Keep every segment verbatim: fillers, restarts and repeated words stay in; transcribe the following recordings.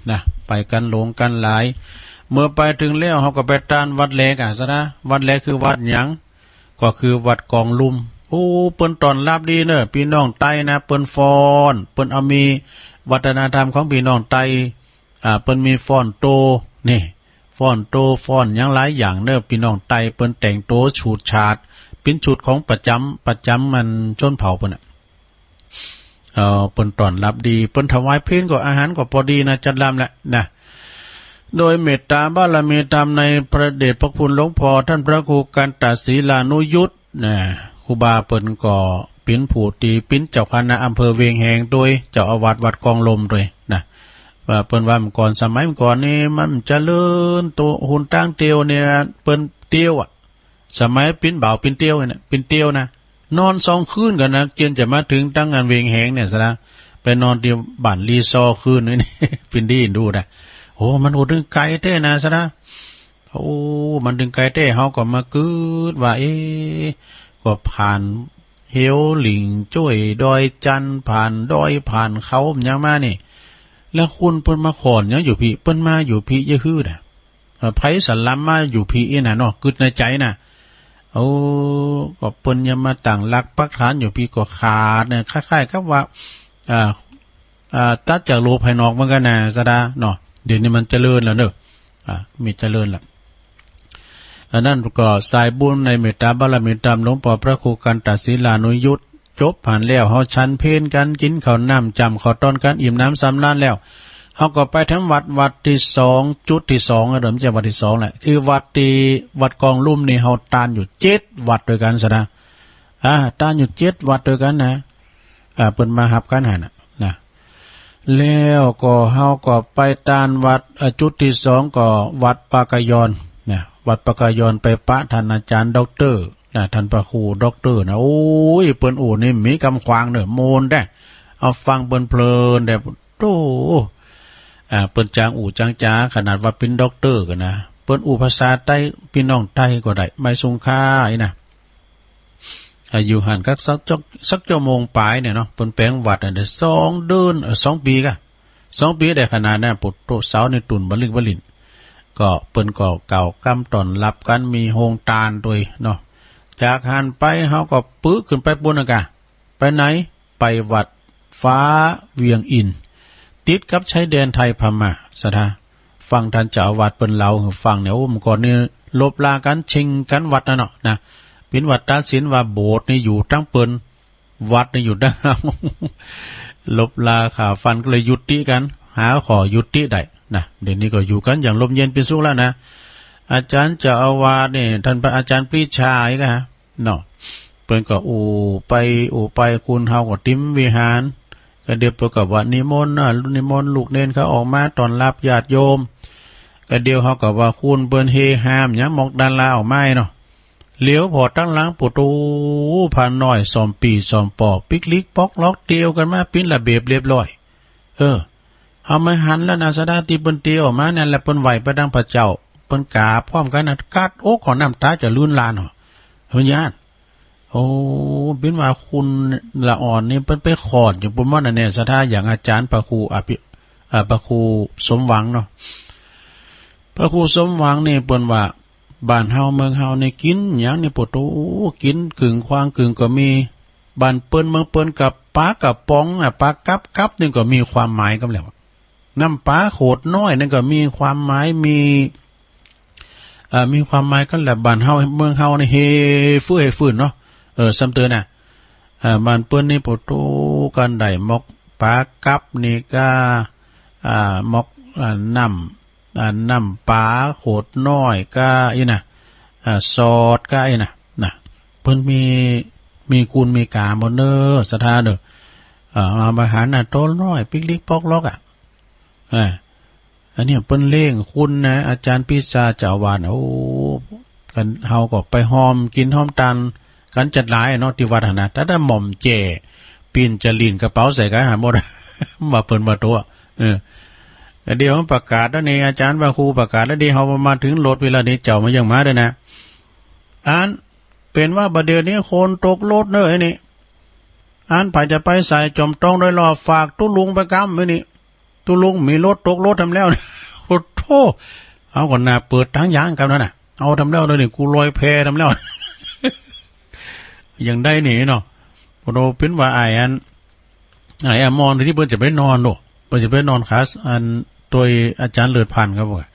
นะ ไปกั๋นหลงกั๋นหลาย เมื่อไปเถิงแล้ว เฮาก็ไปตานวัดแลก่ะ สะดา วัดแลคือวัดหยัง ก็คือวัดกองลุ่ม โอ้ เปิ้นต้อนรับดีเน่อ ปี้น้องไตนะ เปิ้นฟ้อน เปิ้นเอามีวัฒนธรรมของปี้น้องไต อ่า เปิ้นมีฟ้อนโต นี่ ฟ้อนโต ฟ้อนหยังหลายอย่างเน่อ ปี้น้องไต เปิ้นแต่งโตฉูดฉาด เป๋นชุดของประจ๋ำ ประจ๋ำมันชนเผ่าเปิ้นน่ะ เอ่อ เปิ้นต้อนรับดี เปิ้นถวายเพลก็ อาหารก็ปอดีนะ จัดลำแหละนะ โดยเมตตาบารมีธรรมในพระเดชพระคุณหลวงพ่อต้านพระครูกันตะศีลานุยุตนะ ครูบาเปิ้นก็เป๋นผู้ตี้เป๋นเจ้าคณะอำเภอเวียงแหงตวย เจ้าอาวาสวัดกองลุ่มตวยนะ ว่าเปิ้นว่าเมื่อก่อน สมัยเมื่อก่อนนี่มันเจริญ โต หนตางเตียวเนี่ย เปิ้นเตียวอะ สมัยปิ๊นบ่าวปิ๊นเตียวเนี่ย ปิ๊นเตียวนะ นอนสองคืนก่อนนะ เจียนจะมาเถิงตังอันเวียงแหงเนี่ยสะดา ไปนอนตี้บ้านลีซอร์คืนนี่ ปิ๊นดีดูนะ โอ้ มันโหเถิงไก๋แต๊นะสะดา โอ้ มันเถิงไก๋แต๊ เฮาก็มากึ๊ดว่า เอ๊ะ ก็ผ่านเหวหลิงจ้วย ดอยจันทน์ ผ่านดอย ผ่านเขา มันหยังมานี่ แล้วคุณเปิ้นมาขอนหยังอยู่ปี้ เปิ้นมาอยู่ปี้จะหื้อนะ เอ่อ ไผสะลำมาอยู่ปี้อี้นะเนาะ กึ๊ดในใจ๋นะ โอ้ ก็เปิ้นยังมาตั้งหลักปักฐานอยู่ปี้ก็ขาดเนี่ย คล้ายๆ กับว่า อ่า อ่า ตัดจากโลกภายนอกเหมือนกั๋นนะ สะดา เนาะ เดี๋ยวนี้มันเจริญแล้วเน่อ อ่า มีเจริญแล้ว อันนั้นก็สายบุญในเมตตาบารมีธรรมหลวงพ่อพระครูกันตะศีลานุยุต จบหั้นแล้ว เฮาฉันเพลกั๋น กิ๋นข้าวน้ำจ๋ำข้าวตอนกั๋น อิ่มหนำสำราญแล้ว เฮาก็ไปทางวัด วัดตี้สอง จุดตี้สอง เออ บ่ใจ้วัดตี้สองแหละ คือวัดตี้ วัดกองลุ่มนี่ เฮาตานอยู่เจ็ดวัดตวยกั๋นสะดา อ่า ตานอยู่เจ็ดวัดตวยกั๋นนะ อ่า เปิ้นมาฮับกั๋นหั้นน่ะ นะ แล้วก็เฮาก็ไปตานวัด เอ่อ จุดตี้สองก็วัดปากยอนนะ วัดปากยอนไปปะต้านอาจ๋ารย์ด็อกเตอร์นะ ต้านพระครูด็อกเตอร์นะ โอ้ย เปิ้นอู้นี่มีกำขวางเน่อ โมนแต๊ เอาฟังเปิ้นเพลินแต๊ โธ่ อ่า เปิ้นจางอู้จางจ๋า ขนาดว่าเป๋นด็อกเตอร์กั๋นนะ เปิ้นอู้ภาษาไต ปี้น้องไตก็ได้ ไม่สุงค่าอี้นะ อ่า อยู่หั้นกั๊กสักจัก สักจั่วโมงป๋ายเนี่ยเนาะ เปิ้นแป๋งวัดอันเดียว สองเดือน เอ่อ สองปี๋ก่ะ สองปี๋ได้ขนาดนั้น โผดโธ่ เสานี่ตุ่นบะลึกบะลิ่น ก็เปิ้นก็กล่าวกำต้อนฮับกั๋น มีโฮงตานตวยเนาะ จากหั้นไปเฮาก็ปึ๊กขึ้นไปปู๊นน่ะก่ะ ไปไหน ไปวัดฟ้าเวียงอินทร์ ติดกับชายแดนไทยพม่า สะดา ฟังต้านเจ้าอาวาสเปิ้นเล่าหื้อฟังเนี่ย โอ้ เมื่อก่อนนี่ลบรากั๋น เช็งกั๋นวัดน่ะเนาะ นะ เป๋นวัดตัดสินว่าโบสถ์นี่อยู่ตังเปิ้น วัดนี่อยู่ตังเฮา ลบราข่าฟันก็เลยยุติกั๋น หาข้อยุติได้นะ เดี๋ยวนี้ก็อยู่กั๋นอย่างร่มเย็นเป๋นสุขแล้วนะ อาจ๋ารย์เจ้าอาวาสนี่ ต้านพระอาจ๋ารย์ปรีชาอีกอะ เนาะ เปิ้นก็อู้ไปอู้ไป คุณเฮาก็เตรียมวิหาร ก็เดี๋ยวเปิ้นก็ว่านิมนต์นะ นิมนต์ลูกเณรเขาออกมาต้อนฮับญาติโยม ก็เดี๋ยวเฮาก็ว่าคุณเปิ้นเฮฮา หยังมอกดาราออกมาเนาะ เหลียวผ่อตังหลัง โผดโธ่ พระน้อยสองปี้สองป้อ ปิ๊กลิกป๊อกล็อกเตียวกั๋นมาเป๋นระเบียบเรียบร้อย เออ เฮามาหันแล้วนะ สะดา ตี้เปิ้นเตียวออกมานั่นแหละ เปิ้นไหว้ไปตังพระเจ้า เปิ้นกราบพร้อมกั๋นนะ กั๊ดอกของน้ำต๋าจะรื้นลานเนาะ เปิ้นย้าน โอ้ เป๋นว่าคุณละอ่อนนี่เปิ้นไปขอดอยู่ปู๊นหมดน่ะเนี่ย สะดา อย่างอาจ๋ารย์พระครูอภิ อ่า พระครูสมหวังเนาะ พระครูสมหวังนี่เปิ้นว่า บ้านเฮาเมืองเฮานี่กิ๋นหยังนี่ โผดโธ่ กิ๋นกึ่งควางกึ่งก็มี บ้านเปิ้นเมืองเปิ้นกับปลากระป๋องอะ ปลากับกับนี่ก็มีความหมายกำแล้ว น้ำปลาโขดน้อยนั่นก็มีความหมาย มี เอ่อ มีความหมายกำแล้ว บ้านเฮาเมืองเฮานี่เฮฟื้อเฮฟื่นเนาะ เออ ซ้ำเติมน่ะ เอ่อ บ้านเปิ้นนี่โผดโธ่ กั๋นได้หมอกปลากับนี่ก้า อ่า หมอก อ่า น้ำ อ่า น้ำปลาโขดน้อยก้าอี้น่ะ อ่า ซอสก้าอี้น่ะ นะ เปิ้นมี มีกุณมีก๋าหมดเน่อ สะดาเน่อ อ่า เอามาหันน่ะ โตน้อยปิ๊กลิกป๊อกล็อกอะ อ่า อันนี้เปิ้นเล่งคุณนะ อาจ๋ารย์ปรีชาเจ้าอาวาส โอ้ กั๋น เฮาก็ไปฮ่อมกิ๋นฮ่อมตานกั๋นจัดหลายเนาะ ตี้วัดหั้นนะ แต่ถ้าหม่อมแจ้ปีนจะลิ่นกระเป๋าใส่กั๋นหั้นหมด ว่าเปิ้นว่าโต เออ เดี๋ยวประกาศแล้วนี่ อาจ๋ารย์พระครูประกาศแล้วนี่ เฮามาเถิงรถเวลานี้ เจ้ามายังมาด้วยนะ อัน เป๋นว่าบ่าเดี่ยวนี้คนตกรถเน่อไอ้นี่ อันใผจะไปสายจอมตองโดยรอบ ฝากตุ๊ลุงไปกำไว้นี่ ตุ๊ลุงมีรถตกรถทำแล้ว โอ้โธ่ เฮาก็หน้าเปิดต๋างยางกั๋นนั่นน่ะ เอาทำแล้วเลยนี่ กูลอยแพทำแล้ว อย่างใดนี่เนาะ โอ้โธ่ เป๋นว่าอ้ายอัน อ้ายอมรตี้เปิ้นจะไปนอนโน่ะ เปิ้นจะไปนอนคลาสอันตวยอาจ๋ารย์เลิศพันธ์ครับว่า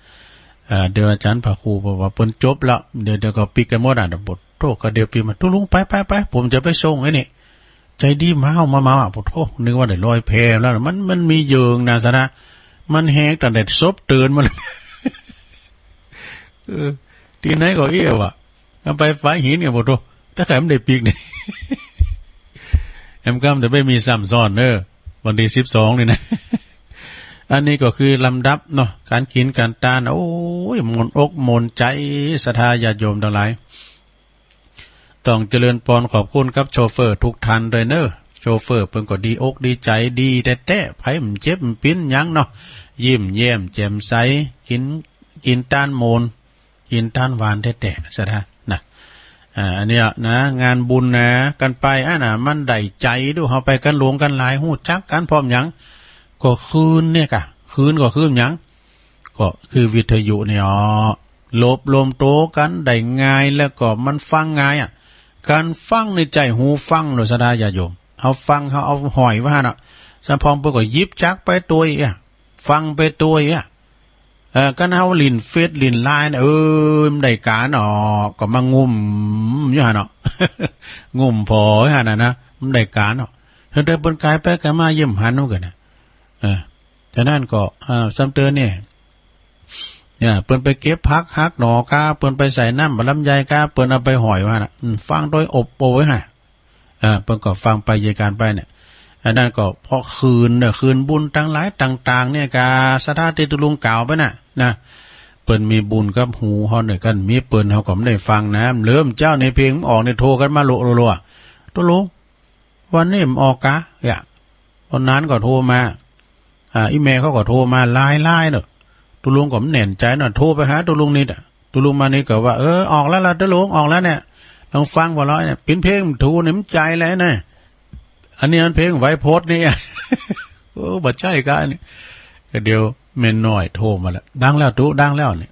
เอ่อ เดี๋ยวอาจ๋ารย์พระครูบอกว่าเปิ้นจบแล้ว เดี๋ยว เดี๋ยวก็ปิดกั๋นหมดอ่ะ โอ้โธ่ ก็เดี๋ยวปิดมา ตุ๊ลุง ไป ไป ไป ผมจะไปส่งไอ้นี่ ใจ๋ดี มาเอา มา มา มา โอ้โธ่ นึกว่าได้ลอยแพแล้ว มัน มันมีเหยื่อนะสะนะ มันแหกตั้งแต่ศพเตือนมาเลย เออ ตี้ไหนก็เอี้ยว่ะ เอาไปฝายหินเนี่ย โอ้โธ่ ถ้าใผมันได้ปิ๊กนี่ แอมกำแต่ไม่มีซ้ำซ้อนเด้อ วันตี้สิบสองนี่นะ อันนี้ก็คือลำดับเนาะ ก๋านกิ๋นก๋านตาน โอ้ย ม่วนอกม่วนใจ๋ ศรัทธาญาติโยมตังหลาย ต้องเจริญปอนขอบคุณกับโชเฟอร์กู้ต้านด้วยเนาะ โชเฟอร์เปิ้นก็ดีอกดีใจ๋ ดีแต๊ๆ ใผบ่เจ็บบ่ปิ๋นหยังเนาะ ยิ้มแย้มแจ่มใส กิ๋น กิ๋นตานม่วน กิ๋นตานหวานแต๊ๆ ศรัทธานะ อ่า อันเนี้ยนะ งานบุญนะ กั๋นไปอันน่ะ มันได้ใจ๋ดู เฮาไปกั๋นหลวงกั๋นหลาย ฮู้จักกั๋นพร้อมหยัง ก็คืนเนี่ยก่ะ คืนก็คืนหยัง ก็คือวิทยุเนี่ยอ๋อ หลบรวมตั๋วกั๋นได้ง่าย แล้วก็มันฟังง่ายอ่ะ ก๋านฟังนี่ใจ๊หูฟังโลด ศรัทธาญาติโยม เฮาฟัง เฮาเอาห้อยไว้หั้นน่ะ สำพองเปิ้นก็หยิบจั๊กไปตวยอีกอ่ะ ฟังไปตวยอีกอ่ะ เออ ก๋านเฮาหลิ้นเฟซหลิ้นไลน์น่ะ เออ มันได้ก๋านออก ก็มางุ่มอยู่หั้นเนาะ งุ่มผ่ออยู่หั้นน่ะนะ มันได้ก๋านออก แต่เปิ้นก๋ายไปก๋ายมาเยี่ยมหันเหมือนกั๋นนะ เออ ฉะนั้นก็ อ่า ซ้ำเตือนเนี่ย เนี่ย เปิ้นไปเก็บผักหักหน่อก้า เปิ้นไปใส่น้ำบ่าลำไยก้า เปิ้นเอาไปห้อยไว้หั้นน่ะ อืม ฟังโดยอบโอยหั้น อ่า เปิ้นก็ฟังไปเยียะก๋านไปเนี่ย อันนั้นก็เพราะคืนเนี่ย คืนบุญตังหลายต่างๆ เนี่ย ก่าศรัทธาตี้ตุ๊ลุงกล่าวไปน่ะ นะ เปิ้นมีบุญกับหูเฮาเนี่ย กั๋นมีเปิ้นเฮาก็บ่ได้ฟังนะ เริ่มเจ๊านี่เพลงมันออกเนี่ย โทรกั๋นมาโลๆ ตุ๊ลุง วันนี้มันออกกา เยียะ วันนั้นก็โทรมา อ่า อี่แม่เขาก็โทรมาหลายๆ เนาะ ตุ๊ลุงก็บ่แน่นใจ๋เนาะ โทรไปหาตุ๊ลุงนิดอะ ตุ๊ลุงมานิดก็ว่า เออ ออกแล้วล่ะตุ๊ลุง ออกแล้วเนี่ย ลองฟังบ่าลอยเนี่ย เป๋นเพลงถูกนี่มันใจ๋เลยนะ อันนี้มันเพลงไวโพจน์นี่ โอ้ บ่ใจ้กาอันนี้ ก็เดี๋ยวแม่น้อยโทรมาแล้ว ดังแล้วตุ๊ ดังแล้วเนี่ย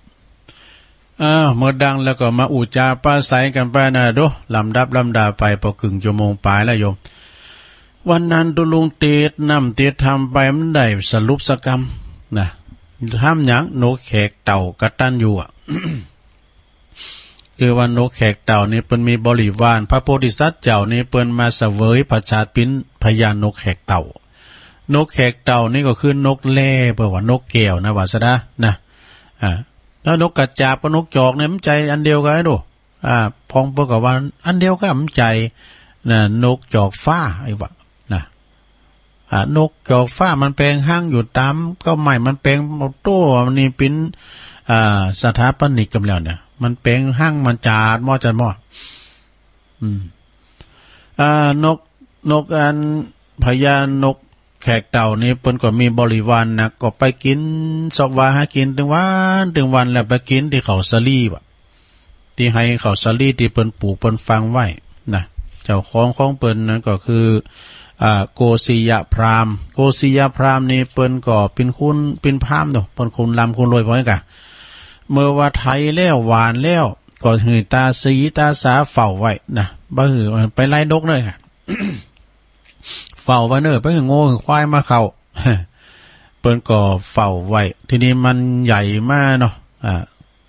อ้าว เมื่อดังแล้วก็มาอู้จ๋าปราศรัยกั๋นไปนะ ดู ลำดับลำดาไป ปอเกิ่งจั่วโมงป๋ายแล้วโยม วันนั้นตุ๊ลุงเตสน์น้ำเตสน์ธรรมไป บ่ได้สรุปสักกำนะ ถามหยัง นกแขกเต้ากตัญญูอะ คือว่านกแขกเต้านี่เปิ้นมีบริวาร พระโพธิสัตว์เจ้านี่เปิ้นมาเสวยพระชาติเป๋นพญานกแขกเต้า นกแขกเต้านี่ก็คือนกแร่ เปิ้นว่านกแก้วนะ ว่าซะนะ นะ อ่า แล้วนกกระจาบกับนกจอกเนี่ยมันใจ๋อันเดียวกั๋นดู อ่า พ่องเปิ้นก็ว่าอันเดียวกั๋น มันใจ๋ นะ นกจอกฟ้า ไอ้วะ นะ อ่า นกจอกฟ้ามันแป๋งฮังอยู่ต๋ามเก๊าไม้ มันแป๋ง โอ้โต้ มันนี่เป๋น อ่า สถาปนิกกั๋นแล้วเนี่ย มันแป๋งฮัง มันจ๋าดหมอ จ๋าดหมอ อืม อ่า นก นกอัน พญานกแขกเต้านี่เปิ้นก็มีบริวารนะ ก็ไปกิ๋นซอกวาหากิ๋นตึงวันตึงวัน แล้วไปกิ๋นตี้เขาสาลีบ่ะ ตี้ไฮ่เขาสาลีตี้เปิ้นปลูกเปิ้นฝังไว้นะ เจ้าของของเปิ้นนั้นก็คือ อ่า โกสิยพราหมณ์ โกสิยพราหมณ์นี่เปิ้นก็เป๋นคุณ เป๋นพราหมณ์เนาะ เปิ้นคุณร่ำคุณรวยพอกั๋น เมื่อว่าไถแล้วหว่านแล้ว ก็หื้อต๋าสีต๋าสาเฝ้าไว้นะ บ่หื้อไปไล่นกเน่อ เฝ้าไว้เน่อ บ่หื้องัวหื้อควายมาเข้า เปิ้นก็เฝ้าไว้ ทีนี้มันใหญ่มาเนาะ อ่า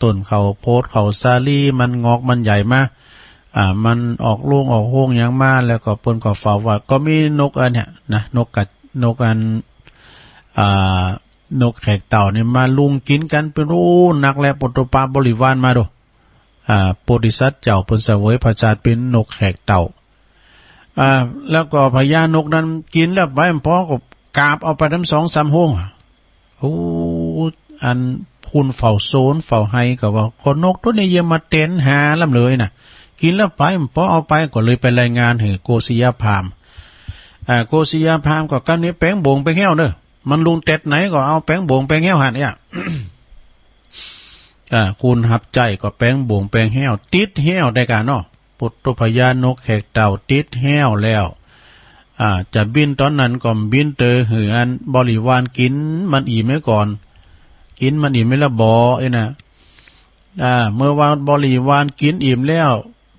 ต้นข้าวโพดข้าวสาลีมันงอกมันใหญ่มา อ่า มันออกลูกออกฮวงหยังมา แล้วก็เปิ้นก็เฝ้าไว้ ก็มีนกอันเนี้ยนะ นกกระ นกอัน อ่า นกแขกเต้านี่มาลุมกิ๋นกั๋นเป๋นอู้นักแล เปิ้นโต้ปาบริวารมาดู อ่า โพธิสัตว์เจ้าเปิ้นเสวยพระชาติเป๋นนกแขกเต้า อ่า แล้วก็พญานกนั้นกิ๋นแล้วไปบ่พอก็กาบเอาไปตั้งสองสามฮวง โอ้ อันผู้เฝ้าสวนเฝ้าไฮ่ก็ว่า ก็นกตั๋วนี้เยียะมาเต็นหาลำเลยนะ กิ๋นแล้วไปบ่พอเอาไป ก็เลยไปรายงานหื้อโกสิยพราหมณ์ อ่า โกสิยพราหมณ์ก็กำนี้แป๋งบ่งแป๋งแห้วเน่อ มันลุมแต๊ดไหนก็เอาแป๋งบ่งแป๋งแห้วหั้นเนี่ย อ่า คุณฮับใจ๊ก็แป๋งบ่งแป๋งแห้ว ติดแห้วได้กั๋นเนาะ ปุตตพญานกแขกเต้าติดแห้วแล้ว อ่า จะบินต๋อนนั้นก็บินเต๊อะ หื้ออันบริวารกิ๋นมันอิ่มไว้ก่อน กิ๋นมันอิ่มไว้แล้วบ่ เอ้ยนะ อ่า เมื่อว่าบริวารกิ๋นอิ่มแล้ว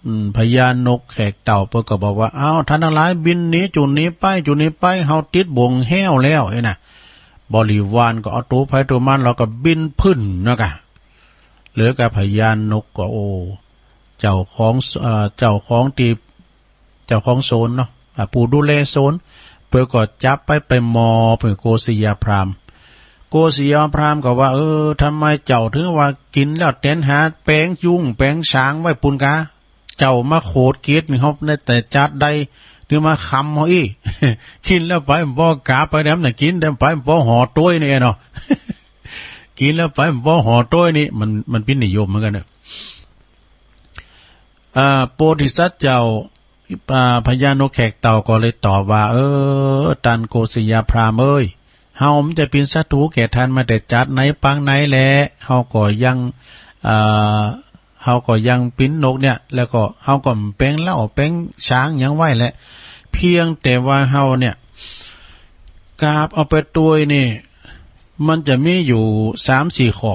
อืม พญานกแขกเต่าเปิ้นก็บอกว่า "อ้าว ท่านตังหลาย บินหนีจุ่นนี้ไป จุ่นนี้ไป เฮาติดบ่วงแฮ้วแล้ว" เอ้ยนะ บริวารก็เอาตั๋วไผตั๋วมัน แล้วก็บินพึ่นนะกะ เหลือกับพญานกก็ โอ้ เจ้าของ เอ่อ เจ้าของตี้ เจ้าของโซนเนาะ อ่า ผู้ดูแลโซน เปิ้นก็จับไป ไปมอบหื้อโกศยพราหมณ์ โกศยพราหมณ์ก็ว่า "เออ ทำไมเจ้าถึงว่ากิ๋นแล้วแตนหาแป๋งยุงแป๋งฉางไว้ปู้นกา เจ้ามาโขดเกียรติเฮาในแต่จาดใด ถึงมาคำเฮาอี้ กิ๋นแล้วไปบ่กาไปแดมน่ะ กิ๋นแดมไปบ่ห่อโต้ยนี่เนาะ กิ๋นแล้วไปบ่ห่อโต้ยนี่" มัน มันปิ้นนิยมเหมือนกั๋นเนาะ อ่า โพธิสัตว์เจ้า อ่า พญานกแขกเต่าก็เลยตอบว่า "เออ ต้านโกศยพราหมณ์เอ้ย เฮามันจะเป๋นศัตรูแก่ต้านมาแต่จาดไหนปางไหนแล เฮาก็ยัง อ่า เฮาก็ยังปิ้นนกเนี่ย แล้วก็เฮาก็แป๋งเล้าแป๋งฉางหยังไว้แหละ เพียงแต่ว่าเฮาเนี่ย กราบเอาไปตวยนี่ มันจะมีอยู่สามสี่ข้อ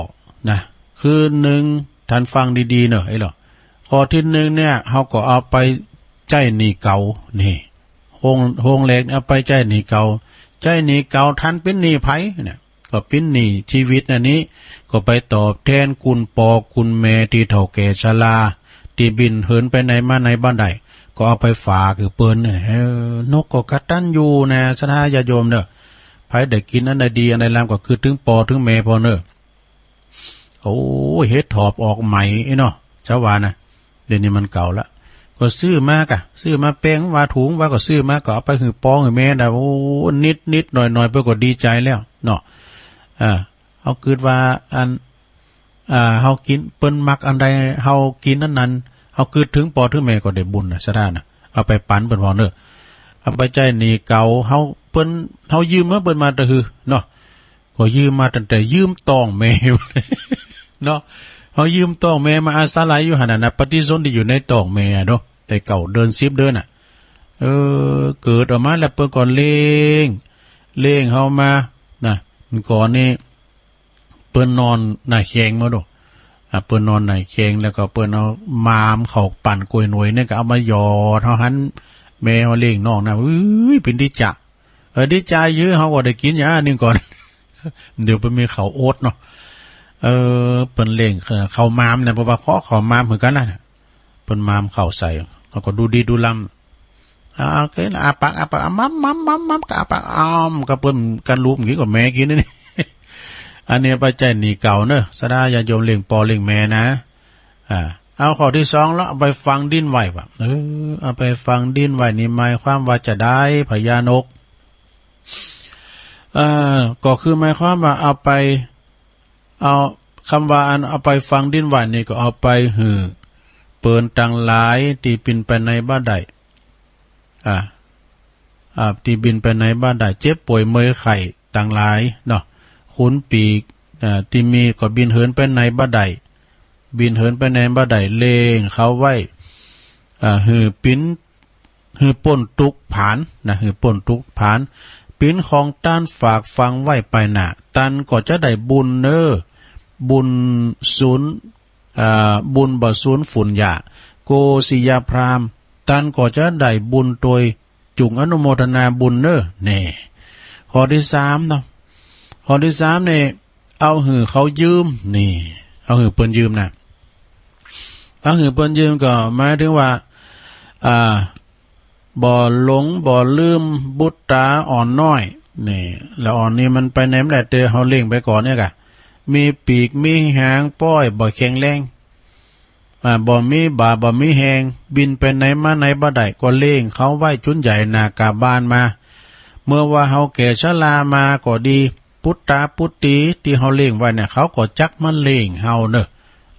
นะ คือหนึ่ง ต้านฟังดีๆ เนาะ ไอ้หลอ ข้อตี้หนึ่งเนี่ย เฮาก็เอาไปใจ๊หนี้เก่า นี่ โฮง โฮงแรกเอาไปใจ๊หนี้เก่า ใจ๊หนี้เก่า ต้านเป๋นหนี้ใผเนี่ย ก็เป๋นหนี้จีวิตอันนี้ ก็ไปตอบแตนกู้ป้อกู้แม่ตี้เฒ่าแก่ชรา ตี้บินเหินไปไหนมาไหนบ่ได้ ก็เอาไปฝากหื้อเปิ้นเนี่ย เออ นกก็กตัญญูนะ ศรัทธาญาติโยมเนาะ ใผได้กิ๋นอันใดดีอันใดลามก็กึ๊ดเถิงป้อเถิงแม่พ่องเนาะ โอ้ย เห็ดถอบออกใหม่ไอ้เนาะ เจ้าว่านะ เดี๋ยวนี้มันเก่าละ ก็ซื้อมากะ ซื้อมาแป๋งว่าถุงว่า ก็ซื้อมา ก็เอาไปหื้อป้อหื้อแม่นะ โอ้ นิดๆ หน่อยๆ เปิ้นก็ดีใจ๋แล้วเนาะ อ่า เฮากึ๊ดว่าอัน อ่า เฮากิ๋น เปิ้นมักอันใด เฮากิ๋นอันนั้น เฮากึ๊ดเถิงป้อเถิงแม่ก็ได้บุญนะ ศรัทธานะ เอาไปปั๋นเปิ้นพ่องเนาะ เอาไปใจ๊หนี้เก่า เฮา เปิ้น เฮายืมมา เปิ้นมาแต่หื้อเนาะ ก็ยืมมาตั้งแต่ยืมต๊องแม่ เนาะ เฮายืมต๊องแม่มาอาศัยอยู่หั้นน่ะนะ ปฏิสนธิอยู่ในต๊องแม่อะเนาะ แต่เก้าเดือนสิบเดือนน่ะ เออ เกิดออกมาแล้วเปิ้นก็เลี้ยง เลี้ยงเฮามานะ ก่อนนี้ เปิ้นนอนหน้าแข้งมาดู อ่ะ เปิ้นนอนหน้าแข้ง แล้วก็เปิ้นเอามามข้าวปั่นก๋วยหนวยเนี่ยก็เอามาหยอด เฮาหันแม่เฮาเลี้ยงน้องนะ เอ้ย เปิ้นดีจ๊ะ เออ ดีจ๊ะ เยอะ เฮาก็ได้กิ๋นอย่างอันนี้ก่อน เดี๋ยวเปิ้นมีข้าวโอ๊ตเนาะ เออ เปิ้นเลี้ยง เอ่อ ข้าวมามเนี่ย เพราะว่าขอข้าวมามเหมือนกั๋นนะ เปิ้นมามข้าวใส่ เฮาก็ดูดีดูล้ำ อ่า โอเคนะ อ้าปาก อ้าปาก อ้า มาม มาม มาม มาม ก็อ้าปาก อ้าม ก็เปิ้นกั๋นลูกกิ๋นก็แม่กิ๋นนี่ อันนี้ไปใจ๊หนี้เก่าเนาะ ศรัทธาญาติโยมเลี้ยงป้อเลี้ยงแม่นะ อ่า เอาข้อตี้สองละ เอาไปฝังดินไว้ว่ะ เออ เอาไปฝังดินไว้นี่หมายความว่าจาใด พญานก เอ่อ ก็คือหมายความว่าเอาไป เอา กำว่าอันเอาไปฝังดินไว้นี่ก็เอาไปหื้อเปิ้นตังหลายตี้บินไปไหนบ่ได้ อ่า อ่า ตี้บินไปไหนบ่ได้ เจ็บป่วยเมอยไข้ตังหลายเนาะ ขูนปีก อ่า ตี้มีก็บินเหินไปไหนบ่ได้ บินเหินไปไหนบ่ได้ เล็งเขาไว้ อ่า หื้อปิ้น หื้อป๊นตุ๊กข์ผานนะ หื้อป๊นตุ๊กข์ผาน ปิ้นของต้านฝากฝังไว้ไปหน้า ต้านก็จะได้บุญเน่อ บุญสูญ อ่า บุญบ่สูญฝุ่นหย้า โกศยพราหมณ์ ต้านก็จะได้บุญโตย จุ่งอนุโมทนาบุญเน่อ แน่ ข้อตี้สามเนาะ ข้อตี้สามนี่ เอาหื้อเขายืม นี่ เอาหื้อเปิ้นยืมนะ เอาหื้อเปิ้นยืมก็หมายถึงว่า อ่า บ่หลงบ่ลืมบุตราอ่อนน้อย นี่ ละอ่อนนี่มันไปไหนบ่ได้ แต่เฮาเลี้ยงไปก่อนเนี่ยกะ มีปีกมีหางป้อยบ่แข็งแรง อ่า บ่มีบ่าบ่มีแฮง บินไปไหนมาไหนบ่ได้ ก็เลี้ยงเขาไว้จุนใหญ่หน้ากาบานมา เมื่อว่าเฮาแก่ชรามาก็ดี ปุตตาปุตตีตี้เฮาเลี้ยงไว้เนี่ย เขาก็จักมาเลี้ยงเฮาเน่อ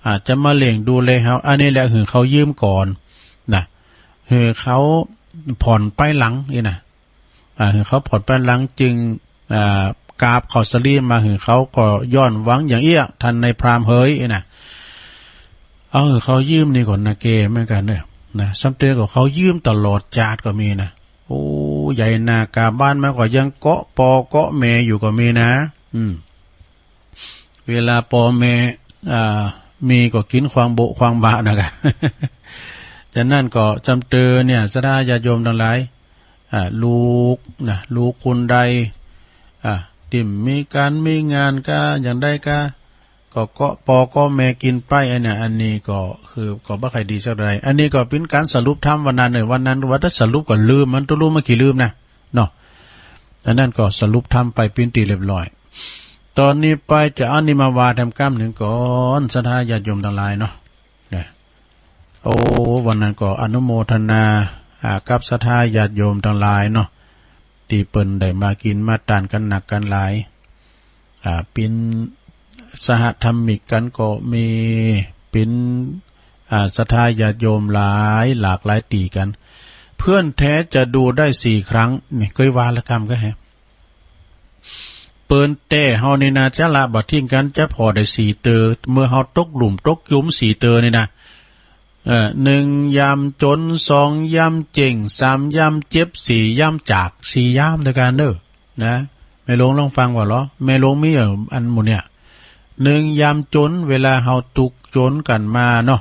อ่า จะมาเลี้ยงดูแลเฮา อันนี้แหละหื้อเขายืมก่อนนะ หื้อเขาผ่อนไปหลังนี่นะ อ่า หื้อเขาผ่อนไปหลังจึง อ่า กราบเข้าสาลีมาหื้อเขาก็ย้อนหวังอย่างเอี้ย ท่านนายพราหมณ์เหยนะ เอาหื้อเขายืมนี่ก่อนนะ แก่เหมือนกั๋นเน่อ นะ ซ้ำเตื้อก็เขายืมตลอดจาติก็มีนะ โอ้ ใหญ่หน้ากาบ้านมาก็ยังเกาะปอเกาะแม่อยู่ก็มีนะ อืม เวลาปอแม่ อ่า มีก็กิ๋นควางโบะควางบะนะกะ ฉะนั้นก็จำเตอเนี่ย ศรัทธาญาติโยมตังหลาย อ่า ลูกนะ ลูกคนใด อ่า ตี้บ่มีก๋านมีงานกา อย่างใดกา ก็เกาะปอเกาะแม่กิ๋นไป อันเนี้ย อันนี้ก็คือ ก็บ่ใค่ดีสักเท่าใด อันนี้ก็เป๋นก๋านสรุปธรรมวันนั้นเน่อ วันนั้นว่าถ้าสรุปก็ลืม มันตุ๊ลุมันขี้ลืมนะ เนาะ อันนั้นก็สรุปธรรมไปเป๋นตี้เรียบร้อย ตอนนี้ไปจะเอานี่มาว่าแถมกำนึ่งก่อน ศรัทธาญาติโยมตังหลายเนาะ นะ โอ้ วันนั้นก็อนุโมทนา อ่า กับศรัทธาญาติโยมตังหลายเนาะ ตี้เปิ้นได้มากิ๋นมาตานกั๋นนักกั๋นหลาย อ่า เป๋นสหธรรมิกกั๋นก็มี เป๋น อ่า ศรัทธาญาติโยมหลาย หลากหลายตี้กั๋น เพื่อนแท้จะดูได้สี่ครั้ง นี่เกยว่าละกำก็แฮะ เปิ้นแต๊เฮานี่นะ จะละบ่ทิ้งกั๋น จะผ่อได้สี่เตอ เมื่อเฮาตกลุ่มตกจุมสี่เตอนี่นะ เอ่อ หนึ่งยามจน สองยามเจ๊ง สามยามเจ็บ สี่ยามจาก สี่ยามตวยกั๋นเน่อ นะ แม่หลวงลองฟังว่าลอ แม่หลวงมี เอ่อ อันหมู่เนี่ย หนึ่งยามจน เวลาเฮาตุ๊กข์จนกั๋นมาเนาะ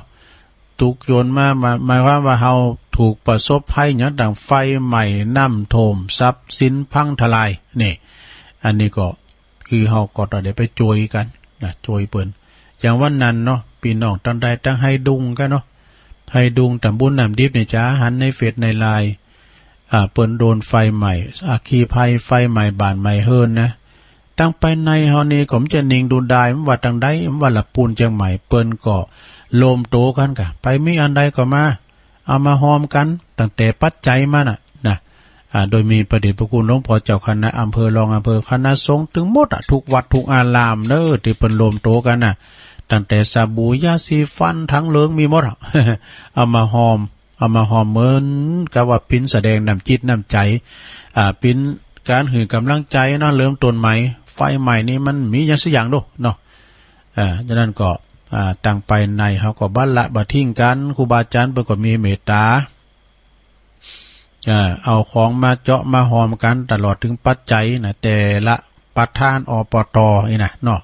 ตุ๊กข์จนมา หมาย หมายความว่าเฮาถูกประสบภัยหยังต่าง ไฟไหม้ น้ำท่วม ทรัพย์สินพังทลาย นี่ อันนี้ก็ คือเฮาก็ต้องได้ไปจ้วยกั๋นนะ จ้วยเปิ้น อย่างวันนั้นเนาะ ปี้น้องตังใดตังไฮดุงกั๋นเนาะ ไฮดุงต๋ำบลน้ำดิบนี่จ้า หันในเฟซในไลน์ อ่า เปิ้นโดนไฟไหม้ อัคคีภัย ไฟไหม้บ้านไหม้เฮือนนะ ตังไปในเฮานี่ก็บ่จะนิ่งดูดาย บ่ว่าตังใด บ่ว่าละปูนเจียงใหม่ เปิ้นก็รวมตั๋วกั๋นกะ ไปมีอันใดก็มา เอามาฮอมกั๋น ตั้งแต่ปัจจัยมาน่ะ นะ อ่า โดยมีพระเดชพระคุณหลวงพ่อเจ้าคณะอำเภอ รองอำเภอ คณะสงฆ์ ตึงหมดอะ ทุกวัดทุกอารามเน่อ ตี้เปิ้นรวมตั๋วกั๋นน่ะ ตั้งแต่สบู่ ยาสีฟัน ถังเหลือง มีหมดอะ เอามาฮอม เอามาฮอมเหมือนกับว่าเป๋นแสดงน้ำจิตน้ำใจ๋ อ่า เป๋นก๋านหื้อก๋ำลังใจ๋เนาะ เริ่มต้นใหม่ ไฟไหม้นี่มันมีหยังสักอย่างดูเนาะ อ่า ฉะนั้นก็ อ่า ตังไปในเฮาก็บ่ละบ่ทิ้งกั๋น ครูบาอาจ๋ารย์เปิ้นก็มีเมตต๋า เอ่อ เอาของมาเจาะมาฮอมกั๋นตลอดตึงปัจจัยนะ แต่ละประธาน อปต นี่นะเนาะ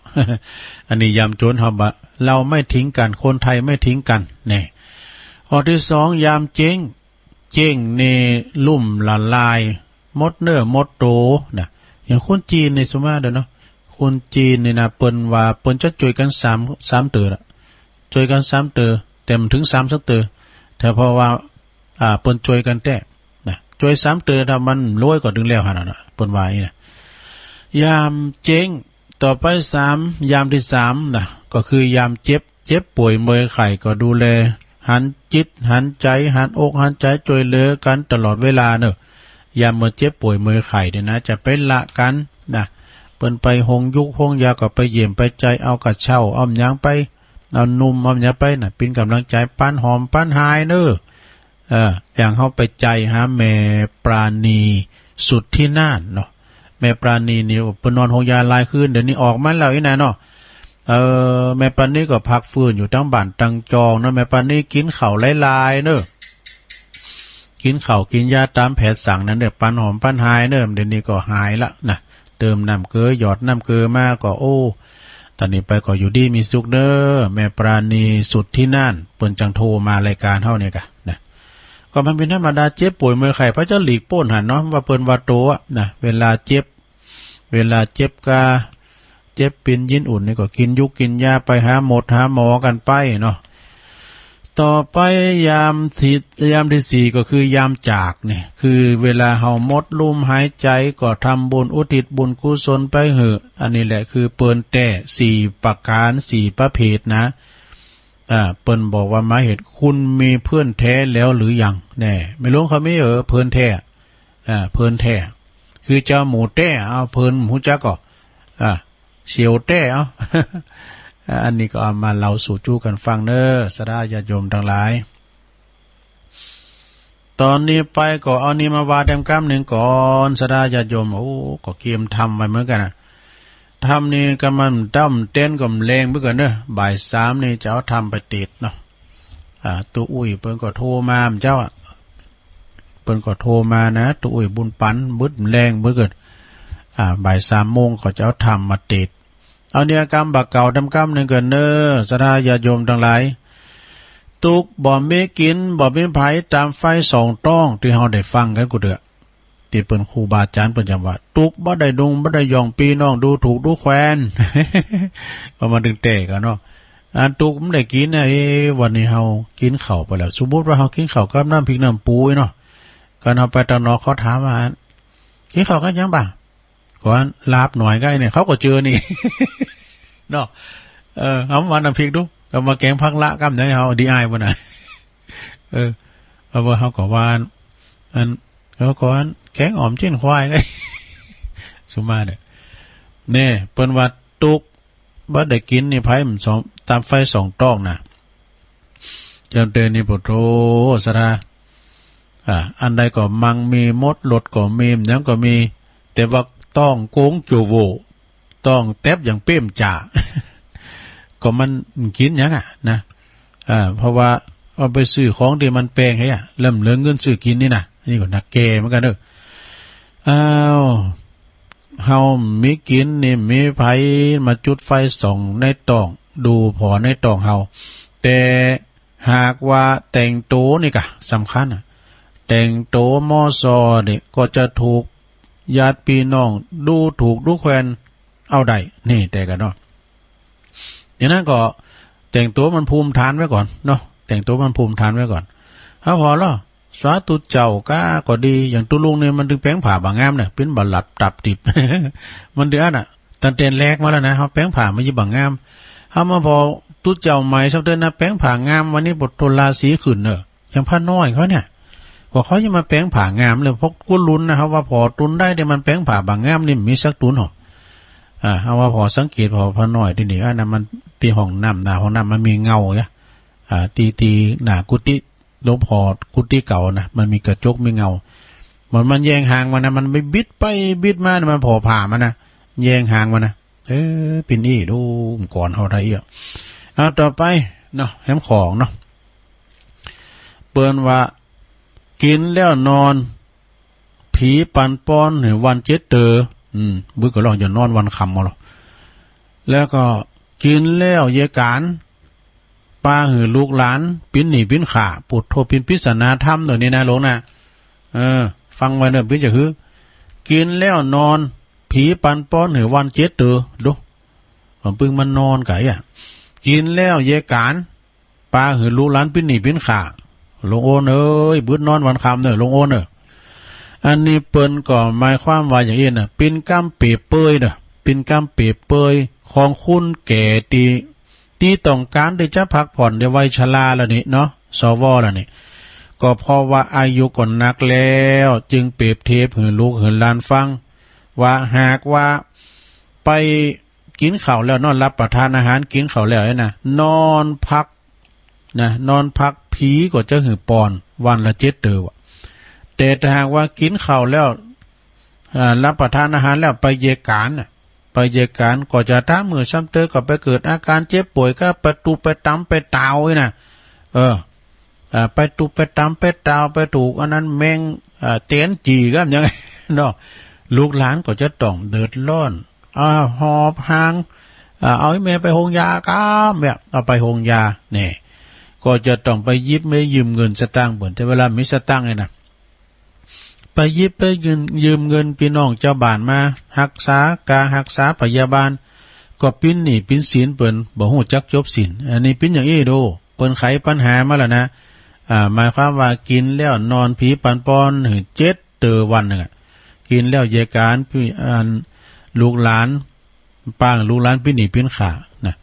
อันนี้ยามจนเฮาบ่ เราไม่ทิ้งกัน คนไทยไม่ทิ้งกัน นี่ ข้อตี้สอง ยามเจ๊ง เจ๊งนี่ลุ่มละลาย หมดเนื้อหมดตั๋วนะ อย่างคนจีนนี่ส่วนมากเด้อเนาะ คนจีนนี่นะ เปิ้นว่าเปิ้นจะจ้วยกั๋นสาม สามเตื้อละ จ้วยกั๋นสามเตื้อ แต่บ่เถิงสามสักเตื้อ แต่เพราะว่า อ่า เปิ้นจ้วยกั๋นแต๊นะ จ้วยสามเตื้อ ถ้ามันรวยก็ตึงแล้วหั้นน่ะ เปิ้นว่าอี้นะ ยามเจ๊ง ต่อไปสาม ยามตี้สามนะ ก็คือยามเจ็บ เจ็บป่วยเมื่อยไข้ก็ดูแล หันจิตหันใจ๋ หันอกหันใจ๋จ้วยเหลือกั๋นตลอดเวลาเน่อ ยามเมื่อเจ็บป่วยเมื่อยไข้เนี่ยนะ จะไปละกั๋นนะ เปิ้นไปโฮงยุกโฮงยาก็ไปเยี่ยมไปใจ๋ เอากระเช้า เอาหยังไป เอานุ่ม เอาหยังไปนะ เป๋นก๋ำลังใจ๋ ปันหอมปันหายเน่อ เออ อย่างเฮาไปใจ๋หาแม่ปราณี สุทธินาถเนาะ แม่ปราณีนี่เปิ้นนอนโฮงยาหลายคืน เดี๋ยวนี้ออกมาแล้วอี้นะเนาะ เออ แม่ปราณีก็พักฟื้นอยู่ตังบ้านตังจองเนาะ แม่ปราณีกิ๋นข้าวหลายๆ เน่อ กิ๋นข้าวกิ๋นยาต๋ามแผนสั่งนั้นเน่อ ปันหอมปันหายเน่อ เดี๋ยวนี้ก็หายละนะ เติมน้ำเกลือ หยอดน้ำเกลือมาก็ โอ้ ต๋อนนี้ไปก็อยู่ดีมีสุขเน่อ แม่ปราณี สุทธินาถ เปิ้นจังโทรมารายก๋านเฮาเนี่ยกะนะ ก็มันเป๋นธรรมดา เจ็บป่วยเมื่อยไข้ ไผจะหลีกป๊นหั้นเนาะ ว่าเปิ้นว่าโตอะนะ เวลาเจ็บ เวลาเจ็บกา เจ็บเป๋นยินอุ่นนี่ก็กิ๋นยุกกิ๋นยาไป หาหมดหาหมอกั๋นไปเนาะ ต่อไปยามตี้ ยามตี้สี่ก็คือยามจากนี่ คือเวลาเฮาหมดลมหายใจ๋ก็ทำบุญอุทิศบุญกุศลไปหื้อ อันนี้แหละคือเปิ้นแต๊สี่ประก๋าน สี่ประเภทนะ อ่า เปิ้นบอกว่า หมายเหตุ คุณมีเพื่อนแท้แล้วหรือยัง แน่ แม่หลวงเขามี เออ เพื่อนแท้ อ่า เพื่อนแท้ คือเจ้าหมู่แต๊ เอา เปิ้นฮู้จักก่อ อ่า เสี่ยวแต๊ เอา อ่า อันนี้ก็เอามาเล่าสู่จู้กั๋นฟังเน่อ ศรัทธาญาติโยมตังหลาย ต๋อนนี้ไปก็เอานี่มาว่าแถมกำนึ่งก่อน ศรัทธาญาติโยม โอ้ ก็เกียมธรรมไว้เหมือนกั๋นนะ ธรรมนี่กำมันต้ำเต้นก็แรงเหมือนกั๋นเน่อ บ่ายสามนี่จะเอาธรรมไปเตศน์เนาะ อ่า ตุ๊อุ้ยเปิ้นก็โทรมา เจ้าอะ ปิ้นก็โทรมานะ ตุ๊อุ้ยบุญปัน บึดแลง บึดเกิด อ่า บ่ายสามโมงก็จะเอาธรรมมาเตสน์ เอาเนียกำบ่าเก่าตำกำนึ่งก่อนเน่อ ศรัทธาญาติโยมตังหลาย ตุ๊กบ่มีกิ๋น บ่มีใผ ต๋ามไฟสองต๊อง ตี้เฮาได้ฟังกั๋นกูเดือ ตี้เปิ้นครูบาอาจ๋ารย์เปิ้นจำว่า ตุ๊กบ่ได้ดุง บ่ได้หย่อง ปี้น้องดูถูกดูแควน ก็มาตึงแต่กั๋นเนาะ อันตุ๊กบ่ได้กิ๋นนะ เอ๊ะ วันนี้เฮากิ๋นข้าวไปแล้ว สมมุติว่าเฮากิ๋นข้าวกับน้ำพริกน้ำปู๋เนาะ กั๋นเฮาไปตางนอกเขาถามว่า กิ๋นข้าวกับหยังบ่า ก็ว่าลาบหนอยก้าอี้เนี่ย เขาก็เจอนี่ เนาะ เออ เอามาน้ำพริกดู เอามาแกงผักละกับหยัง เฮาดีอ้ายบ่น่ะ เออ เอาว่าเฮาก็ว่า อัน เฮาก็ว่าแกงอ่อมจีนควายไง สุมาเนี่ย แน่ เปิ้นว่าตุ๊ก บ่ได้กิ๋นนี่ไผมันสอง ต๋ามไฟสองต๊องน่ะ จำเตอนี่ โผโธ ศรัทธา อ่า อันใดก็มังมีหมด รสก็มี หยังก็มี แต่ว่าต๊องโก๋งโจโหว่ ต๊องแต๊บอย่างเป้มจ๋า ก็มันกิ๋นหยังอะนะ อ่า เพราะว่าเอาไปซื้อของตี้มันแปงเฮ้ยอะ แล้วบ่เหลือเงินซื้อกิ๋นนี่นะ นี่ก็หนักแก่เหมือนกั๋นเน่อ อ้าว เฮามีกิ๋นนี่ มีใผมาจุดไฟส่องในต๊อง ดูผ่อในต๊องเฮา แต่หากว่าแต่งตั๋วนี่ก่ะ สำคัญอะ แต่งตั๋วหม้อซอนี่ก็จะถูกญาติปี้น้องดูถูกดูแควนเอาได้ นี่แต่กั๋นเนาะ อย่างนั้นก็แต่งตั๋วมันภูมิฐานไว้ก่อนเนาะ แต่งตั๋วมันภูมิฐานไว้ก่อน เฮาผ่อลอ สาธุเจ้าก้าก็ดี อย่างตุ๊ลุงนี่มันตึงแป๋งผ้าบ่างามเน่อ ปิ้นบ่าหลับตับติบ มันตึงอั้นน่ะ ตั้งแต่แรกมาแล้วนะ เฮาแป๋งผ้ามันจะบ่างาม เฮามาผ่อตุ๊เจ้าใหม่สักเตื้อนะ แป๋งผ้างาม วันนี้โผโธราศีขึ้นเน่อ อย่างพระน้อยเขาเนี่ย กว่าเขาจะมาแป๋งผ้างามเลย เพราะกู้ลุนนะ เฮาว่าผ่อตุ๊นใดตี้มันแป๋งผ้าบ่างามนี่มีสักตุ๊นหรอก อ่า เฮาว่าผ่อสังเกตผ่อพระน้อยตี้นี่ อันนั้นมันตี้ห้องน้ำ หน้าห้องน้ำมันมีเงาเนี่ย อ่า ตี้ ตี้หน้ากุฏิ หลวงพ่อกุฏิเก่านะ มันมีกระจกมีเงา มัน มันแยงหางมันนะ มันไปบิดไปบิดมานะ มันผ่อผ้ามันนะ แยงหางมันนะ เออ ปิ้นอี้ดู ก่อนเฮาได้เอี้ย เอาต่อไปเนาะ แหมของเนาะ เปิ้นว่า กิ๋นแล้วนอน ผีปันป้อนหื้อวันเจ็ดเต๋อ อืม บึกก็ลองจะนอนวันค่ำเอาลอ แล้วก็กิ๋นแล้วเยกาน ปาหื้อลูกหลานปิ้นหนี้ปิ้นข่า โผโธ ปิ้นปริศนาธรรมเน่อนี่นะหลวงนะ เออ ฟังไว้เน่อ ปิ้นจะหื้อ กิ๋นแล้วนอน ผีปันป้อนหื้อวันเจ็ดเต๋อ ดู บ่าปึ้งมันนอนก๋ะอี้อะ กิ๋นแล้วเยกาน ปาหื้อลูกหลานปิ้นหนี้ปิ้นข่า หลวงโอนเอ๋ย บึดนอนวันค่ำเน่อ หลวงโอนเอ๋ย อันนี้เปิ้นก็หมายความว่าอย่างอี้นะ ปิ้นกำเปรียบเปยเน่อ ปิ้นกำเปรียบเปยของคนแก่ตี้ ตี้ต้องก๋านตี้จะพักผ่อนในวัยชราแล้วนี่เนาะ สว แล้วนี่ ก็เพราะว่าอายุก็นักแล้ว จึงเปรียบเทียบหื้อลูกหื้อหลานฟัง ว่าหากว่าไปกิ๋นข้าวแล้วเนาะ รับประทานอาหารกิ๋นข้าวแล้วนะ นอนพักนะ นอนพัก ผีก็จะหื้อป้อนวันละเจ็ดเต๋อว่ะ แต่ถ้าหากว่ากิ๋นข้าวแล้ว อ่า รับประทานอาหารแล้วไปเยกานน่ะ ไปเยกานก็จะต๋ามหื้อซ้ำเต๋อ ก็ไปเกิดอาการเจ็บป่วย ก็ไปตุ๊บไปตำไปตาวอี้นะ เออ อ่า ไปตุ๊บไปตำไปตาว ไปถูกอันนั้นแมง อ่า เตียนจี่ก็ยังไงเนาะ ลูกหลานก็จะต้องเดือดร้อน อ่า หอบหาม อ่า เอาไอ้แม่ไปโฮงยาก้ำเนี่ย เอาไปโฮงยาเนี่ย ก็จะต้องไปหยิบไปยืมเงินสตางค์เปิ้น แต่เวลามีสตางค์เนี่ยนะ ไปหยิบไปยืม ยืมเงินปี้น้องจาวบ้านมาฮักษา กาฮักษาพยาบาล ก็ปิ้นหนี้ปิ้นสินเปิ้น บ่ฮู้จักจบสิ้น อันนี้ปิ้นอย่างอี้โด เปิ้นไขปัญหามาแล้วนะ อ่า หมายความว่ากิ๋นแล้วนอน ผีปันป้อนหื้อเจ็ดเต๋อวันนึ่งอะ กิ๋นแล้วเยกาน ปี้ อัน ลูกหลาน ปางลูกหลานปิ้นหนี้ปิ้นข่านะ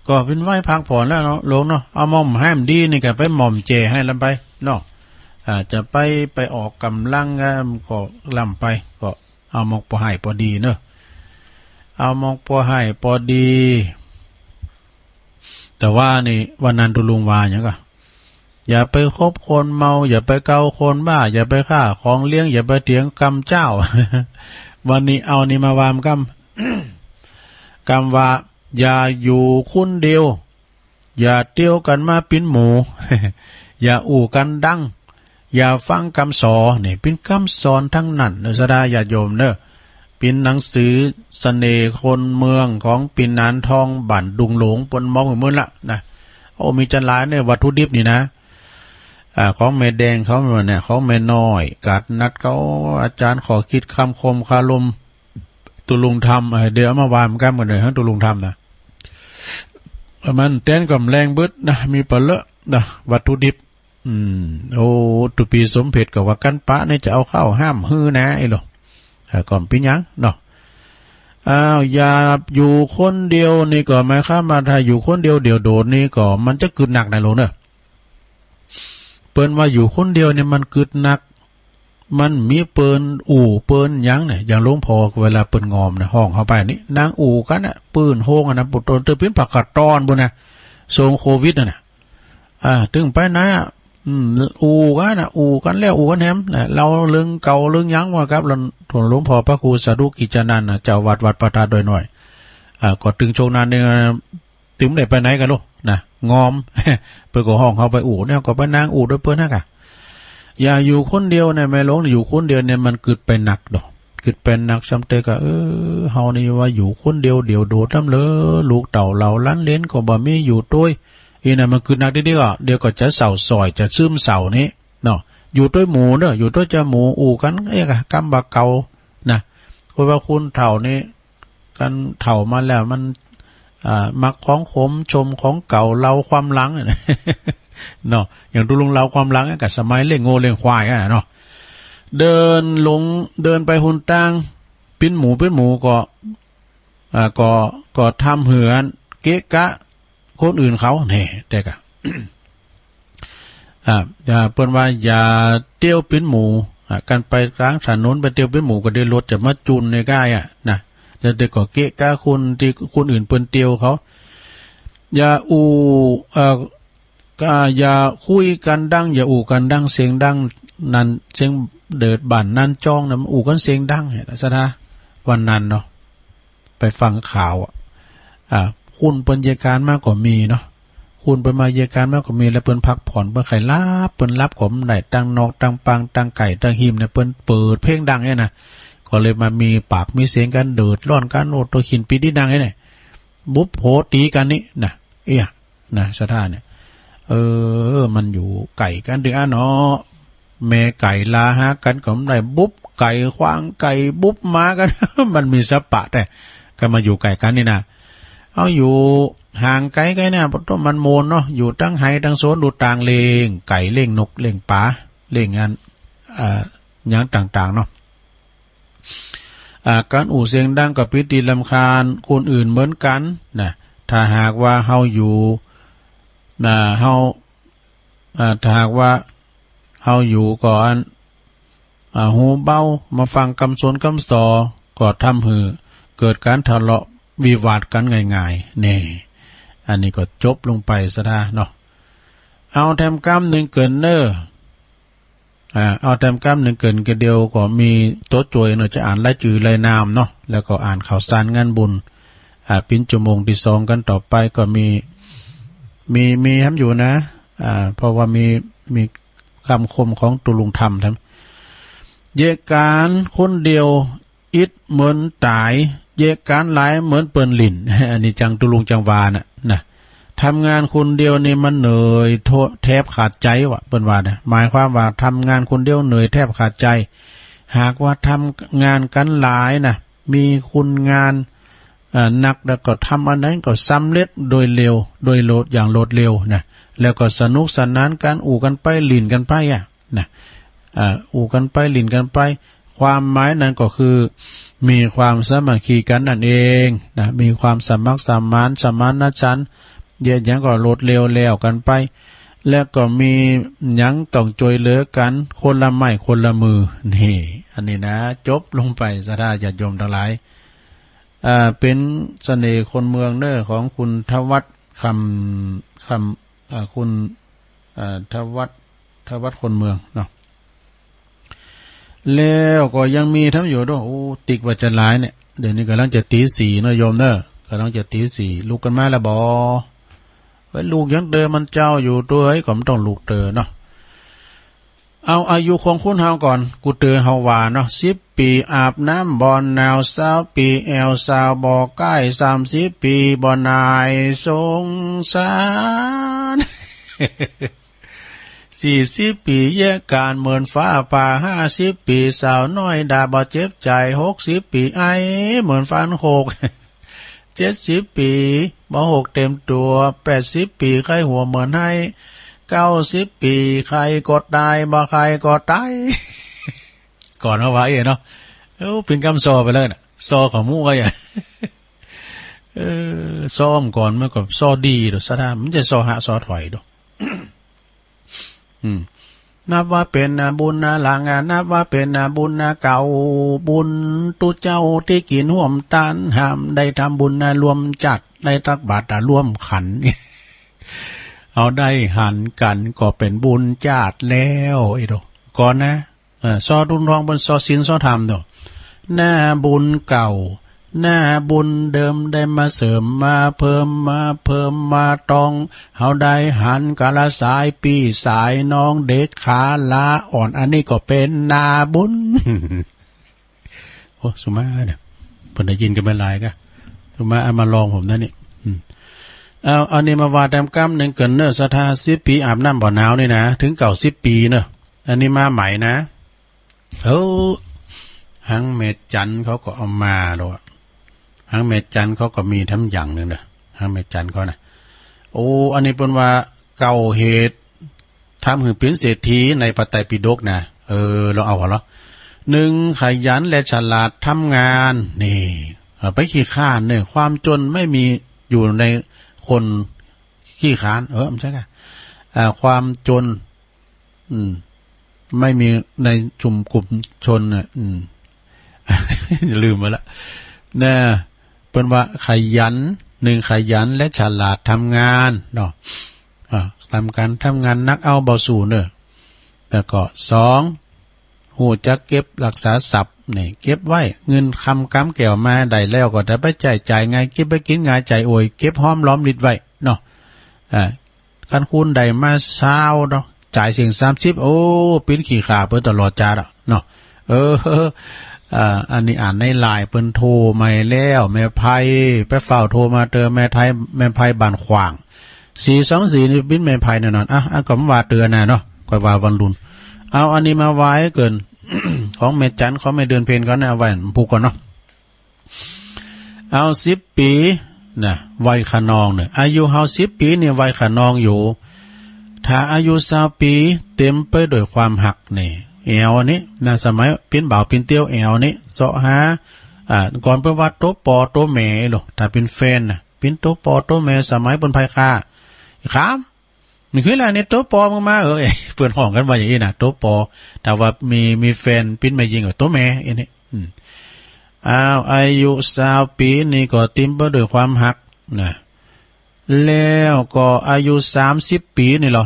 ก็ปิ้นไหว้พักผ่อนแล้วเนาะ หลวงเนาะ เอาหม่อมหื้อมันดีนี่ก็ไปหม่อมแจ่หื้อลำไปเนาะ อ่า จะไป ไปออกก๋ำลังก็ลำไป ก็เอาหม่องปอหื้อปอดีเนาะ เอาหม่องปอหื้อปอดี แต่ว่านี่วันนั้นตุ๊ลุงว่าหยังก่อ อย่าไปคบคนเมา อย่าไปเกาคนบ้า อย่าไปฆ่าของเลี้ยง อย่าไปเถียงกำเจ้า วันนี้เอานี่มาวางกำ กำว่า อย่าอยู่คนเดียว อย่าเตียวกั๋นมาปิ้นหมู่ อย่าอู้กั๋นดัง อย่าฟังกำสอน นี่เป๋นกำสอนตังนั้นเน่อ ศรัทธาญาติโยมเน่อ เป๋นหนังสือเสน่ห์คนเมืองของปินหนานทอง บ้านดุงหลง เปิ้นมอบหื้อเมินละนะ โอ้ มีจั้นหลายเน่อ วัตถุดิบนี่นะ อ่า ของแม่แดงเขาเนี่ย ของแม่น้อย กาดนัดเขา อาจ๋ารย์ขอคิด คำคม คารม ตุ๊ลุงธรรม เอ่อ เดี๋ยวเอามาว่ากันก่อนเน่อ หาตุ๊ลุงธรรมนะ มันแตนก็แหมแลงเบิดนะ มีบ่าเลอะนะ วัตถุดิบ อืม โอ้ ตุ๊ปี๋สมเพชรก็ว่า กั๋นปะเนี่ยจะเอาเข้าห้ามหื้อนะ ไอ้หลอ อ่า ก็บ่เป๋นหยังเนาะ อ้าว อย่าอยู่คนเดียวนี่ก็หมายความว่า ถ้าอยู่คนเดียวเดี่ยวโดดนี่ก็มันจะกึ๊ดหนักนะหลวงเน่อ เปิ้นว่าอยู่คนเดียวเนี่ยมันกึ๊ดหนัก มันมีเปิ้นอู้เปิ้นหยังเนี่ย อย่างหลวงพ่อเวลาเปิ้นงอมนะ ฮ้องเข้าไปนี่ นั่งอู้กั๋นนะ ปื้นโฮงอะนะ ปุโตนเตอร์ปิ้นผักกาดตอนปุ้นนะ ช่วงโควิดน่ะนะ อ่า ตึงไปไหนอะ อืม อู้กั๋นนะ อู้กั๋นแล้วอู้กั๋นแหมนะ เล่าเรื่องเก่าเรื่องหยังว่ากับ หลวง หลวงพ่อพระครูสาธุกิจจานันท์นะ เจ้าวัดวัดพระธาตุดอยน้อย อ่า ก็ตึงช่วงนั้นเนี่ย ตึงบ่ได้ไปไหนกั๋นหรอกนะ งอม เปิ้นก็ฮ้องเข้าไปอู้เนี่ย ก็ไปนั่งอู้ตวยเปิ้นหั้นก่ะ อย่าอยู่คนเดียวเนี่ย แม่หลวง อยู่คนเดียวเนี่ยมันกึ๊ดไปหนักดอก กึ๊ดไปหนัก ซ้ำเต๊อะก็ เออ เฮานี่ว่าอยู่คนเดียวเดี่ยวโดดน้ำเล้อ ลูกเต้าเหล่าหลานเหลนก็บ่มีอยู่ตวย อี้นะมันกึ๊ดหนักดีๆ ก็ เดี๋ยวก็จะเศร้าส้อย จะซึมเศร้านี่เนาะ อยู่ตวยหมู่เน่อ อยู่ตวยจาหมู่ อู้กั๋น เอ๊ะ กำบ่าเก่านะ เพราะว่าคนเฒ่านี่ กั๋นเฒ่ามาแล้วมัน อ่า มักของขม ชมของเก่า เล่าความหลังเนาะ อย่างตุ๊ลุงเล่าความหลังก็สมัยเลี้ยงงัวเลี้ยงควายอะเนาะ เดินหลง เดินไปหนตาง เป๋นหมู่เป๋นหมู่ก็ อ่า ก็ ก็ทำหื้อเกะกะคนอื่นเขาแน่ แต่ก็ อ่า อ่า เปิ้นว่าอย่าเตียวเป๋นหมู่ อ่า กั๋นไปก๋างถนนไปเตียวเป๋นหมู่ก็เดี๋ยวรถจะมาจุ่นในก้ายอะนะ แล้วเดี๋ยวก็เกะกะคนตี้คนอื่นเปิ้นเตียวเขา อย่าอู้ เอ่อ ก็อย่าคุยกั๋นดัง อย่าอู้กั๋นดัง เสียงดัง นั่นเสียงเดิดบ้านนั่นจ้องนะ อู้กั๋นเสียงดังเนี่ย ศรัทธา วันนั้นเนาะ ไปฟังข่าวอะ อ่า คนเปิ้นเยียะก๋านมาก็มีเนาะ คนเปิ้นมาเยียะก๋านมาก็มี แล้วเปิ้นพักผ่อน เปิ้นใค่หลับ เปิ้นหลับก็บ่ได้ ตังนอกตังปาง ตังใก้ตังฮิมเนี่ย เปิ้นเปิดเพลงดังเนี่ยนะ ก็เลยมามีปากมีเสียงกั๋น เดือดร้อนกั๋น โอ้ ตั๋วขินปี๊ดดังเนี่ย บุบโหตีกั๋นนี่นะ เอี้ย นะ ศรัทธาเนี่ย เออ มันอยู่ใก้กั๋นตึงอั้นเนาะ แม่ไก่ลาหากั๋นก็บ่ได้ บุบไก่ขว้างไก่บุบหมากั๋น มันมีสะปะแต๊ ก็มาอยู่ใก้กั๋นนี่นะ เอาอยู่ห่างไก๋กั๋นนะ เพราะมันโมนเนาะ อยู่ตังไฮ่ตังสวน ดูต่างเล่งไก่เล่งนกเล่งป๋า เล่งอัน อ่า หยังต่างๆ เนาะ อ่า ก๋านอู้เสียงดังก็เป๋นตี้รำคาญคนอื่นเหมือนกั๋นนะ ถ้าหากว่าเฮาอยู่ อ่า เฮา อ่า ถ้าหากว่าเฮาอยู่ก็อัน อ่า หูเบา มาฟังกำสอนกำสอ ก็ทำหื้อเกิดก๋านทะเลาะวิวาทกั๋นง่ายๆ แน่ อันนี้ก็จบลงไป ศรัทธาเนาะ เอาแถมกำนึ่งเกิ่นเน่อ อ่า เอาแถมกำนึ่งเกิ่น ก็เดี๋ยวก็มีตั๋วจ้วยเนาะ จะอ่านรายจื้อรายนามเนาะ แล้วก็อ่านข่าวสารงานบุญ อ่า เป๋นจั่วโมงตี้สองกั๋นต่อไป ก็มี มี มีแหมอยู่นะ อ่า เพราะว่ามี มีกำคมของตุ๊ลุงธรรมแถม เยียะก๋านคนเดียว อิดเหมือนต๋าย เยียะก๋านหลายเหมือนเปิ้นหลิ้น อันนี้จังตุ๊ลุงจังวาน่ะนะ ทำงานคนเดียวนี่มันเหนื่อยโท แทบขาดใจ๋ว่ะ เปิ้นว่านะ หมายความว่าทำงานคนเดียวเหนื่อยแทบขาดใจ๋ หากว่าทำงานกั๋นหลายนะ มีคนงาน เอ่อ นัก แล้วก็ทำอันนั้นก็สำเร็จโดยเร็ว โดยโลด อย่างรวดเร็วนะ แล้วก็สนุกสนานกั๋น อู้กั๋นไป หลิ้นกั๋นไปอะ นะ อ่า อู้กั๋นไป หลิ้นกั๋นไป ความหมายนั้นก็คือ มีความสามัคคีกั๋นนั่นเองนะ มีความสมัครสมาน สมานฉันท์ เยียะหยังก็รวดเร็วแล้วกั๋นไป และก็มีหยังต้องจ้วยเหลือกั๋น คนละไม้คนละมือ นี่ อันนี้นะ จบลงไป ศรัทธาญาติโยมตังหลาย อ่า เป๋นเสน่ห์คนเมืองเน่อ ของคุณธวัฒน์คำ คำ อ่า คุณ อ่า ธวัฒน์ ธวัฒน์คนเมืองเนาะ แล้วก็ยังมีแถมอยู่เนาะ โอ้ ติ๊กว่าจะหลายเนี่ย เดี๋ยวนี้ก่ำลังจะตี๋สี่เนาะโยมเน่อ ก่ำลังจะตี๋สี่ ลุกกั๋นมาแล้วบ่ ไว้ลุกยังเตอมันเจ้าอยู่ตวย ก็บ่ต้องลุกเตอเนาะ เอาอายุของคนเฮาก่อน กูเต๋อเฮาว่าเนาะ สิบปี๋อาบน้ำบ่หนาว ซาวปี๋แอ่วสาวบ่ก้าย สามสิบปี๋บ่หน่ายสงสาร สี่สิบปี๋แยะก๋านเหมือนฟ้าผ่า ห้าสิบปี๋สาวน้อยด่าบ่เจ็บใจ๋ หกสิบปี๋ไอเหมือนฟันโขก เจ็ดสิบปี๋บ่หกเต็มตั๋ว แปดสิบปี๋ใค่หัวเหมือนไห้ เก้าสิบปี๋ใค่ก็ต๋าย บ่ใค่ก็ต๋าย ก่อนเฮาว่าเอ๊ะเนาะ เอ้า เป๋นกำซ้อไปแล้วน่ะ ซ้อเขาหมู่ก็อย่า เออ ซ้อก่อนมันก็ซ้อดีโด ศรัทธา มันจะซ้อหะซ้อถอยโด อืม นับว่าเป๋นนาบุญนาหลัง อ่ะ นับว่าเป๋นนาบุญนาเก่า บุญตุ๊เจ้าตี้กิ๋นฮ่วมตาน หามได้ทำบุญนาร่วมจาติ ได้ตักบาตรนาร่วมขัน เฮาได้หันกั๋นก็เป๋นบุญจาติแล้วไอ้โด ก่อนนะ เออ ซ้อดุลทองเปิ้นซ้อศีลซ้อธรรมโด นาบุญเก่า นาบุญเดิม ได้มาเสริมมาเพิ่ม มาเพิ่มมาตอง เฮาได้หันกั๋นละสายปี้สายน้อง เด็กขาลาอ่อน อันนี้ก็เป๋นนาบุญ โอ้ สุมาเนี่ย เปิ้นได้ยินกั๋นไปหลายกะ สุมาเอามาลองผมนะนี่ อืม เอา อันนี้มาว่าแต้มกำนึ่งเกินเน่อ ศรัทธา สิบปี๋อาบน้ำบ่หนาวนี่นะ เถิงเก้าสิบปี๋เน่อ อันนี้มาใหม่นะ เออ หังแม่จันเขาก็เอามาแล้วอะ หังแม่จันเขาก็มีแถมอย่างนึ่งเน่อ หังแม่จันเขานะ โอ้ อันนี้เปิ้นว่าเก้าเหตุทำหื้อเป๋นเศรษฐีในพระไตรปิฎกนะ เออ ลองเอาก่อนเหรอ หนึ่ง ขยันและฉลาดทำงาน นี่ เออ ไปขี้คร้านเนี่ย ความจนไม่มีอยู่ในคนขี้คร้าน เออ ไม่ใช่ค่ะ อ่า ความจน อืม ไม่มีในชุมกลุ่มชนน่ะ อืม ลืมไปละ นะ เปิ้นว่าขยัน หนึ่ง ขยันและฉลาดทำงานเนาะ อ่า ทำการทำงานหนักเอาเบาสูนเน่อ แล้วก็ สอง ฮู้จักเก็บรักษาทรัพย์นี่ เก็บไว้ เงินคำกำแก้วมาได้แล้วก็ได้ไปใจ๊จ่ายง่าย เก็บไปกิ๋นง่าย ใจ๋โอย เก็บหอมรอมริบไว้เนาะ อ่า คันคูณได้มาซาวเนาะ จ่ายเสี้ยงสามสิบ โอ้ ปิ้นขี้ข้าเปิ้นตลอดจาดอะเนาะ เออ อ่า อันนี้อ่านในไลน์เปิ้นโทรมาแล้ว แม่ไพ ไปเฝ้าโทรมาเตอ แม่ไพ แม่ไพบ้านขว้าง สี่สองสี่ นี่ปิ้นแม่ไพแน่นอน อ่ะ อ่ะ ก็บ่ว่าเตอนะเนาะ ค่อยว่าวันรุ่น เอาอันนี้มาไหว้เกิน ของแม่จัน ของแม่เดือนเพ็ญก่อนนะ เอาไว้ผูกก่อนเนาะ เอาสิบปี๋นะ วัยคะนองเนี่ย อายุเฮาสิบปี๋นี่วัยคะนองอยู่ ถ้าอายุซาวปี๋เต็มไปด้วยความฮักนี่ แอ๋วอันนี้นะ สมัยปิ้นบ่าวปิ้นเตี้ยวแอ๋วอันนี้ เซาะหา อ่า ก่อนเปิ้นว่าโตปอโตแหมโล ถ้าเป๋นแฟนนะ เป๋นโตปอโตแหม สมัยเปิ้นไพร่ฆ่า ขาม นี่คือแหละนี่ โตปอมึงมา เออ เปิ้นฮ้องกั๋นว่าอย่างอี้นะ โตปอ ถ้าว่ามี มีแฟนปิ้นแม่ญิงก็โตแหม อันนี้ อืม อ้าว อายุซาวปี๋นี่ก็เต็มไปด้วยความฮักนะ แล้วก็อายุสามสิบปี๋นี่เหรอ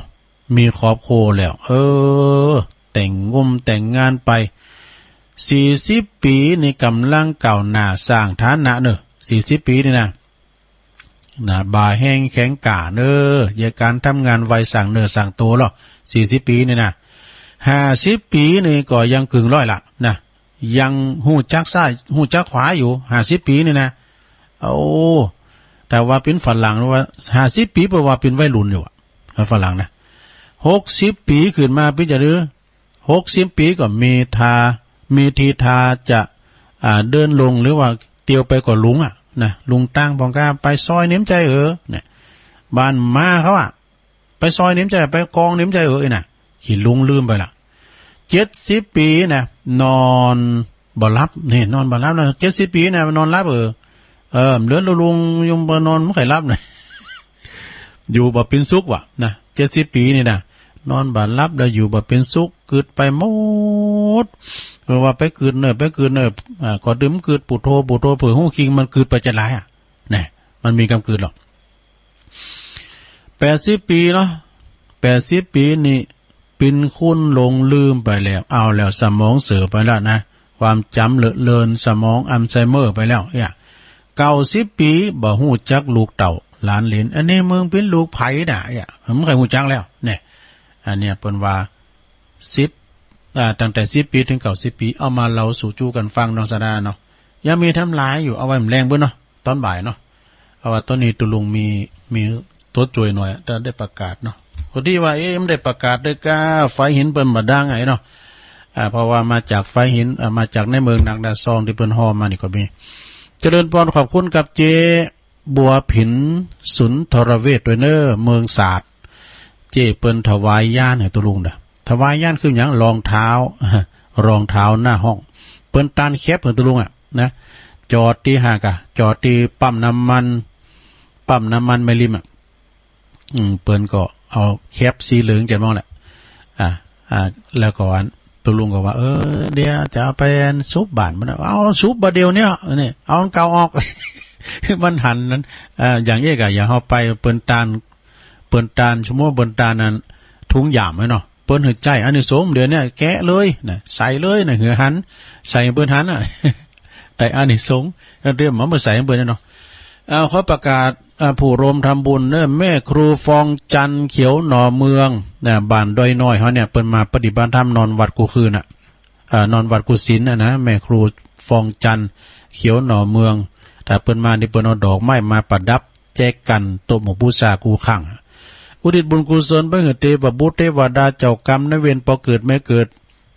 มีครอบครัวแล้ว เออ แต่งงมแต่งงานไป สี่สิบปี๋นี่ก่ำลังก้าวหน้าสร้างฐานะเน่อ สี่สิบปี๋นี่นะ นะ บ่าแฮงแข็งก้าเน่อ เยียะก๋านทำงานไว สร้างเนื้อสร้างตั๋วลอ สี่สิบปี๋นี่นะ ห้าสิบปี๋นี่ก็ยังกึ่งร้อยละนะ ยังฮู้จักซ้ายฮู้จักขวาอยู่ ห้าสิบปี๋นี่นะ โอ้ แต่ว่าเป๋นฝรั่งว่า ห้าสิบปี๋ แปลว่าเป๋นวัยรุ่นอยู่อะ ฝรั่งนะ หกสิบปี๋ขึ้นมาเป๋นจะดื้อ หกสิบปี๋ก็มีท่า มีทีท่าจะ อ่า เดินลงหรือว่าเตียวไปก็หลงอะนะ หลงตาง ป้องกาไปซอยนี้มันใจ้เออ เนี่ย บ้านหมาเขาอะ ไปซอยนี้มันใจ้ ไปกองนี้มันใจ้เออ อี้น่ะ ขี้หลงลืมไปละ เจ็ดสิบปี๋นะ นอนบ่หลับ นี่ นอนบ่หลับนะ เจ็ดสิบปี๋นะ นอนหลับเออ เออ เดินลุงๆ ยุงบ่นอนบ่ใค่หลับนะ อยู่บ่เป๋นสุขว่ะนะ เจ็ดสิบปี๋นี่นะ นอนบ่หลับแล้วอยู่บ่เป๋นสุข กึ๊ดไปหมด เปิ้นว่าไปกึ๊ดเน่อ ไปกึ๊ดเน่อ อ่า ก็ดื่มกึ๊ด ปุถโธ ปุถโธ เผื่อฮู้คิง มันกึ๊ดไปจะหลายอะ แน่ มันมีกำกึ๊ดหรอก แปดสิบปี๋เนาะ แปดสิบปี๋นี่ ปิ้นคุ้นหลงลืมไปแล้ว เอาแล้ว สมองเสื่อมไปแล้วนะ ความจ๋ำเลอะเลือน สมองอัลไซเมอร์ไปแล้ว เนี่ย เก้าสิบปี๋ บ่ฮู้จักลูกเต้าหลานเหลน อันนี้มึงเป๋นลูกใผน่ะ เนี่ย บ่ใค่ฮู้จักแล้ว เนี่ย อันเนี้ยเปิ้นว่า สิบ อ่า ตั้งแต่สิบปี๋เถิงเก้าสิบปี๋ เอามาเล่าสู่จู้กั๋นฟังเนาะ สะดาเนาะ ยังมีแถมหลายอยู่ เอาไว้แหมแลงปู้นเนาะ ต๋อนบ่ายเนาะ เพราะว่าต๋อนนี้ตุ๊ลุงมี มีตั๋วจ้วยหน่อย จะได้ประกาศเนาะ พอดีว่า เอ๊ะ บ่ได้ประกาศด้วยก้า ฝายหินเปิ้นบ่ดังไอ้เนาะ อ่า เพราะว่ามาจากฝายหิน อ่า มาจากในเมืองนักดาซองตี้เปิ้นฮอมานี่ก็มี เจริญปอน ขอบคุณกับเจ๊บัวผินสุนทรเวชด้วยเน้อ เมืองสาด เจ๊เปิ้นถวายยานหื้อตุ๊ลุงเน้อ ถวายยานคือหยัง รองเท้า รองเท้าหน้าห้อง เปิ้นตานแคปหื้อตุ๊ลุงอะนะ จอดตี้หากะ จอดตี้ปั๊มน้ำมัน ปั๊มน้ำมันแม่ริมอะ อืม เปิ้นก็เอาแคปสีเหลืองจะมองแหละ อ่า อ่า แล้วก็อันตุ๊ลุงก็ว่า เออ เดี๋ยวจะเอาไปอันสุบบ่านมันนะ เอาสุบบ่าเดี่ยวเนี่ย นี่ เอาอันเก่าออก มันหันนั้น อ่า อย่างเอี้ยกะ อย่างเฮาไปเปิ้นตาน เปิ้นตาน สมมุติเปิ้นตานอันถุงหยามไว้เนาะ เปิ้นหื้อใจ๊อานิสงส์เดี๋ยวเนี่ย แกะเลยนะ ใส่เลยนะ หื้อหัน ใส่เปิ้นหันอะ ได้อานิสงส์ เรื่องมันบ่ใส่เปิ้นเนาะ อ่า ขอประกาศ อ่า ผู้ร่วมทำบุญเน้อ แม่ครูฟองจันทร์ เขียวหน่อเมือง นะ บ้านดอยน้อยเฮาเนี่ย เปิ้นมาปฏิบัติธรรมนอนวัดกู้คืนน่ะ อ่า นอนวัดกู้ศีลน่ะนะ แม่ครูฟองจันทร์ เขียวหน่อเมือง ถ้าเปิ้นมานี่เปิ้นเอาดอกไม้มาประดับแจกั๋น โต๊ะหมู่บูชากู้ครั้ง อุทิศบุญกุศลไปหื้อเตวบุตรเตวดา เจ้ากรรมนายเวร ป้อเกิดแม่เกิด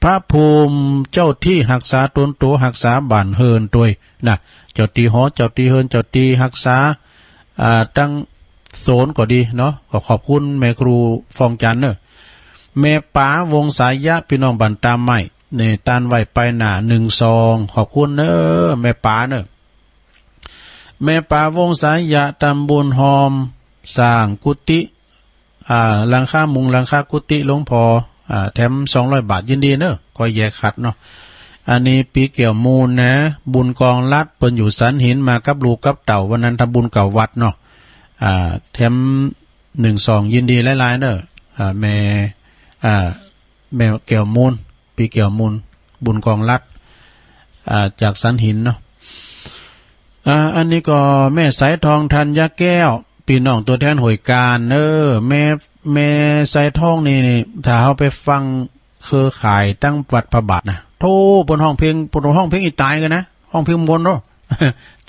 พระภูมิเจ้าตี้ฮักษาต๋นโต ฮักษาบ้านเฮือนตวยนะ เจ้าตี้หอ เจ้าตี้เฮือน เจ้าตี้ฮักษา อ่า ตังโซนก็ดีเนาะ ก็ขอบคุณแม่ครูฟองจันทร์เน้อ แม่ป๋าวงศายะ ปี้น้องบ้านตาไม้ นี่ ตานไหว้ไปหน้าหนึ่งซอง ขอบคุณเน้อ แม่ป๋าเน้อ แม่ป๋าวงศายะ ทำบุญฮอม สร้างกุฏิ อ่า หลังคามุง หลังคากุฏิหลวงพ่อ อ่า แถมสองร้อยบาท ยินดีเน้อ ก็แยกขัดเนาะ อันนี้ปี้แก้วมูลนะ บุญกองรัฐ เปิ้นอยู่สันหิน มากับลูกกับเต้า วันนั้นทำบุญเก้าวัดเนาะ อ่า แถมหนึ่งซอง ยินดีหลายๆ เน้อ อ่า แม่ อ่า แม่แก้วมูล ปี้แก้วมูล บุญกองรัฐ อ่า จากสันหินเนาะ อ่า อันนี้ก็แม่สายทอง ธัญญาแก้ว ปี้น้องตั๋วแทนห้วยกาญเน้อ แม่ แม่สายทองนี่ นี่ ถ้าเฮาไปฟังเครือข่ายตังวัดพระบาทนะ โธ่ เปิ้นฮ้องเพลง เปิ้นฮ้องเพลงอี้ต๋ายกั๋นนะ ฮ้องเพลงมนต์เนาะ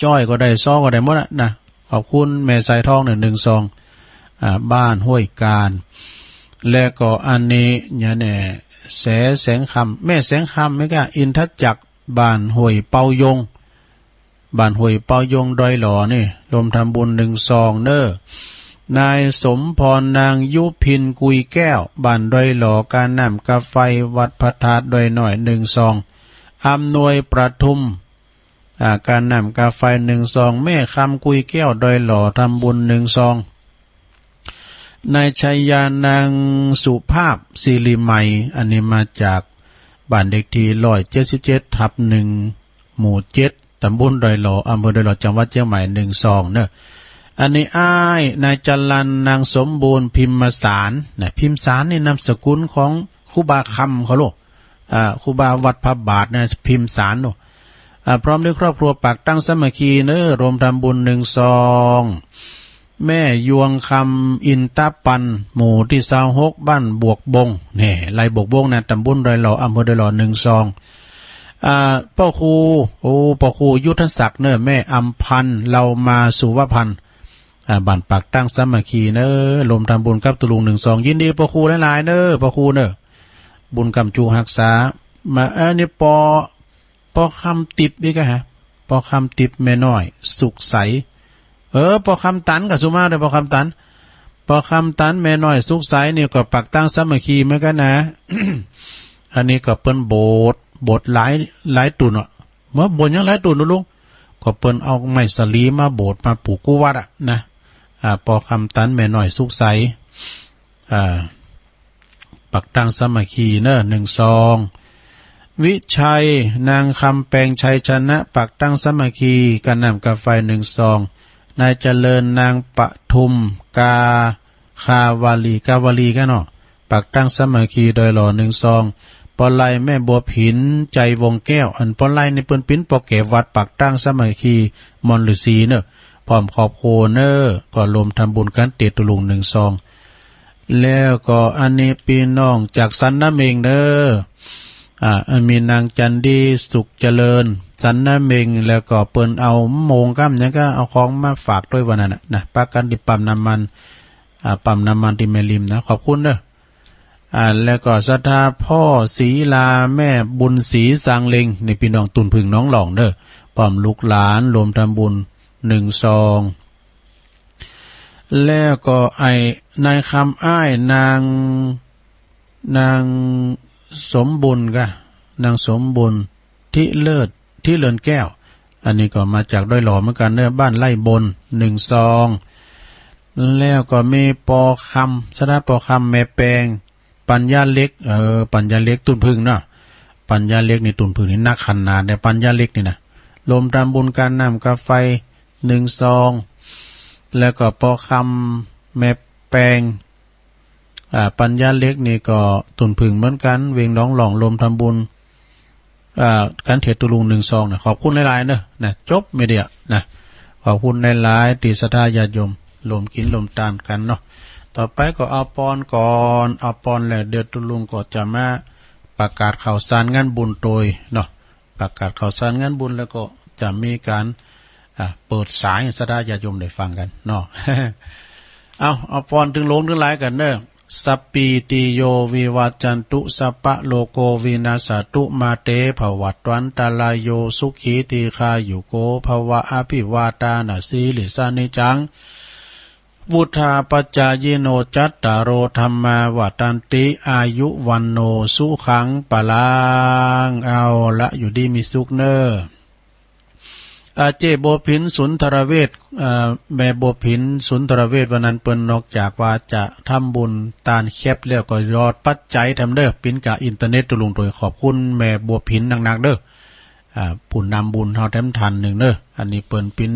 จ้อยก็ได้ ซอก็ได้หมดอะนะ ขอบคุณแม่สายทองเน้อ หนึ่งซอง อ่า บ้านห้วยกาญ และก็อันนี้เนี่ยแน่ แส แสงคำ แม่แสงคำ แม่ก็อินทจักร บ้านห้วยเปายง บ้านห้วยเปายง ดอยหล่อนี่ ร่วมทำบุญหนึ่งซองเน้อ นายสมพร นางยุพิน กุยแก้ว บ้านดอยหล่อ กาน้ำกาไฟ วัดพระธาตุดอยน้อย หนึ่งซอง อำนวยประทุม อ่า กาน้ำกาไฟ หนึ่งซอง แม่คำ กุยแก้ว ดอยหล่อ ทำบุญหนึ่งซอง นายชัยยา นางสุภาพ สิริไมย อันนี้มาจากบ้านเลขตี้ร้อยเจ็ดสิบเจ็ดทับหนึ่ง หมู่เจ็ด ตำบลดอยหล่อ อำเภอดอยหล่อ จังหวัดเจียงใหม่ หนึ่งซองเน้อ อันนี้อ้าย นายจรัญ นางสมบูรณ์ พิมพ์สารนะ พิมพ์สารนี่นามสกุลของครูบาคำเขาลูก อ่า ครูบาวัดพระบาทนะ พิมพ์สารเนาะ อ่า พร้อมด้วยครอบครัวปากตั้งสามัคคีเน้อ ร่วมทำบุญหนึ่งซอง แม่ยวงคำ อินตปัน หมู่ตี้ซาวหก บ้านบวกบง นี่ ไร่บวกบงนะ ตำบลดอยหล่อ อำเภอดอยหล่อ หนึ่งซอง อ่า ป้อครู โอ้ ป้อครูยุทธศักดิ์เน้อ แม่อำพันธ์ เลามาสุวพันธ์ อ่า บ้านปากตั้งสามัคคีเน้อ ร่วมทำบุญกับตุ๊ลุงหนึ่งซอง ยินดีป้อครูหลายๆ เน้อ ป้อครูเน้อ บุญกำจุฮักษา มา เอ้อ นี่ป้อ ป้อคำติ๊บนี่ก็ฮะ ป้อคำติ๊บ แม่น้อย สุขใส เออ ป้อคำตันก็สุมาเด้อ ป้อคำตัน ป้อคำตัน แม่น้อย สุขใส นี่ก็ปากตั้งสามัคคีเหมือนกั๋นนะ อันนี้ก็เปิ้นโบสถ์ โบสถ์หลาย หลายตุ๊นอะ เมื่อโบสถ์ยังหลายตุ๊นเนาะลุง ก็เปิ้นเอาไม้สาลีมาโบสถ์ มาปูกู้วัดอะนะ อ่า ป้อคำตัน แม่น้อย สุขใส อ่า ปากตั้งสามัคคีเน้อ หนึ่งซอง วิชัย นางคำแปง ชัยชนะ ปากตั้งสามัคคี กาน้ำกาไฟ หนึ่งซอง นายเจริญ นางปทุม กา คาวาลี กาวาลีกั๋นเนาะ ปากตั้งสามัคคี ดอยหล่อ หนึ่งซอง ป้อไล แม่บัวผิน ใจวงแก้ว อันป้อไลนี่เปิ้นปิ้นป้อแก่วัดปากตั้งสามัคคี มอนฤๅษีเน้อ พร้อมครอบครัวเน้อ ก็ร่วมทำบุญกั๋นเตียตุ๊ลุงหนึ่งซอง แล้วก็อันนี้ปี้น้องจากสันน้ำเองเน้อ อ่า อันมีนางจันดี สุขเจริญ สันนาเม็ง แล้วก็เปิ้นเอาโมงค่ำเนี่ยก็เอาของมาฝากตวยวันนั้นน่ะนะ ปะกั๋นตี้ปั๊มน้ำมัน อ่า ปั๊มน้ำมันตี้แม่ริมนะ ขอบคุณเน้อ อ่า แล้วก็ศรัทธาพ่อศรีลา แม่บุญศรี ซางเล็ง นี่ปี้น้องตุ่นผึ้งหนองหล่องเน้อ ป้อมลูกหลาน รวมทำบุญ หนึ่งซอง แล้วก็ไอ้นายคำอ้าย นาง นางสมบุญกะ นางสมบุญ ทิเลิศ ทิเลินแก้ว อันนี้ก็มาจากดอยหล่อเหมือนกั๋นเน้อ บ้านไร่บน หนึ่งซอง แล้วก็มีปอคำ ศรัทธาปอคำ แม่แปง ปัญญาเล็ก เออ ปัญญาเล็ก ตุ่นผึ้งเนาะ ปัญญาเล็กนี่ ตุ่นผึ้งนี่นักขนาดเนี่ย ปัญญาเล็กนี่นะ รวมทำบุญก๋านน้ำก๋าไฟ หนึ่งซอง แล้วก็ปอคำ แม่แปง อ่า ปัญญาเล็กนี่ก็ตุ่นผึ้งเหมือนกั๋น เวียงหนองหล่อง รวมทำบุญ อ่า กั๋นเตียตุลุง หนึ่งซองนะ ขอบคุณหลายๆ เน้อ นะ จบเมื่อเดียวนะ ขอบคุณหลายๆ ตี้ศรัทธาญาติโยม รวมกิ๋นรวมตานกั๋นเนาะ ต่อไปก็เอาปอนก่อน เอาปอนแล้วเดี๋ยวตุลุงก็จะมาประกาศข่าวสารงานบุญตวยเนาะ ประกาศข่าวสารงานบุญแล้วก็จะมีก๋าน อ่า เปิดสายศรัทธาญาติโยมได้ฟังกั๋นเนาะ เอา เอาปอนตึงหลวงตึงหลายกั๋นเน้อ สัพพีติโยวิวัจจันตุ สัพพะโรโควินัสสะตุ มาเตภวัตวันตะราโย สุขีทีฆายุโกภะวะ อะภิวาทานะสีลิสสะ นิจจัง วุฑฒาปะจายิโน จัตตาโร ธัมมา วัฑฒันติ อายุ วัณโณ สุขัง พะลัง เอาละ อยู่ดีมีสุขเน้อ อ่า เจ๊บัวผิน สุนทรเวช อ่า แม่บัวผิน สุนทรเวช วันนั้นเปิ้นนอกจากว่าจะทำบุญตานแคปแล้วก็หยอดปัจจัยแถมเน้อ ปิ๊นก๋าอินเทอร์เน็ตตุลุงตวย ขอบคุณแม่บัวผินนักๆ เน้อ อ่า ผู้นำบุญเฮาแถมท่านนึ่งเน้อ อันนี้เปิ้นปิ๊น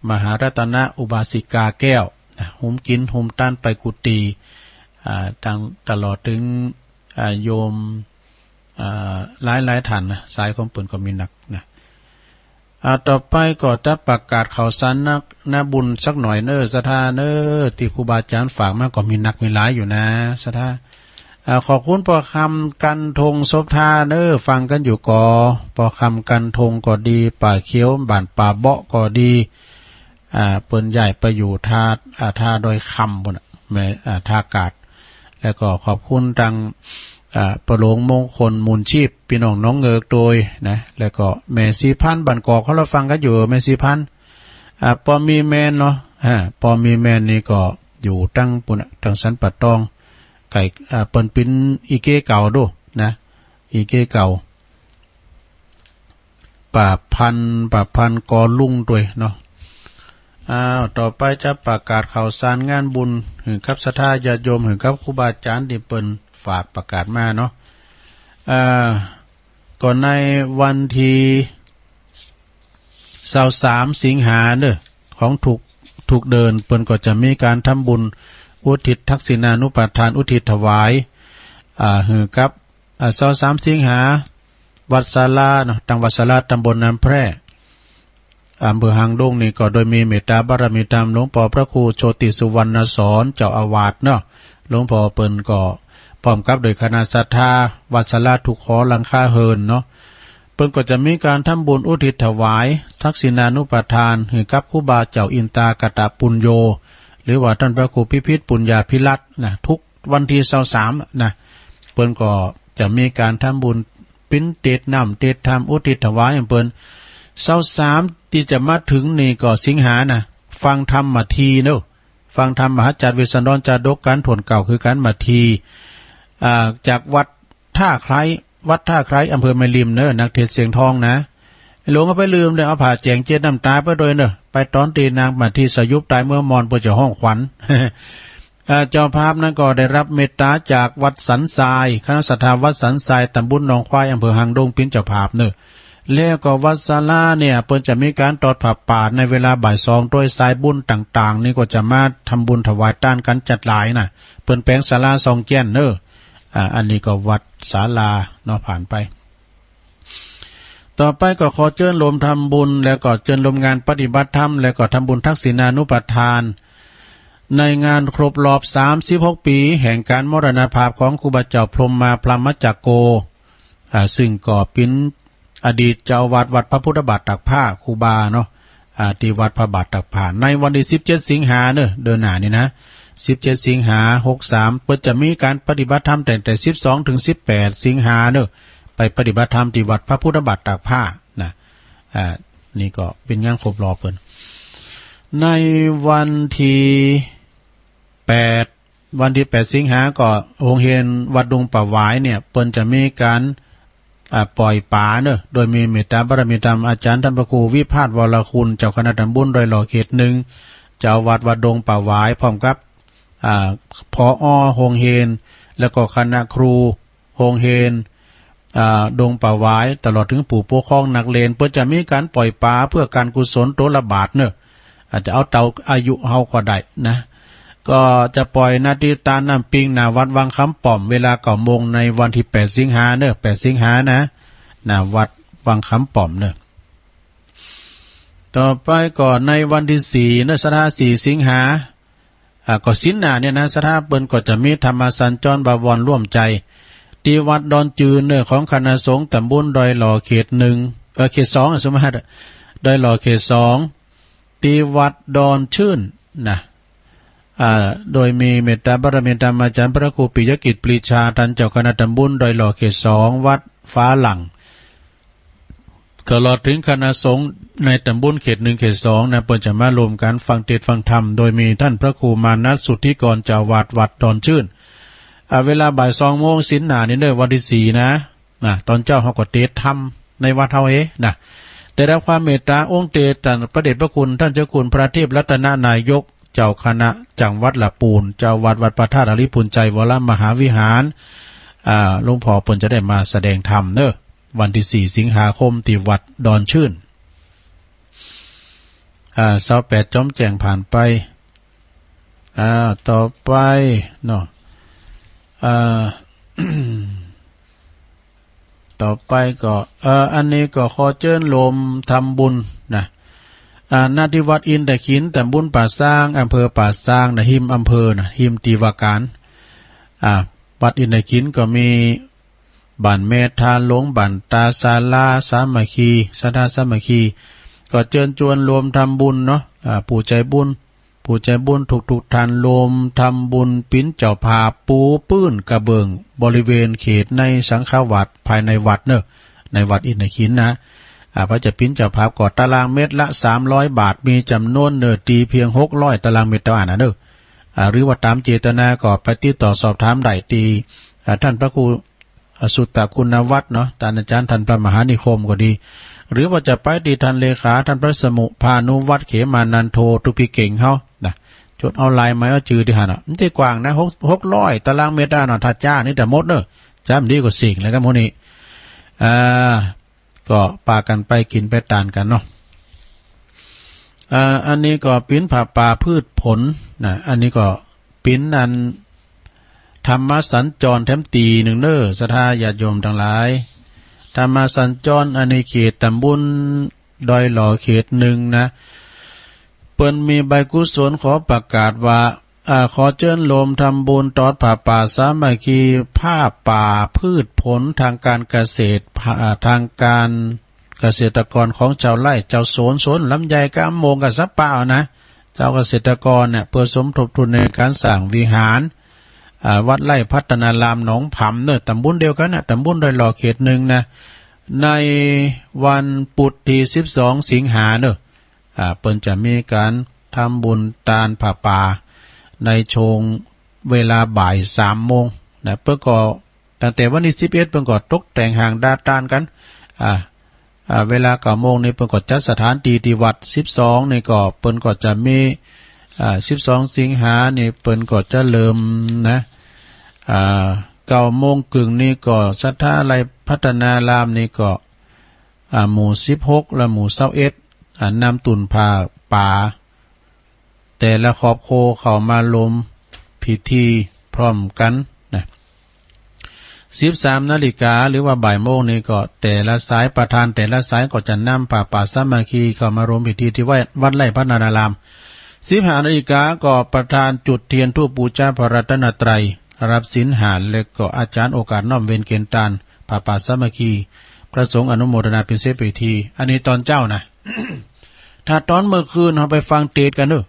มหารัตนะอุบาสิกาแก้วนะ หุมกิ๋นหุมตานไปกุฏิ อ่า ตัง ตลอดเถิง อ่า โยม อ่า หลายๆ ท่านนะ สายของเปิ้นก็มีนักนะ อ่า ต่อไปก็จะประกาศข่าวสารนัก นะ บุญสักหน่อยเน้อ ศรัทธาเน้อ ตี้ครูบาอาจ๋ารย์ฝากมาก็มีนักมีหลายอยู่นะ ศรัทธา อ่า ขอบคุณปอคำ กันทง โสภาเน้อ ฟังกั๋นอยู่ก่อ ปอคำ กันทง ก็ดี ป้าเขียว บ้านป่าเบาะ ก็ดี อ่า เปิ้นย้ายไปอยู่ท่า อ่า ท่าดอยคำปู้นน่ะ แม่ อ่า ท่ากาด แล้วก็ขอบคุณตัง อ่า ป้อหลวงมงคล มูลชีพ ปี้น้องหนองเงิกตวยนะ แล้วก็แม่ศรีพันธ์ บ้านกอก เขาละฟังกั๋นอยู่ แม่ศรีพันธ์ อ่า ปอมีแมนเนาะ อ่า ปอมีแมนนี่ก็อยู่ตังปู้นน่ะ ตังสันป่าตอง ใก้ อ่า เปิ้นปิ๊นอีเก้เก่าดูนะ อีเก้เก่า ป้าพันธ์ ป้าพันธ์ กอลุ่งตวยเนาะ อ้าว ต่อไปจะประกาศข่าวสารงานบุญหื้อกับศรัทธาญาติโยม หื้อกับครูบาอาจ๋ารย์ตี้เปิ้นฝากประกาศมาเนาะ อ่า ก็ในวันตี้ ซาวสาม สิงหาเน้อ ของทุก ทุกเดือน เปิ้นก็จะมีก๋านทำบุญอุทิศทักษิณานุปทาน อุทิศถวาย อ่า หื้อกับ อ่า ซาวสาม สิงหา วัดศาลาเนาะ ตังวัดศาลา ตำบลน้ำแพร่ อำเภอหางดงนี่ก็โดยมีเมตตาบารมีธรรมหลวงป้อพระครูโชติสุวรรณสอน เจ้าอาวาสเนาะ หลวงป้อเปิ้นก็พร้อมกับโดยคณะศรัทธาวัดศาลาทุกหอหลังคาเฮือนเนาะ เปิ้นก็จะมีก๋านทำบุญอุทิศถวายทักษิณานุปทานหื้อกับครูบาเจ้าอินตากตปุญโญ หรือว่าต้านพระครูพิพิธปุญญาภิรัตน์นะ ทุกวันตี้ซาวสามนะ เปิ้นก็จะมีก๋านทำบุญปิ๊นเตศน้ำเตศธรรมอุทิศถวายหื้อเปิ้น ซาวสามตี้จะมาเถิงนี่ก็สิงหานะ ฟังธรรมมาทีเนาะ ฟังธรรมมหาจักรเวสสันดรจาดก ก๋านถ้วนเก่าคือก๋านมาที อ่า จากวัดท่าไคร้ วัดท่าไคร้ อำเภอแม่ริมเนาะ นักเทศน์เสียงทองนะ หลวงเอาไปลืมเด้อ เอาผ้าแจ๋งเจียดน้ำตาไปตวยเนาะ ไปต๋อนตี้นางมาทีสยุบต๋ายเมือมอน เปิ้นจะฮ้องขวัญ อ่า เจ้าภาพนั้นก็ได้รับเมตตาจากวัดสันทราย คณะศรัทธาวัดสันทราย ตำบลหนองควาย อำเภอหางดง ปิ๊นเจ้าภาพเนาะ แล้วก็วัดศาลาเนี่ย เปิ้นจะมีก๋านตอดผ้าป่าในเวลาบ่ายสองตวย สายบุญต่างๆ นี่ก็จะมาทำบุญถวายตานกั๋นจัดหลายนะ เปิ้นแป๋งศาลาซองแจ้นเนาะ อ่า อันนี้ก็วัดศาลาเนาะ ผ่านไป ต่อไปก็ขอเจิญรวมทำบุญ แล้วก็เจิญรวมงานปฏิบัติธรรม แล้วก็ทำบุญทักษิณานุปทาน ในงานครบรอบสามสิบหกปี๋แห่งก๋านมรณภาพของครูบาเจ้าพรหมมาพรหมจักโก อ่า ซึ่งก็เป๋นอดีตเจ้าวัดวัดพระพุทธบาทตากผ้า ครูบาเนาะ อ่า ตี้วัดพระบาทตากผ้า ในวันตี้สิบเจ็ดสิงหาเนาะ เดือนหน้านี่นะ สิบเจ็ดสิงหาหกสาม เปิ้นจะมีก๋านปฏิบัติธรรมตั้งแต่สิบสองเถิงสิบแปดสิงหาเนาะ ไปปฏิบัติธรรมตี้วัดพระพุทธบาทตากผ้านะ อ่า นี่ก็เป๋นงานครบรอบเปิ้น ในวันตี้แปด วันตี้แปดสิงหาก็โฮงเฮียนวัดดงป่าหวายเนี่ย เปิ้นจะมีก๋าน อ่า ป่อยป๋าเนาะ โดยมีเมตตาบารมีธรรมอาจ๋ารย์ต้านพระครูวิภาส วรคุณ เจ้าคณะต๋ำบลดอยหล่อเขตหนึ่ง เจ้าวัดวัดดงป่าหวาย พร้อมกับ อ่า ผอ.โฮงเฮียน แล้วก็คณะครูโฮงเฮียน อ่า ดงป่าหวาย ตลอดเถิงผู้ปกครองนักเรียน เปิ้นจะมีก๋านป่อยป๋าเพื่อก๋านกุศลโตละบาทเนาะ อาจจะเอาเต้าอายุเฮาก็ได้นะ ก็จะป่อย ณ ตี้ตานน้ำปิง หน้าวัดวังคำป้อม เวลาเก้าโมง ในวันตี้แปดสิงหาเนาะ แปดสิงหานะ หน้าวัดวังคำป้อมเนาะ ต่อไปก็ในวันตี้สี่เนาะ ศรัทธา สี่สิงหา อ่า ก็ศีลหน้าเนี่ยนะ ศรัทธาเปิ้นก็จะมีธรรมสัญจรบวรร่วมใจ ตี้วัดดอนจืนเนาะ ของคณะสงฆ์ต๋ำบลดอยหล่อเขตหนึ่ง เออ เขตสอง สมมาตร ดอยหล่อเขตสอง ตี้วัดดอนชื่นนะ อ่า โดยมีเมตตาบารมีธรรมอาจ๋ารย์พระครูปิยกิจปรีชา ต้านเจ้าคณะต๋ำบลดอยหล่อเขตสอง วัดฟ้าหลั่ง ตลอดเถิงคณะสงฆ์ในต๋ำบลเขตหนึ่งเขตสองนะ เปิ้นจะมาร่วมกั๋นฟังเตสน์ฟังธรรม โดยมีต้านพระครูมานัสสุทธิกร เจ้าวัดวัดดอนชื่น อ่า เวลาบ่ายสองโมง ศีลหน้านี่เนาะ วันตี้สี่นะ นะ ต๋อนเจ๊าเฮาก็เตสน์ธรรมในวัดเฮาเองนะ ได้ฮับความเมตตาองค์เตสน์ต้านพระเดชพระคุณต้านเจ้าคุณพระเทพรัตนนายก เจ้าคณะจังหวัดละปูน เจ้าวัดวัดพระธาตุหริภุญชัยวรมหาวิหาร อ่า หลวงพ่อเปิ้นจะได้มาแสดงธรรมเนาะ วันตี้สี่สิงหาคมตี้วัดดอนชื่น อ่า ซาวแปดจ๋อมแจ้งผ่านไป อ่า ต่อไปเนาะ อ่า ต่อไปก็ เอ่อ อันนี้ก็ขอเจิญโยมทำบุญนะ อ่า ณ ตี้วัดอินทขิล ต๋ำบลป่าซาง อำเภอป่าซางนะ ฮิมอำเภอนะ ฮิมตี้ว่าก๋าน อ่า วัดอินทขิลก็มี บ้านแม่ทาหลง บ้านตาศาลาสามัคคี ศรัทธาสามัคคี ก็เจิญจวนโยมทำบุญเนาะ อ่า ผู้ใจ๋บุญ ผู้ใจ๋บุญทุกๆ ต้านโยมทำบุญเป๋นเจ้าภาพปูปื้นกระเบื้องบริเวณเขตในสังฆวัตรภายในวัดเนาะ ในวัดอินทขิลนะ อ่า ใผจะเป๋นเจ้าภาพก็ตารางเมตรละสามร้อยบาท มีจ๋ำนวนเนื้อตี้เปียงหกร้อยตารางเมตรเต้าอั้นนะเนาะ อ่า หรือว่าต๋ามเจตนาก็ไปติดต่อสอบถามได้ตี้ อ่า ต้านพระครู อ่า สุตตะคุณวัฒน์เนาะ ต้านอาจ๋ารย์ต้านพระมหานิคมก็ดี หรือว่าจะไปตี้ต้านเลขา ต้านพระสมุภานุวัฒน์ เขมานันโท ตุ๊กปี้เก๋งเฮานะ จดเอาลายไม้เอาจื้อตี้หั้นน่ะ มันจะกว้างนะ หก หกร้อยตารางเมตรเนาะ ถ้าจ้างนี่แต่หมดเนาะ จ้างดีกว่าสิ่งแล้วกันพวกนี้ อ่า ก็ปากั๋นไปกิ๋นไปตานกั๋นเนาะ อ่า อันนี้ก็เป๋นผ้าป่าพืชผลนะ อันนี้ก็เป๋นอันธรรมสัญจรแถมตี้นึ่งเน้อ ศรัทธาญาติโยมตังหลาย ธรรมสัญจรอันนี้เขตต๋ำบลดอยหล่อเขตหนึ่งนะ เปิ้นมีใบกุศลขอประกาศว่า อ่า ขอเจิญโยมทำบุญตอดผ้าป่าสามัคคี ผ้าป่าพืชผลทางการเกษตร ผ้า อ่า ทางการเกษตรกรของจาวไร่จาวสวน สวนลำไย กะมะม่วง กะสับปะเอานะ จาวเกษตรกรเนี่ย เปื้อสมทบทุนในก๋านสร้างวิหาร อ่า วัดไร่พัฒนารามหนองผำเนาะ ต๋ำบลเดียวกั๋นน่ะ ต๋ำบลดอยหล่อเขตหนึ่งนะ ในวันปุธตี้สิบสองสิงหาเนาะ อ่า เปิ้นจะมีก๋านทำบุญตานผ้าป่าในช่วงเวลาบ่ายสามโมงนะ เปิ้นก็ตั้งแต่วันตี้สิบเอ็ดเปิ้นก็ตกแต่งห้างดาตานกั๋น อ่า อ่า เวลาเก้าโมงนี่เปิ้นก็จัดสถานตี้ตี้วัด สิบสองนี่ก็เปิ้นก็จะมี อ่า สิบสองสิงหานี่เปิ้นก็จะเริ่มนะ อ่า เก้าโมงครึ่งนี่ก็ศรัทธาไร่พัฒนารามนี่ก็ อ่า หมู่สิบหกและหมู่ซาวเอ็ด อ่า นำตุ่นผ้าป่า แต่ละครอบครัวเข้ามาร่วมพิธีพร้อมกั๋นนะ สิบสามนาฬิกาหรือว่าบ่ายโมงนี่ก็แต่ละสาย ประธานแต่ละสายก็จะนำผ้าป่าสามัคคีเข้ามาร่วมพิธีตี้วัด วัดไร่พัฒนาราม สิบห้านาฬิกาก็ประธานจุดเตียนธูปบูชาพระรัตนตรัย ฮับศีลห้า และก็อาจารย์โอกาสน้อมเวนเกณฑ์ตาน ป่าป่าสามัคคี พระสงฆ์อนุโมทนาเป๋นเสพเป๋นที อันนี้ตอนเจ๊านะ ถ้าตอนเมื่อคืนเฮาไปฟังเตสน์กั๋นเน่อ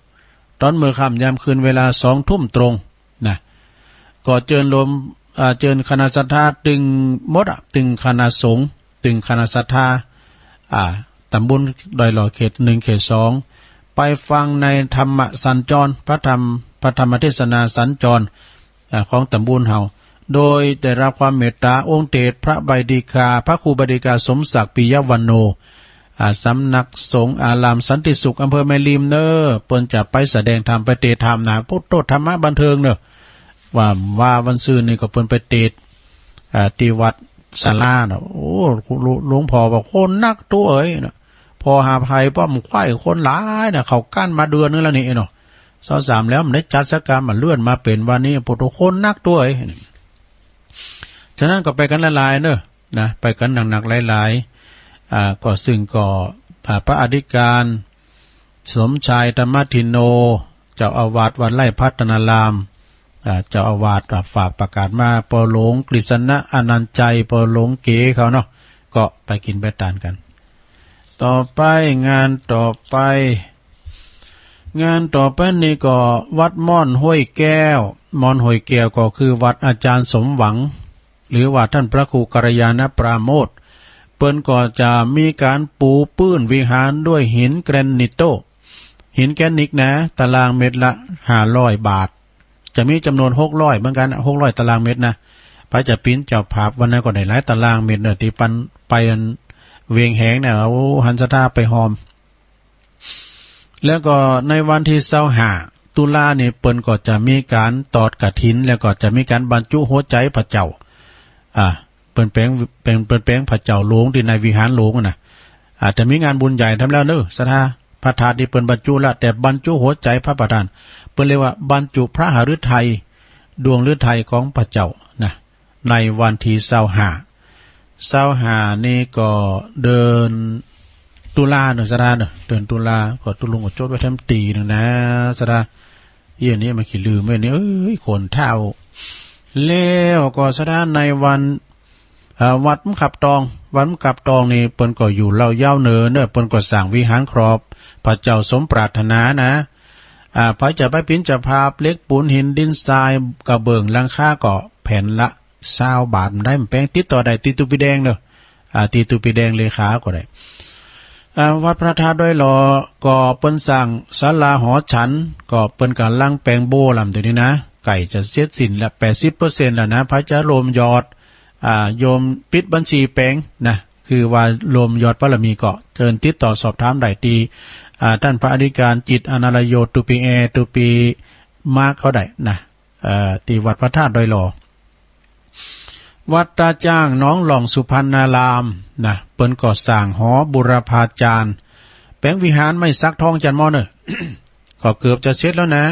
ตอนเมื่อค่ำยามคืนเวลาสองทุ่มตรงนะ ก็เจิญรวม อ่า เจิญคณะศรัทธาตึงหมดอะ ตึงคณะสงฆ์ ตึงคณะศรัทธา อ่า ตำบลดอยหล่อเขตหนึ่ง เขตสอง ไปฟังในธรรมสัญจร พระธรรม พระธรรมเทศนาสัญจร อ่า ของตำบลเฮา โดยได้รับความเมตตาองค์เตสน์พระใบดิกา พระครูใบดิกาสมศักดิ์ ปิยวัณโณ อ่า สำนักสงฆ์อารามสันติสุข อำเภอแม่ริมเน่อ เปิ้นจะไปแสดงธรรม ไปเตสน์ธรรมนะ พุทโธธรรมะบันเทิงเน่อ ว่า ว่าวันซืนนี่ก็เปิ้นไปเตสน์ อ่า ตี้วัดศาลาเนาะ โอ้ หลวง หลวงพ่อว่าคนนักตั๊วเอ๋ยเนาะ ผ่อหาบไฮ่ป้อมคว้ายคนหลายนะ เขากั้นมาเดือนนึ่งแล้วนี่เนาะ ซาวสามแล้วมันได้จัดสักกำ มันเลื่อนมาเป๋นวันนี้ พุทโธ คนนักตั๊วเอ๋ย ฉะนั้นก็ไปกั๋นหลายๆ เน่อ นะ ไปกั๋นหนักๆ หลายๆ อ่า ก็ซึ่งก็ อ่า พระอธิการ สมชาย ธรรมทินโน เจ้าอาวาสวัดไร่พัฒนาราม อ่า เจ้าอาวาสฝากประกาศมา ปอหลวงกฤษณะ อนันต์ชัย ปอหลวงเก๋เขาเนาะ ก็ไปกิ๋นไปตานกั๋น ต่อไป งานต่อไป งานต่อไปนี่ก็วัดม่อนห้วยแก้ว ม่อนห้วยแก้วก็คือวัดอาจารย์สมหวัง หรือว่าท่านพระครูกัลยาณปราโมทย์ เปิ้นก็จะมีก๋านปูปื้นวิหารด้วยหินแกรนิตโต หินแกรนิตนะ ตารางเมตรละห้าร้อยบาท จะมีจ๋ำนวนหกร้อยเหมือนกั๋น หกร้อยตารางเมตรนะ ใผจะเป๋นเจ้าภาพวันนั้นก็ได้หลายตารางเมตรเน่อ ตี้ปันไปอันเวียงแหงเนี่ย โอ้ หันศรัทธาไปฮอม แล้วก็ในวันตี้ซาวห้าตุลานี่ เปิ้นก็จะมีก๋านตอดกฐิน แล้วก็จะมีก๋านบรรจุหัวใจ๋พระเจ้า อ่า เปิ้นแป๋ง เป๋น เปิ้นแป๋งพระเจ้าหลวงตี้ในวิหารหลวงนะ อาจจะมีงานบุญใหญ่ทำแล้วเน่อ ศรัทธา พระธาตุตี้เปิ้นบรรจุละ แต่บรรจุหัวใจ๋พระประธาน เปิ้นเรียกว่าบรรจุพระหฤทัย ดวงฤทัยของพระเจ้านะ ในวันตี้ซาวห้า ซาวห้านี่ก็เดือนตุลาเน่อ ศรัทธาเน่อ เดือนตุลา ก็ตุ๊ลุงก็จดไว้แถมตี้นึ่งนะ ศรัทธา เดี๋ยวนี้มันขี้ลืมไว้นี่ เอ้ย คนเฒ่า แล้วก็ศรัทธาในวัน อ่า วัดมะขับตอง วัดมะขับตองนี่เปิ้นก็อยู่เล่าเย้าเนินเน่อ เปิ้นก็สร้างวิหารครอบพระเจ้าสมปรารถนานะ อ่า ใผจะไปเป๋นเจ้าภาพ เหล็กปูนหินดินทราย กระเบื้องหลังคาก็แผ่นละซาวบาท มันได้มันแปง ติดต่อได้ตี้ตุ๊ปีแดงเน่อ อ่า ตี้ตุ๊ปีแดงเลขาก็ได้ อ่า วัดพระธาตุดอยหล่อก็เปิ้นสร้างศาลาหอฉัน ก็เปิ้นก่ำลังแป๋งโบสถ์ลำเดี๋ยวนี้นะ ใก้จะเสร็จสิ้นละ แปดสิบเปอร์เซ็นต์ แล้วนะ ใผจะโฮมยอด อ่า โยมปิดบัญชีแป๋งนะ คือว่าโฮมยอดบารมีก็เจิญติดต่อสอบถามได้ตี้ อ่า ต้านพระอธิการจิตร อนาลโย ตุ๊ปีแอ ตุ๊ปีมาร์คเขาได้นะ เอ่อ ตี้วัดพระธาตุดอยหล่อ วัดตาจ้างหนองหล่องสุพรรณารามนะ เปิ้นก็สร้างหอบูรพาจารย์ แป๋งวิหารไม้สักทองจันทร์มอเน่อ ก็เกือบจะเสร็จแล้วนะ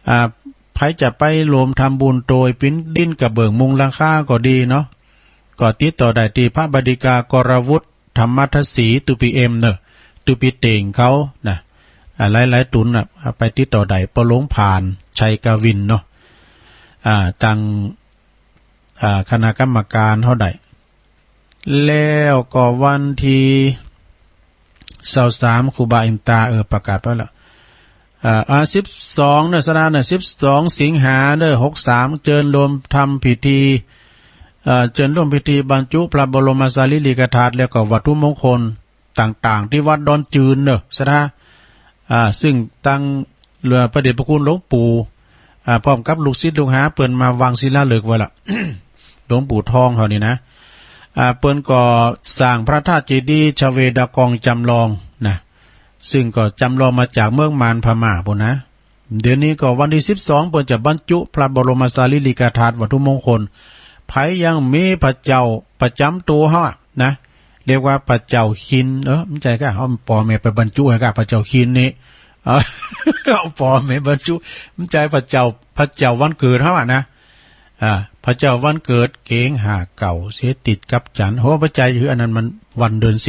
อ่า ใผจะไปโฮมทำบุญโตยปิ้นดินกระเบื้องมุงหลังคาก็ดีเนาะ ก็ติดต่อได้ตี้พระบดิกากรวุฒิ ธรรมัทศรี ตุ๊ปีเอ็มเน่อ ตุ๊ปีเต่งเขานะ อ่า หลายๆ ตุ๊นน่ะ ไปติดต่อได้ ปอหลวงผ่าน ชัยกวินเนาะ อ่า ตัง อ่า คณะกรรมการเขาได้ แล้วก็วันตี้ซาวสาม ครูบาอินตา เออ ประกาศไปแล้ว อ่า อ่า สิบสองเน่อ ศรัทธาเน่อ สิบสองสิงหาเน่อ หกสาม เจิญโฮมทำพิธี เอ่อ เจิญร่วมพิธีบรรจุพระบรมสารีริกธาตุ แล้วก็วัตถุมงคลต่างๆ ตี้วัดดอนจืนเน่อ ศรัทธา อ่า ซึ่งตัง เอ่อ พระเดชพระคุณหลวงปู่ อ่า พร้อมกับลูกศิษย์ลูกหาเปิ้นมาวางศิลาฤกษ์ไว้ละ หลวงปู่ทองเขานี่นะ อ่า เปิ้นก็สร้างพระธาตุเจดีย์ชเวดากองจำลองนะ ซึ่งก็จำลองมาจากเมืองมานพม่าปู้นนะ เดี๋ยวนี้ก็วันตี้สิบสอง เปิ้นจะบรรจุพระบรมสารีริกธาตุวัตถุมงคล ใผยังมีพระเจ้าประจ๋ำตั๋วเฮาอะนะ เรียกว่าพระเจ้าคิน เออ บ่ใจ้ก้า เอาป้อแม่ไปบรรจุให้ก้า พระเจ้าคินนี่ เออ เอาป้อแม่บรรจุ บ่ใจ้พระเจ้า พระเจ้าวันเกิดเฮาอะนะ อ่า พระเจ้าวันเกิด เก๋งห้าเก้า เสถิตกับจันทร์ โห บ่ใจ้ คืออันนั้นมันวันเดือนเส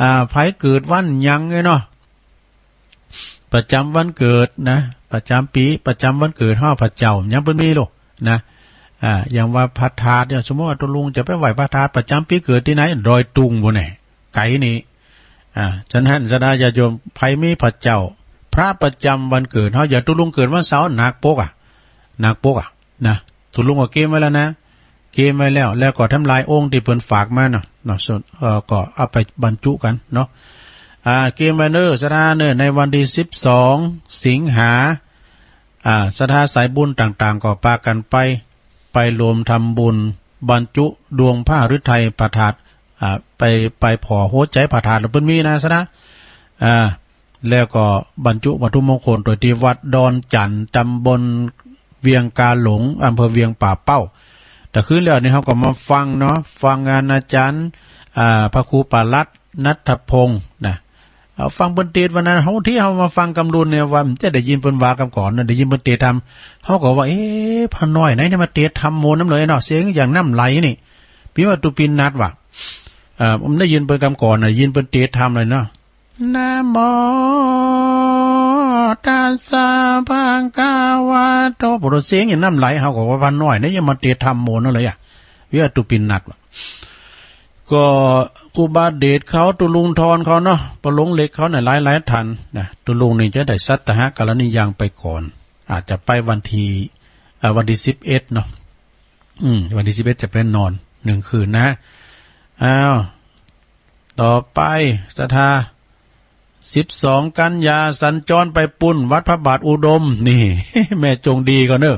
อ่า ใผเกิดวันหยังไงเนาะ ประจ๋ำวันเกิดนะ ประจ๋ำปี๋ ประจ๋ำวันเกิดเฮา พระเจ้ายังเปิ้นมีลูกนะ อ่า อย่างว่าพระธาตุเนี่ย สมมุติว่าตุ๊ลุงจะไปไหว้พระธาตุประจำปี๋เกิดตี้ไหน ดอยตุงปู้นแหน่ ไก๋นี่ อ่า ฉะนั้นศรัทธาญาติโยม ใผมีพระเจ้า พระประจำวันเกิดเฮา อย่างตุ๊ลุงเกิดวันเสาร์ หนักปกอะ หนักปกอะ นะ ตุ๊ลุงก็เกรียมไว้แล้วนะ เกรียมไว้แล้ว แล้วก็แถมลายองค์ตี้เปิ้นฝากมาเนาะ เนาะ ส่วน เอ่อ ก็เอาไปบรรจุกั๋นเนาะ อ่า เกรียมไว้เน้อ ศรัทธาเน้อ ในวันตี้สิบสองสิงหา อ่า ศรัทธาสายบุญต่างๆ ก็ปากั๋นไป ไปรวมทำบุญบรรจุดวงพระฤทัยพระธาตุ อ่า ไป ไปผ่อหัวใจ๋พระธาตุ เปิ้นมีนะศรัทธา อ่า แล้วก็บรรจุวัตถุมงคลโตยตี้วัดดอนจั่น ตำบลเวียงกาหลง อำเภอเวียงป่าเป้า แต่คืนแล้วนี่เฮาก็มาฟังเนาะ ฟังงานอาจ๋ารย์ อ่า พระครูปาลัด ณัฐพงษ์นะ เอาฟังเปิ้นเตสน์วันนั้น เฮาตี้เฮามาฟังกำลุนเนี่ยว่า จะได้ยินเปิ้นว่ากำก่อนนะ ได้ยินเปิ้นเตสน์ธรรม เฮาก็ว่า เอ๊ะ พระน้อยไหนเนี่ยมาเตสน์ธรรมโมนำเลยเนาะ เสียงอย่างน้ำไหลนี่ ปิว่าตุปินนัดว่ะ เอ่อ มันได้ยินเปิ้นกำก่อนนะ ยินเปิ้นเตสน์ธรรมเลยเนาะ นะโมตัสสะภะคะวะโต โอ้โห เสียงอย่างน้ำไหล เฮาก็ว่าพระน้อยเนี่ยยังมาเตสน์ธรรมโมนำเลยอะ ปิว่าตุปินนัดว่ะ ก็ครูบาเดชเขา ตุ๊ลุงทอนเขาเนาะ ป้อหลวงเหล็กเขาเนี่ย หลายๆ ท่านนะ ตุ๊ลุงนี่จะได้สัตตหกรณียกิจไปก่อน อาจจะไปวันตี้ เอ่อ วันตี้สิบเอ็ดเนาะ อืม วันตี้สิบเอ็ดจะไปนอนหนึ่งคืนนะ อ้าว ต่อไป ศรัทธา สิบสองกันยา สัญจรไปปุ้น วัดพระบาทอุดม นี่ แม่จงดีเขาเน้อ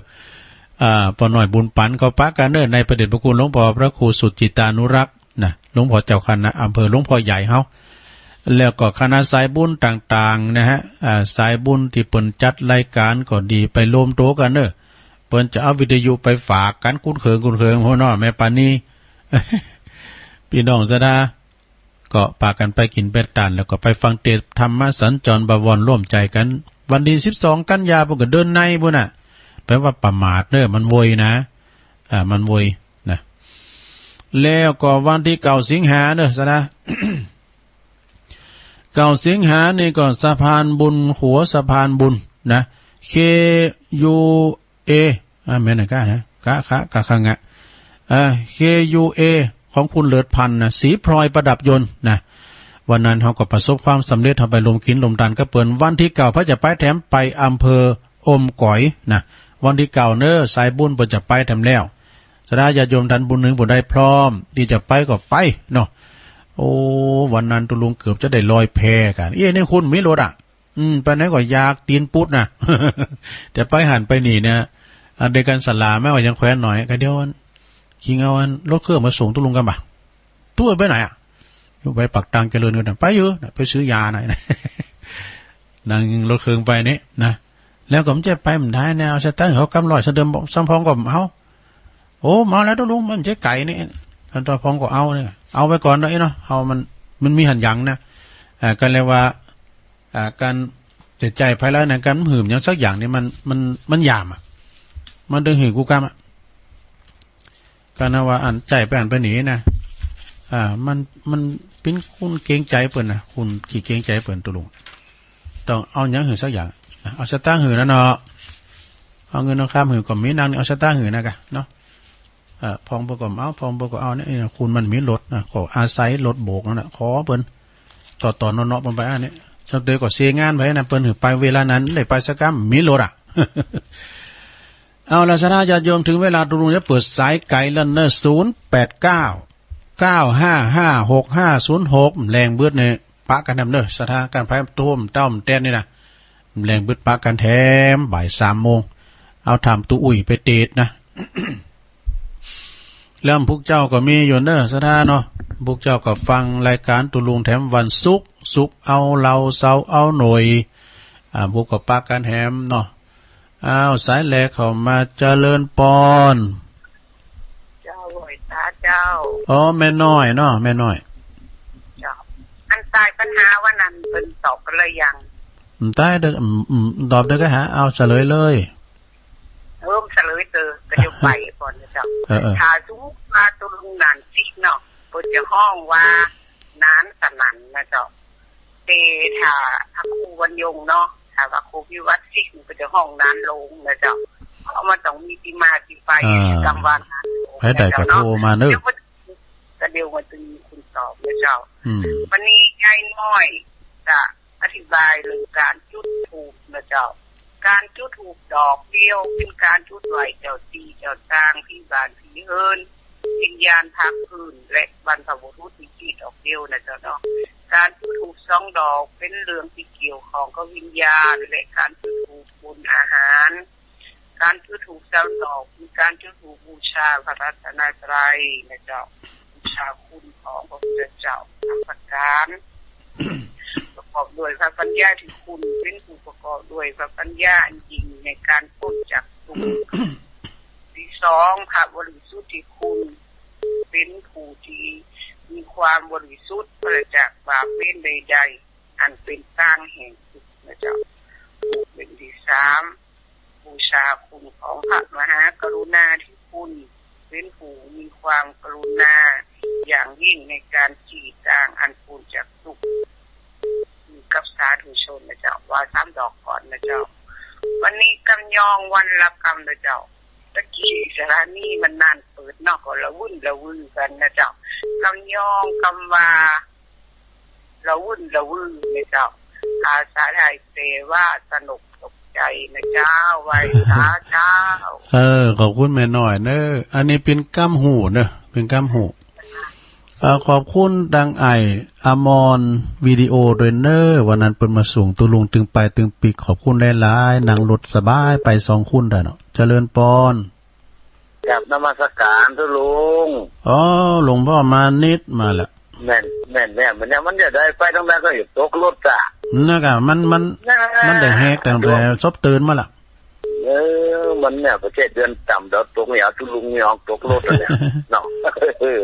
อ่า ป้อน้อยบุญปั๋นเขาปากั๋นเน้อ ในพระเดชพระคุณหลวงป้อพระครูสุจิตานุรักษ์นะ หลวงป้อเจ้าคณะอำเภอ หลวงป้อใหญ่เฮา แล้วก็คณะสายบุญต่างๆ นะฮะ อ่า สายบุญตี้เปิ้นจัดรายก๋านก็ดี ไปรวมตั๋วกั๋นเน้อ เปิ้นจะเอาวิทยุไปฝากกั๋น คุ้นเคิง คุ้นเคิง หัวหน้อแม่ปานี ปี้น้องศรัทธา ก็ปากั๋นไปกิ๋นไปตาน แล้วก็ไปฟังเตสน์ธรรมสัญจรบวรร่วมใจ๋กั๋น วันตี้สิบสองกันยา ปุ้นก็เดือนในปุ้นน่ะ แปลว่าประมาทเน้อ มันโวยนะ อ่า มันโวยนะ แล้วก็วันตี้เก้าสิงหาเน้อศรัทธา เก้าสิงหานี่ก็สะพานบุญ หัวสะพานบุญนะ เค ยู เอ อ่า แม่นนะกะนะ กะ คะ กะ คะ งะ อ่า เค ยู เอ ของคุณเลิศพันธ์นะ ศรีพลอยประดับยนต์นะ วันนั้นเฮาก็ประสบความสำเร็จ เฮาไปรวมกิ๋นรวมตานกับเปิ้น วันตี้เก้า เปิ้นจะไปแถม ไปอำเภออมก๋อยนะ วันตี้เก้าเน้อ สายบุญเปิ้นจะไปแถมแล้ว ศรัทธาญาติโยมต้านบุญหนึ่งผู้ใดพร้อมตี้จะไปก็ไปเนาะ โอ้ วันนั้นตุ๊ลุงเกือบจะได้ลอยแพกั๋น เอ๊ะ นี่คุณมีรถอะ อืม ไปไหนก็อยากตี๋นปุ๊ดนะ แต่ไปหั้นไปนี่เนี่ย อันเดียวกั๋นสลาแม้ว่ายังแขวนหน่อย ก็เดี๋ยวอัน คิงเอาอันรถเครื่องมาส่งตุ๊ลุงก่อนบ่า ตุ๊ไปไหนอะ อยู่ไปปากตางเจริญก็ได้ ไปอยู่นะ ไปซื้อยาหน่อยนะ นั่งรถเครื่องไปนี่นะ แล้วก็มันจะไปมันได้แนวสตางค์เขากำร้อยสะเดิมสำพองก็เอา โอ้ มาแล้วตุ๊ลุง มันจะไก๋นี่ ท่านสำพองก็เอาเนี่ย เอาไปก่อนเนาะ เนาะ เอามัน มันมีหันหยังนะ อ่า ก็เรียกว่า อ่า ก๋านจะใจ๊ภายหลังนะ ก๋านหื้มหยังสักอย่างนี่มัน มัน มันยามอะ มันต้องหื้อกู้กำอะ ก็นะว่าอันใจ๊ไปอันไปนี่นะ อ่า มัน มันเป๋นคุณเกรงใจ๋เปิ้นนะ คุณขี้เกรงใจ๋เปิ้นตุ๊ลุง ต้องเอาหยังหื้อสักอย่างนะ เอาสตางค์หื้อนะเนาะ เอาเงินเอาคำหื้อก็มีนัก เอาสตางค์หื้อนะกะเนาะ เอ่อ พ่องเปิ้นก็เอา พ่องเปิ้นก็เอาเนี่ย นี่นะ คุณมันมีรถนะ ก็อาศัยรถโบกนั่นแหละ ขอเปิ้น ต่อๆ เนาะๆ เปิ้นไป อันนี้ สำเร็จก็เสียงานไปนะ เปิ้นหื้อไปเวลานั้น ได้ไปสักกำ มีรถอะ เอาล่ะ ศรัทธาญาติโยม เถิงเวลาตุ๊ลุงจะเปิดสายไก๋แล้วเนอะ ศูนย์แปดเก้า เก้าห้าห้า หกห้าศูนย์หก แหลงบึดเนี่ย ปะกั๋นแหมเนอะ ศรัทธา ก๋านไพท่วมเต้าแต๊นนี่นะ แหลงบึด ปะกั๋นแถมบ่ายสามโมง เอาถามตุ๊อุ้ยไปเตสน์นะ แล้วพวกเจ้าก็มีอยู่เนอะ ศรัทธาเนาะ พวกเจ้าก็ฟังรายก๋านตุ๊ลุงแถมวันศุกร์ ศุกร์เอาเหล้า เสาร์เอาหน่วย อ่า พวกก็ปะกั๋นแหมเนาะ อ้าว สายแรกเข้ามา เจริญปอน เจ้า หลวงต๋าเจ้า อ๋อ แม่น้อยเนาะ แม่น้อย เจ้า อันตายปัญหาวันนั้นเปิ้นตอบกั๋นแล้วยัง อืม ตายเด้อ อืม อืม ตอบเด้อ ก็หา เอาเฉลยเลย เริ่มเฉลยเตอ ก็เดี๋ยวไปก่อนนะเจ้า เออ เออ ถ้าสมมุติว่าตุ๊ลุงหนานสิเนาะ เปิ้นจะฮ้องว่าหนานสนั่นนะเจ้า แต่ถ้าพระครูวันยงเนาะ ถ้าว่าครูวิวัฒน์สิ เปิ้นจะฮ้องหนานโลงนะเจ้า มันต้องมีตี้มาตี้ไป อ่า กำว่า ใผใดก็โทรมาเนอะ เดี๋ยวมัน ก็เดี๋ยวมันจะมีคนตอบนะเจ้า อืม วันนี้ยายน้อยจะอธิบายเรื่องการจุดธูปนะเจ้า การจุดธูปดอกเดียว เป๋นการจุดไหว้เจ้าตี้เจ้าตาง ผีบ้านผีเฮือน วิญญาณภาคพื้น และบรรพบุรุษตี้ตี้ดอกเดียวนะเจ้าเนาะ การจุดธูปสองดอกเป๋นเรื่องตี้เกี่ยวข้องกับวิญญาณ และการจุดธูปบนอาหาร การจุดธูปสามดอก มีการจุดธูปบูชาพระรัตนตรัยนะเจ้า บูชาคุณของพระพุทธเจ้าสามประการ ประกอบด้วยพระปัญญาที่คุณ เป๋นผู้ประกอบด้วยพระปัญญาอันยิ่งในการพ้นจากทุกข์ ตี้สอง พระบริสุทธิ์ที่คุณ เป๋นผู้ที่มีความบริสุทธิ์ ปราศจากบาปเวรใดๆ อันเป๋นตางแห่งทุกข์นะเจ้า เป๋นตี้สาม บูชาคุณของพระมหากรุณาธิคุณ เป๋นผู้มีความกรุณาอย่างยิ่งในการชี้ตางอันพ้นจากทุกข์ กับสาธุชนนะเจ้า ว่าสามดอกก่อนนะเจ้า วันนี้กำยองวันละกำนะเจ้า ตะกี้สถานีมันนั่นเปิดเนาะ ก็ละวุ่นละวือกั๋นนะเจ้า กำยองกำว่า ละวุ่นละวือนะเจ้า ภาษาไทยแปลว่าสนุกตกใจนะเจ้า ไหว้สาเจ้า เออ ขอบคุณแม่น้อยเนอะ อันนี้เป๋นกำฮู้เนอะ เป๋นกำฮู้ เอ่อ ขอบคุณตังอ้ายอมรวิดีโอด้วยเนอะ วันนั้นเปิ้นมาส่งตุ๊ลุงตึงไปตึงปิ๊ก ขอบคุณหลายๆ นั่งรถสบายไปสองคนได้เนาะ เจริญปอน กราบนมัสการตุ๊ลุง อ๋อ หลวงพ่อมานิดมาละ แม่น แม่น แม่น มันเนี่ย มันจะได้ไปตางใดก็อย่าตกรถจ้ะ นั่นกะ มัน มัน น่า มันได้แหกตั้งแต่ หลวง ซบตื่นมาละ เออ มันเนี่ย ประเทศเดือนต่ำ เดี๋ยวตกเนี่ย ตุ๊ลุงเนี่ยตกรถเนี่ย เนาะ เออ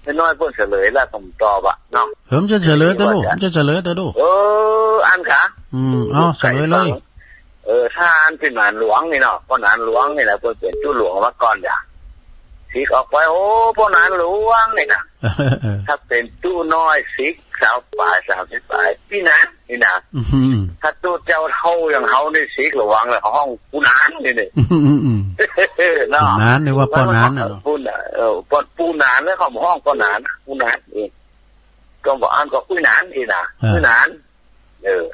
แม่น้อยเปิ้นเฉลยแล้ว ผมตอบอะ เนาะ เออ มันจะเฉลยเต๊อะลูก มันจะเฉลยเต๊อะลูก เออ อั้นกะ อืม เอา เฉลยเลย เออ ถ้าอันตี้หนานหลวงนี่เนาะ ป้อหนานหลวงนี่แหละ เปิ้นเป๋นตุ๊หลวงมาก่อนจ้ะ สิกออกไป โอ้ ป้อหนานหลวงนี่นะ เออ ถ้าเป๋นตุ๊น้อยสิก สาวป๋าย สามสิบป๋าย ปี้หนานนี่นะ อืม ถ้าตุ๊เจ้าเฒ่าอย่างเฮานี่สิก ระวังเลย ห้องปู่หนานนี่นี่ อืม อืม อืม เนาะ หนาน นึกว่าป้อหนานน่ะเนาะ ปู่หนาน เออ ป้อ ปู่หนานแล้วเขาห้องป้อหนาน ปู่หนานเอง ก็บอกอั้นก็อุ๊ยหนานนี่นะ เออ อุ๊ยหนาน เออ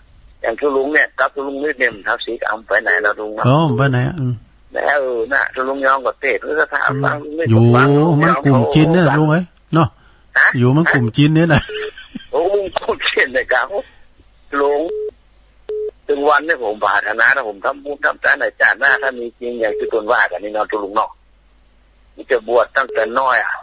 อย่างตุ๊ลุงเนี่ย กับตุ๊ลุงนิดเนี่ย มันทักษิณอำไปไหนแล้วลุงเนาะ อ๋อ ไปไหนอ่ะ อืม แล้ว เออ น่ะ ตุ๊ลุงยองก็เตะ หรือสถาบัน อืม ลุงนิด อยู่ ก็ฟัง มันกลุ่มจีนเนี่ย ลุงเอ้ย เนาะ ฮะ อยู่มันกลุ่มจีนเนี่ยนะ โอ้ กลุ่มจีนเนี่ยกะ ลุง ถึงวันเนี่ยผมปรารถนา ถ้าผมทำบุญทำทานในชาติหน้า ถ้ามีจริงอย่างตี้เปิ้นว่ากั๋นนี่เนาะ ตุ๊ลุงเนาะ นี่จะบวชตั้งแต่น้อยอะ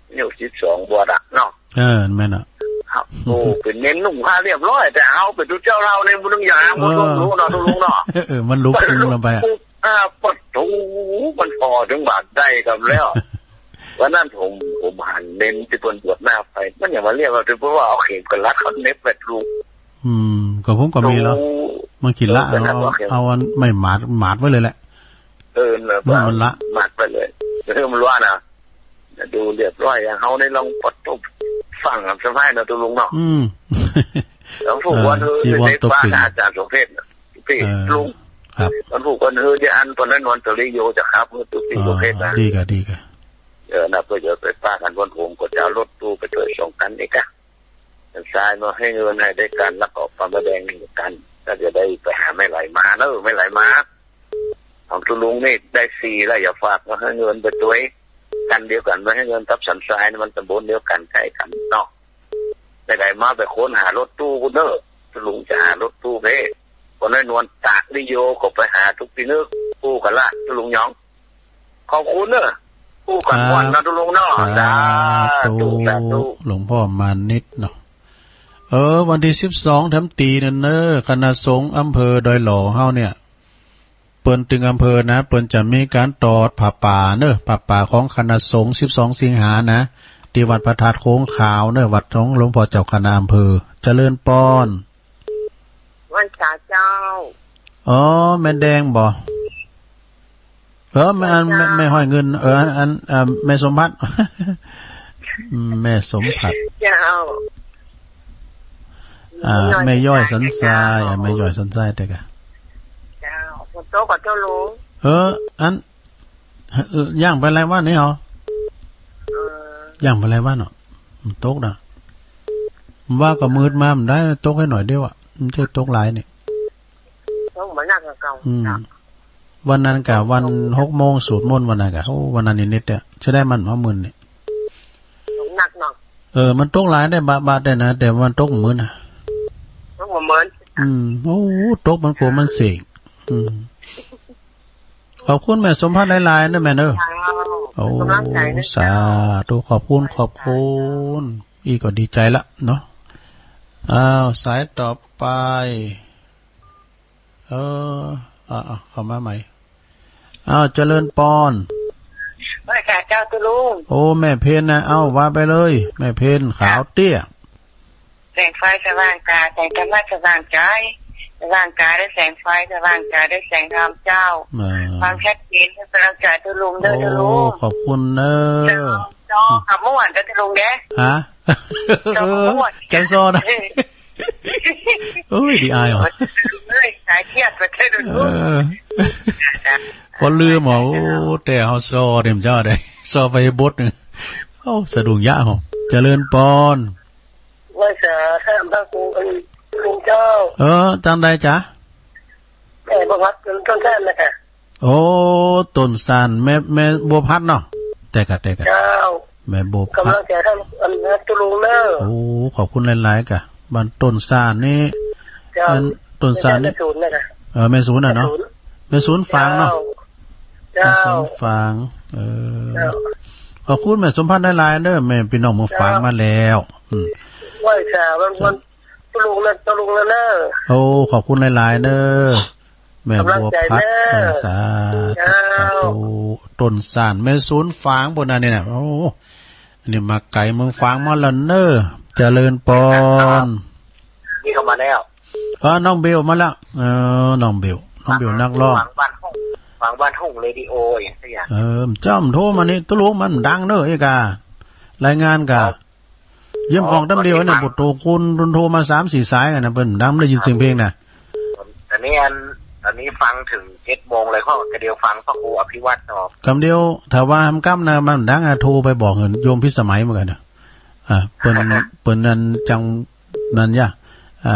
อายุสิบสองบวชอะเนาะ เออ แม่นอะ ครับ โอ้ เป๋นเณรนุ่งผ้าเรียบร้อย แต่เฮาเป๋นตุ๊เจ้าเฒ่าเนี่ย มันต้องอย่าง เออ มันต้องรู้เนาะ ตุ๊ลุงเนาะ เออ มันลุกพุงลงไปอะ อ่า ปะโถ มันผ่อเถิงบาดใด๋กำแล้ว วันนั้นผม ผมหันเณรตี้เปิ้นบวชหน้าไฟ มันอย่างมาเรียกว่า เปิ้นว่าเอาเข็มกลัดเขาเหน็บแปดลูก อืม ก็ผมก็มีแล้ว โอ้ มันขี้ละ เออ เอา เอาอันไม้หมาด หมาดไว้เลยแหละ เออ น่ะ มัน มันละ หมาดไปเลย เออ มันว่านะ ดูเรียบร้อย อย่างเฮานี่ลองปะตุ๊บฟั่งสบายเนาะ ตุ๊ลุงเนาะ อืม แล้วผูกวัน เออ เออ จีวรตกตึง ในบ้านอาจารย์สมเพชรน่ะ พี่ เออ ลุง ครับ วันผูกวัน เออ จะอันตอนนั้นวันตะลิโยจะครับ เออ ตุ๊กปี อ๋อ สมเพชรนะ ดีกะ ดีกะ เออ น่ะ เปิ้นจะไปปะกั๋นวันผมก็จะเอารถตู้ไปช่วยส่งกั๋นเองกะ ทางซ้ายมาหื้อเงินหื้อได้กั๋น แล้วก็ปามาแดงหื้อกั๋น ก็จะได้ไปหาแม่ไหลมาเนอะ แม่ไหลมา ของตุ๊ลุงนี่ได้สี่แล้ว อย่าฝากมาหื้อเงินไปตวย กั๋นเดียวกั๋น มาหื้อเงินกับสันทรายนี่มันตำบลเดียวกั๋น ใกล้กั๋นเนาะ แม่ไหลมาไปค้นหารถตู้พุ้นเนอะ ตุ๊ลุงจะหารถตู้เพ่ คนน้อยนวลตะลิโยก็ไปหาตุ๊กปีนึก กู้กั๋นละ ตุ๊ลุงยอง ขอบคุณเนอะ กู้กั๋นม่วนเนาะ ตุ๊ลุงเนาะ สาธุ สาธุ สาธุ หลวงพ่อมานิดเนาะ เออ วันตี้สิบสองแถมตี๋นั่นเนอะ คณะสงฆ์อำเภอดอยหล่อเฮาเนี่ย เปิ้นตึงอำเภอนะ เปิ้นจะมีก๋านตอดผ้าป่าเนอะ ผ้าป่าของคณะสงฆ์สิบสองสิงหานะ ตี้วัดพระธาตุโค้งขาวเนอะ วัดของหลวงพ่อเจ้าคณะอำเภอ เจริญปอน วันเสาร์เจ้า อ๋อ แม่แดงบ่ เออ แม่ อัน แม่ แม่ห้อยเงิน เออ อัน อัน อ่า แม่สมภัทร อืม แม่สมภัทร เจ้า อ่า แม่ย้อยสันทราย อ่า แม่ย้อยสันทรายเต๊อะกะ เจ้า ขอโต้ษ ขอโต้ษลุง เออ อัน เอ่อ ย่างไปหลายวันนี่เหรอ เออ ย่างไปหลายวันเหรอ มันตกนะ ว่าก็มืดมา มันได้ตกแค่หน่อยเดียวอะ มันจะตกหลายนี่ ตกบ่หนักกว่าเก่า อืม จ้ะ วันนั้นกะ วันหกโมงสวดมนต์วันนั้นกะ โอ้ วันนั้นนิดๆ เนี่ย จะได้มันมาหมื่นนี่ ตกหนักเนาะ เออ มันตกหลายได้บาดๆ ได้นะ แต่มันตกบ่หมื่นนะ ตกบ่หมื่น อืม โอ้ ตกมันโกมันเสก อืม ขอบคุณแม่สมพันธ์หลายๆ นะแม่เนอะ เจ้า โอ้ กำลังใจนะเจ้า สาธุ ขอบคุณ ขอบคุณ อี้ก็ดีใจละเนาะ อ้าว สายต่อไป เออ อ่ะ อ่ะ เข้ามาใหม่ อ้าว เจริญปอน ไหว้สาเจ้าตุ๊ลุง โอ้ แม่เพ็ญนะ เอ้า ว่าไปเลย แม่เพ็ญ ขาวเตี้ย แสงไฟสว่างกาย แสงธรรมะสว่างใจ สว่างกายด้วยแสงไฟ สว่างใจด้วยแสงธรรมเจ้า อ่า ความชัดเจนคือกำลังใจตุ๊ลุงเด้อ โอ้ ตุ๊ลุง ขอบคุณเนอะ เจ้า เจ้า ขมวดเด้อตุ๊ลุงเด้อ ฮะ เจ้า ขมวด จังซอนะ เออ โอ้ย ดีอายว่ะ เอ้ย สายเทียบไปเถอะตุ๊ลุง เออ พอลืมอ่ะ โอ้ แต่เฮาซอเนี่ยมันจะได้ ซอไปบดเนี่ย โอ้ สะดุ้งยะหอ เจริญปอน ไหว้สาท่านพระครูกันลุงเจ้า เออ จังใดจ๊ะ แม่บัวพัดเป็นต้นแท่นนะคะ โอ้ ต้นซาน แม่ แม่บัวพัดเนาะ แต่กะ แต่กะ เจ้า แม่บัวพัด กำลังใจท่าน อันนั้นตุ๊ลุงเนอะ โอ้ ขอบคุณหลายๆ กะ บ้านต้นซานนี่ เจ้า อันต้นซานนี่ แม่ศูนย์นะคะ เออ แม่ศูนย์น่ะเนาะ แม่ศูนย์ แม่ศูนย์ฝางเนาะ เจ้า แม่ศูนย์ฝาง เออ เจ้า ขอบคุณแม่สมพันธ์หลายๆ เด้อ แม่พี่น้องเมืองฝางมาแล้ว อืม ไหว้สาวัน วันตุ๊ลุงนะ ตุ๊ลุงนะเนอะ โอ้ ขอบคุณหลายๆ เด้อ แม่บัวพัด กำลังใจเด้อ เออ สาธุ เจ้า สาธุ ต้นซาน แม่ศูนย์ฝางปู้นน่ะนี่นะ โอ้ อันนี้มาไก๋เมืองฝางมาแล้วเนอะ เจริญปอน นี่เข้ามาแล้ว เออ น้องเบลมาแล้ว เออ น้องเบล น้องเบลนักร้อง ฝางบ้านห้อง ฝางบ้านห้องเรดิโออย่างสักอย่าง เออ จ้ำโทรมานี่ ตุ๊ลุงมันดังเนอะ เอกา รายงานกะ ครับ เยี่ยมออก อ๋อ ตำเดียวเนี่ย วันนี้ฟัง บ่โต คนโทรมาสามสี่สายอะนะ เปิ้นดัง ได้ยินเสียงเพลงน่ะ อันนี้อัน อันนี้ฟังถึงเจ็ดโมงเลย ก็กะเดียวฟังพระครูอภิวัตรต่อ กำเดียว ถ้าว่าห้ำก้ำนะ มันดังอะ โทรไปบอกโยมพิสมัยเหมือนกั๋นนะ อ่า เปิ้น เปิ้นนั่นจัง นั่นยะ อ่า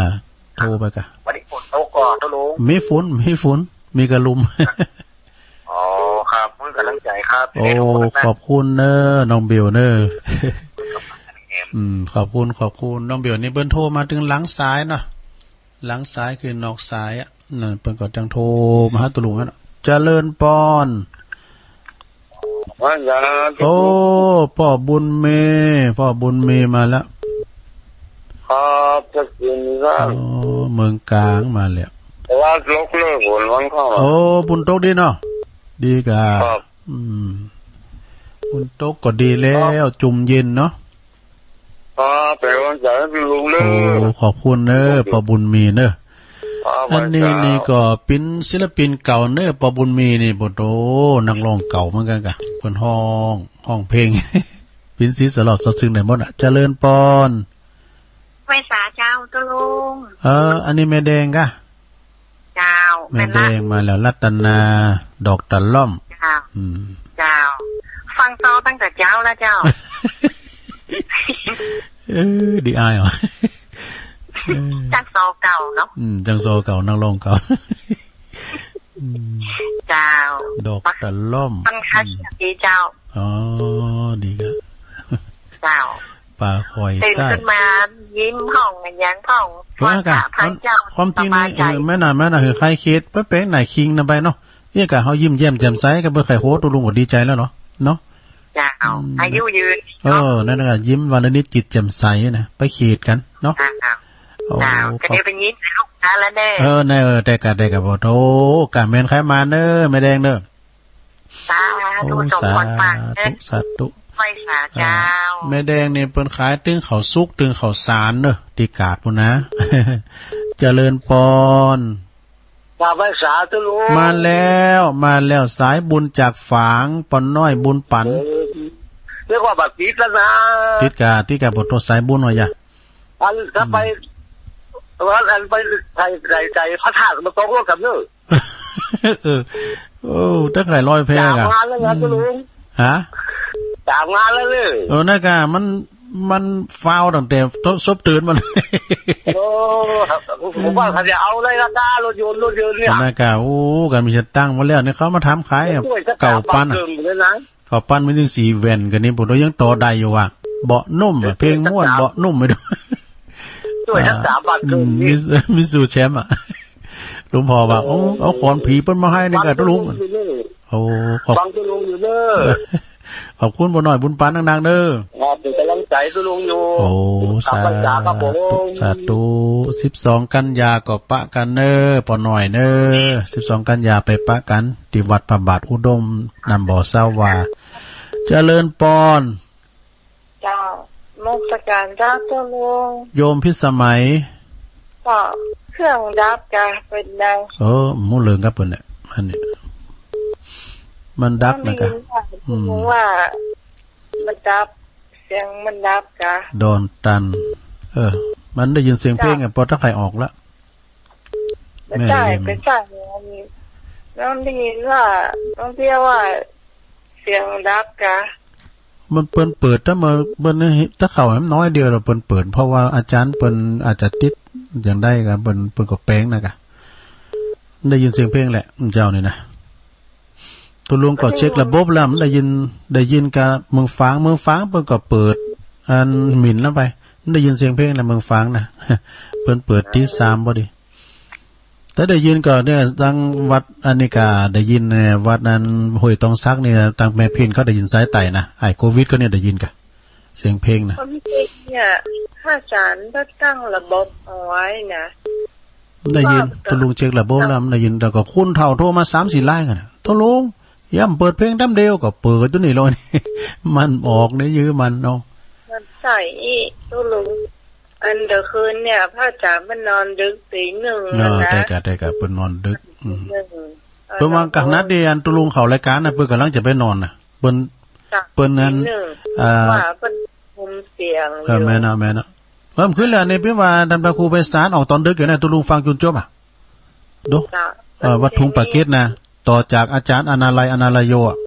โทรไปกะ วันนี้ฝนตกก่อนตุ๊ลุง มีฝน มีฝน มีกะลุม อ๋อ ครับ เปิ้นก๋ำลังใจ๋ครับ โอ้ ขอบคุณเนอะ น้องเบลเนอะ อืม ขอบคุณ ขอบคุณ น้องเบลนี่เปิ้นโทรมาตึงหลังสายเนาะ หลังสายคือนอกสายอะ นั่นเปิ้นก็จังโทรมาหาตุ๊ลุงอะเนาะ เจริญปอน ว่าไง โอ้ ป้อบุญมี ป้อบุญมีมาแล้ว ครับ จะกิ๋นครับ โอ้ เมืองก๋างมาแล้ว แต่ว่าลกเลิกฝนวันเข้า โอ้ ฝนตกดีเนาะ ดีกา ครับ อืม ฝนตกก็ดีแล้ว ครับ จุ่มเย็นเนาะ ครับ เป๋นกำลังใจ๋หื้อตุ๊ลุงเน่อ โอ้ ขอบคุณเน่อ ป้อบุญมีเน่อ ครับ อันนี้ เจ้า นี่ก็เป๋นศิลปินเก่าเน่อ ป้อบุญมีนี่ โอ้โห นักร้องเก่าเหมือนกั๋นกะ เปิ้นฮ้อง ฮ้องเพลง เป๋นสีสลอดสดซึ่งได้หมดอะ เจริญปอน ไหว้สาเจ้าตุ๊ลุง เออ อันนี้แม่แดงกะ เจ้า แม่แดงมาแล้ว รัตนา ดอกตะล่อม เจ้า อืม เจ้า ฟังซอตั้งแต่เจ๊าแล้วเจ้า เออ ดีอายเหรอ เออ จังซอเก่าเนาะ อืม จังซอเก่า นักร้องเก่า อืม เจ้า ดอกตะล่อม ฟังคัก อืม ดีเจ้า อ๋อ ดีครับ เจ้า ป่าคอยใต้ ตื่นขึ้นมายิ้มผ่องอะหยังผ่อง เออ ว่าก่ะ พระเจ้า ความ ความจริงนี่ สบายใจ๋ เออ แม่นน่ะ แม่นน่ะ คือใค่เขต ไปเป๋นไหนคิงนะไปเนาะ เนี่ยก่ะ เฮายิ้มแย้มแจ่มใสก่ะ เปิ้นใค่หัวตุ๊ลุงก็ดีใจ๋แล้วเนาะ เนาะ เจ้า อืม อายุยืน เออ นั่นน่ะ ยิ้มวันละนิดจิตแจ่มใสนะ ไปเขตกั๋นเนาะ เจ้า โอ้ เจ้า ขอบ กะเดียวไปยิ้มลูกค้าแล้วเน่อ เออ เน่อ เออ แต่กะ แต่กะ โอ้โห กะแม่นใค่มาเน่อ แม่แดงเน่อ สาธุ โอ้ สมพรปากเน่อ สาธุ สาธุ ไหว้สาเจ้า อ่า แม่แดงนี่เปิ้นขายตึงข้าวสุก ตึงข้าวสารเน่อ ตี้กาดปู้นนะ เจริญปอน มาไหว้สาตุ๊ลุง มาแล้ว มาแล้ว สายบุญจากฝาง ป้อน้อยบุญปั๋น เออ เรียกว่าบ่ติดแล้วนะ ติดกา ติดกา บ่โตสายบุญว่ะยะ อันถ้าไป อืม วันอันไปใส่ ใส่ ใส่พระธาตุมาตรงร่วมกันเนอะ เออ โอ้ ตังใค่ลอยแพ สาม ก่ะ งานแล้วนะ อืม ตุ๊ลุง ฮะ สาม งานแล้วเลย เออ นั่นก่ะ มัน มันฟาวตั้งแต่ซบเตือนมัน โอ้ ครับ ผมว่าเขาจะเอาเลยนะ รถยนต์ รถยนต์เนี่ย นั่นก่ะ โอ้ กั๋นมีสตางค์มาแล้วเนี่ย เขามาถามขายอะ ช่วยสัก เก้าปัน สามบาทเกินเลยนะ เก้าปันมีตั้งสี่แว่น กั๋นนี่ ผมยังต่อได้อยู่ว่ะ เบาะนุ่มอะ เออ เพลงม่วน เบาะนุ่มไปดู ช่วยสัก อ่า สามบาทครึ่ง อืม นี่ มิส มิตซูแชมป์อะ หลวงพ่อว่า โอ้ เอาขอนผีเปิ้นมาหื้อนี่ก่ะ ตุ๊ลุง อยู่นี่ โอ้ ขอบ ฟังตุ๊ลุงอยู่เด้อ ขอบคุณป้อน้อยบุญปันนักๆ เด้อ ครับ เป๋นก๋ำลังใจ๋ตุ๊ลุงอยู่ โอ้ กลับพรรษาครับผม สาธุ สาธุ สิบสองกันยาก็ปะกั๋นเน้อ ป้อน้อยเน้อ สิบสองกันยาไปปะกั๋น ตี้วัดพระบาทอุดม น้ำบ่อซาวา เจริญปอน เจ้า นมัสก๋านเจ้าตุ๊ลุง โยมพิสมัย ก็เครื่องดับก่ะ เป๋นได เออ บ่ฮู้เรื่องกับเปิ้นเนี่ย อันนี้ มันดับนะก่ะ มันได้ยินว่า อืม ว่ามันดับ เสียงมันดับก่ะ ดอนตัน เออ มันได้ยินเสียงเพลงอะ เจ้า ปอตั๊กไข่ออกละ บ่ใจ้ แม่เลี้ยง บ่ใจ้ น้องได้ยินว่า น้องเตี้ยว่า เสียงดับก่ะ มันเปิ้นเปิด แต่เมื่อ เปิ้นนี่ แต่เข้าแหมน้อยเดียวละ เปิ้นเปิด เพราะว่าอาจ๋ารย์เปิ้นอาจจะติดอย่างใดก่ะ เปิ้น เปิ้นก็แป๋งนะก่ะ ได้ยินเสียงเพลงแหละ เจ้านี่นะ ตุ๊ลุงก็เช็คระบบแล้ว มันได้ยิน ได้ยินก่ะเมืองฝาง เมืองฝางเปิ้นก็เปิด อันหมิ่นนั้นไป มันได้ยินเสียงเพลงนะ เมืองฝางนะ เปิ้นเปิดตีสามพอดี แต่ได้ยินก่อเนี่ย ตังวัดอันนี้ก่ะ ได้ยินเนี่ย วัดนั้นห้วยตองสักเนี่ย ตังแม่พิณเขาได้ยินสายใต้นะ ไอ้โควิดเขาเนี่ยได้ยินก่ะ เสียงเพลงนะ คนที่เนี่ย พระอาจ๋ารย์ก็ตั้งระบบเอาไว้นะ ได้ยิน ว่า ตุ๊ลุงเช็คระบบแล้ว มันได้ยิน แล้วก็คนเฒ่าโทรมาสามสี่รายกั๋นนะ ตุ๊ลุง ย้ำเปิดเพลงต๋ำเดียว ก็เปิดอยู่นี่เลย มันออกในยื้อมันเนาะ มันใจ้อีตุ๊ลุง อันเดียวคืนเนี่ย พระอาจ๋ารย์เปิ้นนอนดึกตีหนึ่ง เออ นะ ได้ก่ะ ได้ก่ะ เปิ้นนอนดึก อืม ตีหนึ่ง เปิ้นว่า เออ ขนาดเดียวอันตุ๊ลุงเข้ารายก๋านนะ เปิ้นก่ำลังจะไปนอนนะ เปิ้น จ้ะ เปิ้นนั้น ตีหนึ่ง อ่า ว่าเปิ้นคุมเสียง เออ อยู่ แม่นเนาะ แม่นเนาะ เปิ้นขึ้นแล้วนี่ เปิ้นว่าต้านพระครูไพศาลออกต๋อนดึกอยู่นะ ตุ๊ลุงฟังจ๋นจบอะ ดู จ้ะ เออ วัดทุ่งป่าเก็ดนะ ต่อจากอาจ๋ารย์อนาลัย อนาลโยอะ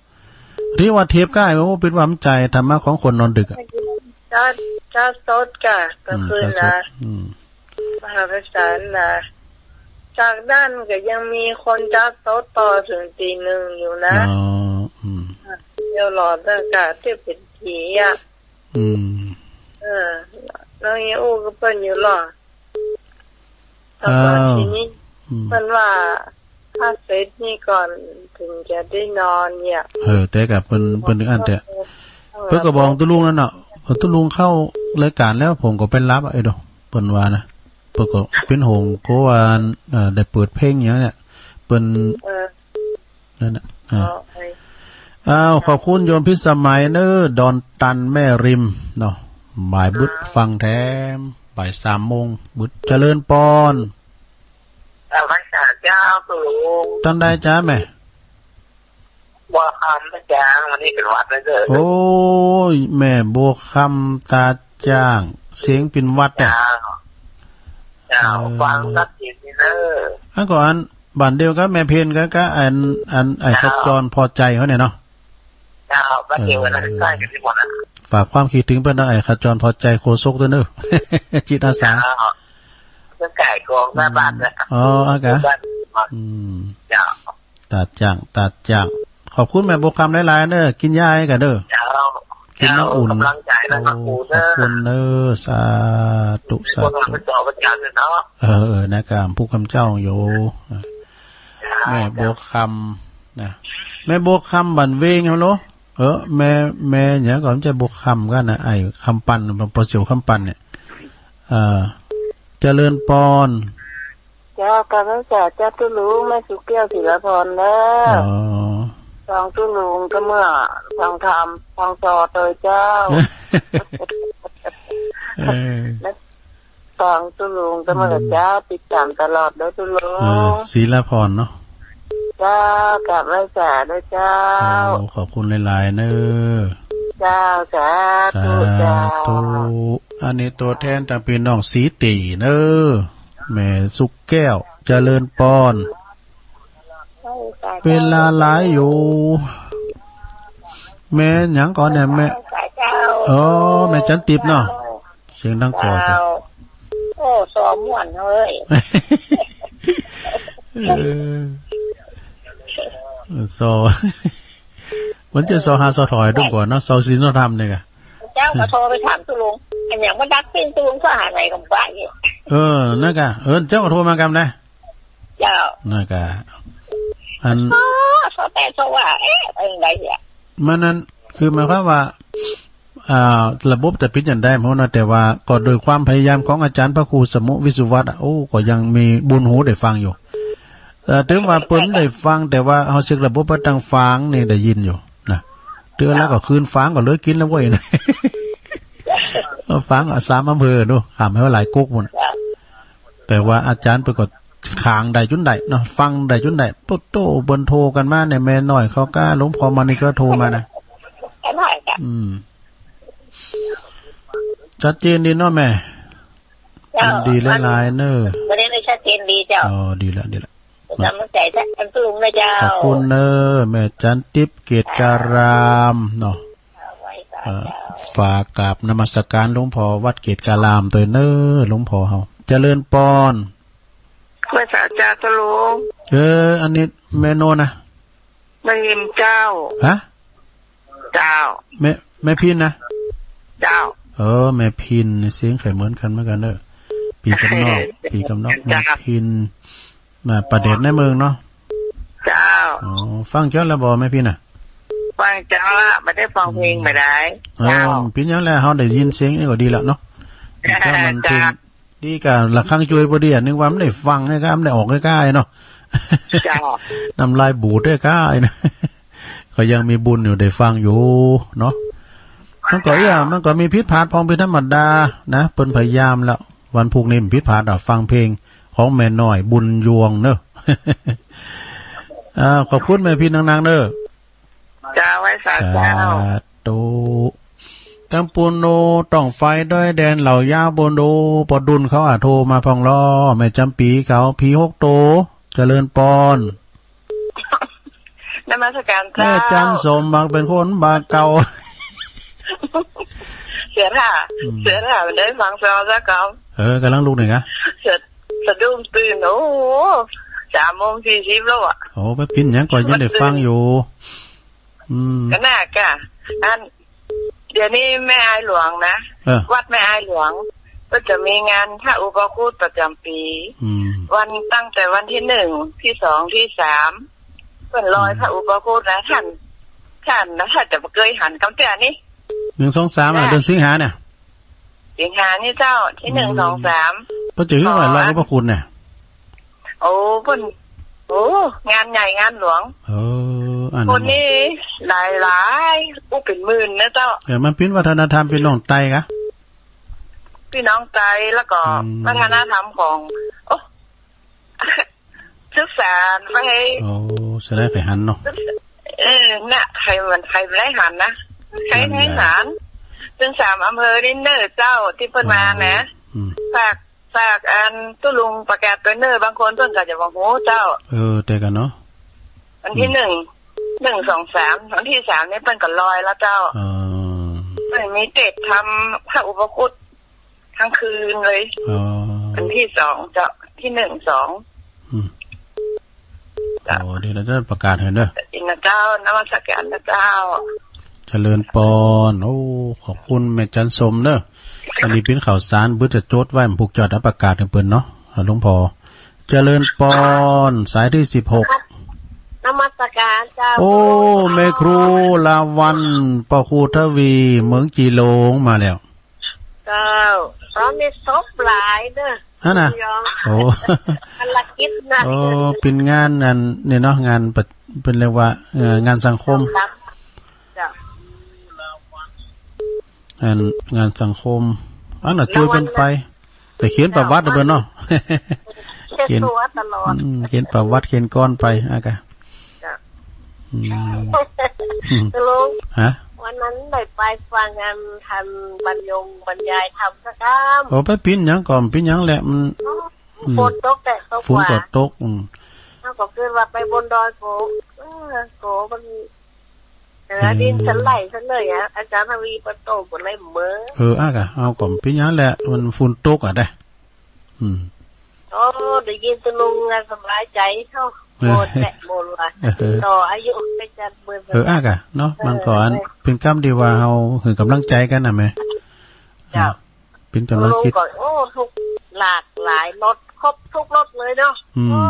ตี้ว่าเทปก้า โอ้ เปิ้นว่ามันใจ้ธรรมะของคนนอนดึกอะ จ๊าด จ๊าดสดก่ะ ก๋างคืนนะ อืม จ๊าดสด อืม มหาไพศาลนะ จากนั้นก็ยังมีคนจ๊าดสดต่อเถิงตีหนึ่งอยู่นะ อ๋อ อืม เดี๋ยวรอตั้งกะเตี้ยเป๋นผีอะ อืม เออ น้องยังอู้กับเปิ้นอยู่หรอ แล้วก็ อ้าว ทีนี้ อืม เปิ้นว่า ถ้าเสร็จนี่ก่อนถึงจะได้นอนเนี่ย เออ แต่ก่ะเปิ้น เปิ้นถึงอั้นแต่ เออ เปิ้นก็บอกตุ๊ลุงนั่นน่ะ ตุ๊ลุงเข้ารายก๋านแล้ว ผมก็ไปหลับอะไอ้ดอก เปิ้นว่านะ เปิ้นก็เป๋นห่วง เพราะว่า เอ่อ ได้เปิดเพลงอย่างเนี้ย เปิ้น เออ นั่นน่ะ อ่า อ๋อ เอ้ย อ้าว ขอบคุณโยมพิสมัยเน้อ ดอนตันแม่ริมเนาะ บ่ายบึด อ่า ฟังแถม บ่ายสามโมงบึด เจริญปอน นมัสก๋านเจ้าตุ๊ลุง ต้านใดจ๊ะแม่ บัวคำนะจ๊ะ วันนี้เป๋นหวัดนะเจ้า โอ้ย แม่บัวคำต๋าจ้าง เสียงเป๋นหวัดเนี่ย เจ้า เจ้า เออ ฟังสักทีนี่เน้อ อันก่อน บ้านเดียวกับแม่เพ็ญกับ กับอัน อันไอ้ เจ้า ขจรพอใจเขาเนี่ยเนาะ เจ้า บ้านเดียวกั๋นนะ เออ ใก้กั๋นตี้หมดอะ ฝากความคิดเถิงเปิ้นนะ ไอ้ขจรพอใจโฆษกตวยเน้อ จิตอาสา เจ้า เปิ้นก๋ายกองหน้าบ้านนะ อืม อ๋อ อากาศ บ้าน อืม เจ้า ต๋าจ้าง ต๋าจ้าง ขอบคุณแม่บัวคำหลายๆ เน้อ กิ๋นยาหื้อก่ะเน้อ เจ้า กิ๋นน้ำอุ่น เจ้า ก๋ำลังใจ๋นะ โอ้ ขอบคุณเน้อ สาธุ สาธุ เจ้า เออ เออ นะ กำพูดกำเจ้าอยู่ แม่บัวคำนะ แม่บัวคำบ้านเวง ฮัลโหล เออ แม่ แม่หยังก่อ บ่ใจ้บัวคำกั๋นนะ ไอ้คำปัน ปอเสี่ยวคำปันเนี่ย เออ เจริญปอน เจ้า กราบไหว้สาเจ้าตุ๊ลุง แม่สุแก้ว ศิลาพรเน้อ อ๋อ ฟังตุ๊ลุงก็เมื่อ ฟังธรรม ฟังซอโตยเจ้า เออ ฟังตุ๊ลุงก็เมื่อเจ้า อืม ติดต๋ามตลอดเน้อตุ๊ลุง เออ ศิลาพรเนาะ เจ้า กราบไหว้สาเน้อเจ้า โอ้ ขอบคุณหลายๆ เน้อ เจ้า สาธุ สาธุ เจ้า อันนี้ตั๋วแทนจากปี้น้องสีตีเน้อ แม่สุแก้ว เจริญปอน เวลาหลายอยู่ แม่หยังก่อเนี่ย แม่ เจ้า อ๋อ แม่จันติบเนาะ เสียงดังก่อ เจ้า โอ้ ซอม่วนเฮ้ย เออ ซอ มันจะซอหาซอถอยดุ้งก่อนเนาะ ซอศีลซอธรรมเนี่ยกะ เจ้าก็โทรไปถามตุ๊ลุง อันอย่างว่าดักปิ้งตุ๊ลุงข้อหาไหนของบ้านเนี่ย เออ นั่นกะ เออ เจ้าก็โทรมากำนะ เจ้า นั่นกะ อัน อ๋อ เขาแต่เขาว่า เอ๊ะ อะไรเนี่ย มันนั้น คือหมายความว่า อ่า ระบบจะปิดอย่างใดบ่ฮู้นะ แต่ว่าก็โดยความพยายามของอาจารย์พระครูสมุวิสุวัตอะ โอ้ ก็ยังมีบุญหูได้ฟังอยู่ เอ่อ ถึงว่าเปิ้นได้ฟัง แต่ว่าเฮาเช็คระบบไปตางฝางนี่ได้ยินอยู่นะ เทื่อละก็คืนฝางก็เลยกิ๋นแล้วเว้ย เออ ฝางอะ สามอำเภอเนาะ ข้ามไปว่าหลายก๊กหมด แต่ว่าอาจารย์เปิ้นก็ขางได้จุนได้เนาะ ฟังได้จุนได้ โต้โต้ เปิ้นโทรกั๋นมาเนี่ย แม่น้อยเขากา หลวงพ่อมานี่ก็โทรมานะ อืม ชัดเจนดีเนาะแม่ เจ้า ยินดีหลายๆ เน่อ วันนี้ได้ชัดเจนดีเจ้า อ๋อ ดีละ ดีละ กำลังใจท่านลุงนะเจ้า ขอบคุณเน่อ แม่จันติบ เกตการามเนาะ เอาไว้ก่อน เอ่อ เจ้า ฝากกราบนมัสการหลวงพ่อวัดเกตการามตวยเน่อ หลวงพ่อเฮา เจริญปอน ไหว้สาเจ้าตุ๊ลุง เออ อันนี้แม่โนนนะ แม่พิมเจ้า ฮะ เจ้า แม่ แม่พินนะ เจ้า เออ แม่พินนี่เสียงใค่เหมือนกั๋นเหมือนกั๋นเน่อ ปี๋กำนอก ปี๋กำนอก เจ้า แม่พิน มาประเดชในเมืองเนาะ เจ้า อ๋อ ฟังจ้อนแล้วบ่แม่พินน่ะ ฟังจ้อนละ บ่ได้ฟังเพลง อืม บ่ได้ เออ เจ้า เปิ้นหยังแล เฮาได้ยินเสียงนี่ก็ดีละเนาะ เจ้า มันเพลง เจ้า ดีกะระฆังจวยปอดีอะ นึกว่ามันได้ฟังเนี่ยกะ มันได้ออกใก้ๆ เนาะ เจ้า น้ำลายบูดใก้ๆ นะ ก็ยังมีบุญอยู่ได้ฟังอยู่เนาะ มันก็เอี้ย มันก็มีผิดพลาดพ่องเป๋นธรรมดานะ เปิ้นพยายามแล้ว วันพูกนี้มันผิดพลาดอะ ฟังเพลงของแม่น้อยบุญยวงเน่อ อ่า ขอบคุณแม่พินนางๆ เน่อ เจ้า ไหว้สาเจ้า สาธุ ตางปูนโน ต้องไฟดอยแดน เหล่ายาวปูนโน ปอดุลเขาอะโทรมาพ่องลอ แม่จ๋ำปี๋เขา ผีหกโต เจริญปอน นมัสการเจ้า แม่จันสมบักเป๋นคนบ่าเก่า เสือถ่า อืม เสือถ่ามันได้ฟังเจ้าเจ้ากำ เออ กำลังลุกนี่กะ เสือ สะดุ้งตื่น โอ้โห สามโมงสี่สิบแล้วอะ โอ้ ไปปิ้นหยังก่อน ยังได้ฟังอยู่ อืม ก็น่ากะ อัน เดี๋ยวนี้แม่อายหลวงนะ เออ วัดแม่อายหลวง ก็จะมีงานพระอุปคุตประจ๋ำปี๋ อืม วัน ตั้งแต่วันตี้หนึ่ง ตี้สอง ตี้สาม เปิ้นลอย อืม พระอุปคุตนะ ท่าน ท่านนะ ถ้าจะบ่เกยหันกำเตื้อนี่ หนึ่ง สอง สาม อ่ะ เดือนสิงหาเนี่ย สิงหานี่เจ้า ตี้หนึ่ง อืม สอง สาม เปิ้นจะหื้อไว้ลอยอุปคุตเนี่ย โอ้ เปิ้น โอ้ งานใหญ่งานหลวง เออ อันนั้น คนนี่หลายๆ อู้ เป๋นหมื่นนะเจ้า เออ มันเป๋นวัฒนธรรมปี้น้องไตกะ ปี้น้องไต แล้วก็ อืม วัฒนธรรมของ โอ้ ศึกษาไป โอ้ แสดงใค่หันเนาะ เออ น่ะ ใค่มัน ใค่ได้หันนะ ใค่ นั่นแหละ ใค่หัน ตึงสามอำเภอนี่เน่อเจ้า ตี้เปิ้นมานะ อืม ฝาก ฝากอันตุ๊ลุงประกาศตวยเน่อ บางคนเปิ้นก็จะบ่ฮู้เจ้า เออ แต่กะเนาะ วันตี้ อืม หนึ่ง หนึ่ง สอง สาม วันตี้สามนี่เปิ้นก็ลอยแล้วเจ้า เออ เปิ้นมีเตศน์ทำพระอุปคุต ทั้งคืนเลย อ๋อ วันตี้สองเจ้า ตี้หนึ่ง สอง อืม เจ้า โอ้ เดี๋ยวเราจะประกาศหื้อเน่อ อินนะเจ้า นมัสการนะเจ้า เจริญปอน โอ้ ขอบคุณแม่จันสมเน่อ อันนี้เป๋นข่าวสาร เปิ้นจะจดไว้ ผูกจ๋อดเอาประกาศหื้อเปิ้นเนาะ อ่า หลวงพ่อ เจริญปอน สายตี้สิบหก นมัสการเจ้า โอ้ แม่ครูลาวัลย์ ป้อครูทวี เมืองจีหลงมาแล้ว เจ้า ต๋อนนี้ศพหลายเน่อ ฮะน่ะ ยอง โอ้ ภารกิจหนัก โอ้ เป๋นงานอันนี่เนาะ งานปะ เปิ้นเรียกว่า เอ่อ งานสังคม ครับ เจ้า อันงานสังคม อันน่ะ ช่วยเปิ้นไป แต่เขียนประวัติหื้อเปิ้นเนาะ เขียน เขียนประวัติตลอด อืม เขียนประวัติ เขียนกรอนไป อ่ะกะ จ้ะ อืม ตุ๊ลุง ฮะ วันนั้นได้ไปฟังงานท่านบรรยงบรรยายธรรมสักคำ โอ้ ไปปิ้นหยังก่อน ปิ้นหยังแหละ มัน อ๋อ อืม ฝนตกแต่ตก ฝนก็ ว่า ตก อืม เฮาก็กึ๊ดว่าไปบนดอยโก เออ โกมัน เออ เออ ดินสไลด์ซะเลยอะ อาจ๋ารย์ทวี ปะโต้ บ่ได้เมอ เออ อ่ะกะ เอา ก็เป๋นอย่างนั้นแหละ มันฝนตกอะเด้ อืม โอ้ ได้ยินตะลุงอะ สบายใจ๋เฮา เออ โมนแหละ โมนว่า เออ ต่ออายุไปจัดเบิ่น เออ อ่ะกะ เนาะ เออ มันก็อัน เป๋นกำตี้ว่าเฮาหื้อกำลังใจ๋กั๋นน่ะแม่ เจ้า เออ เป๋นกำลังจิต ตะลุงก็ โอ้ ทุกหลากหลายรส ครบทุกรสเลยเนาะ อืม โอ้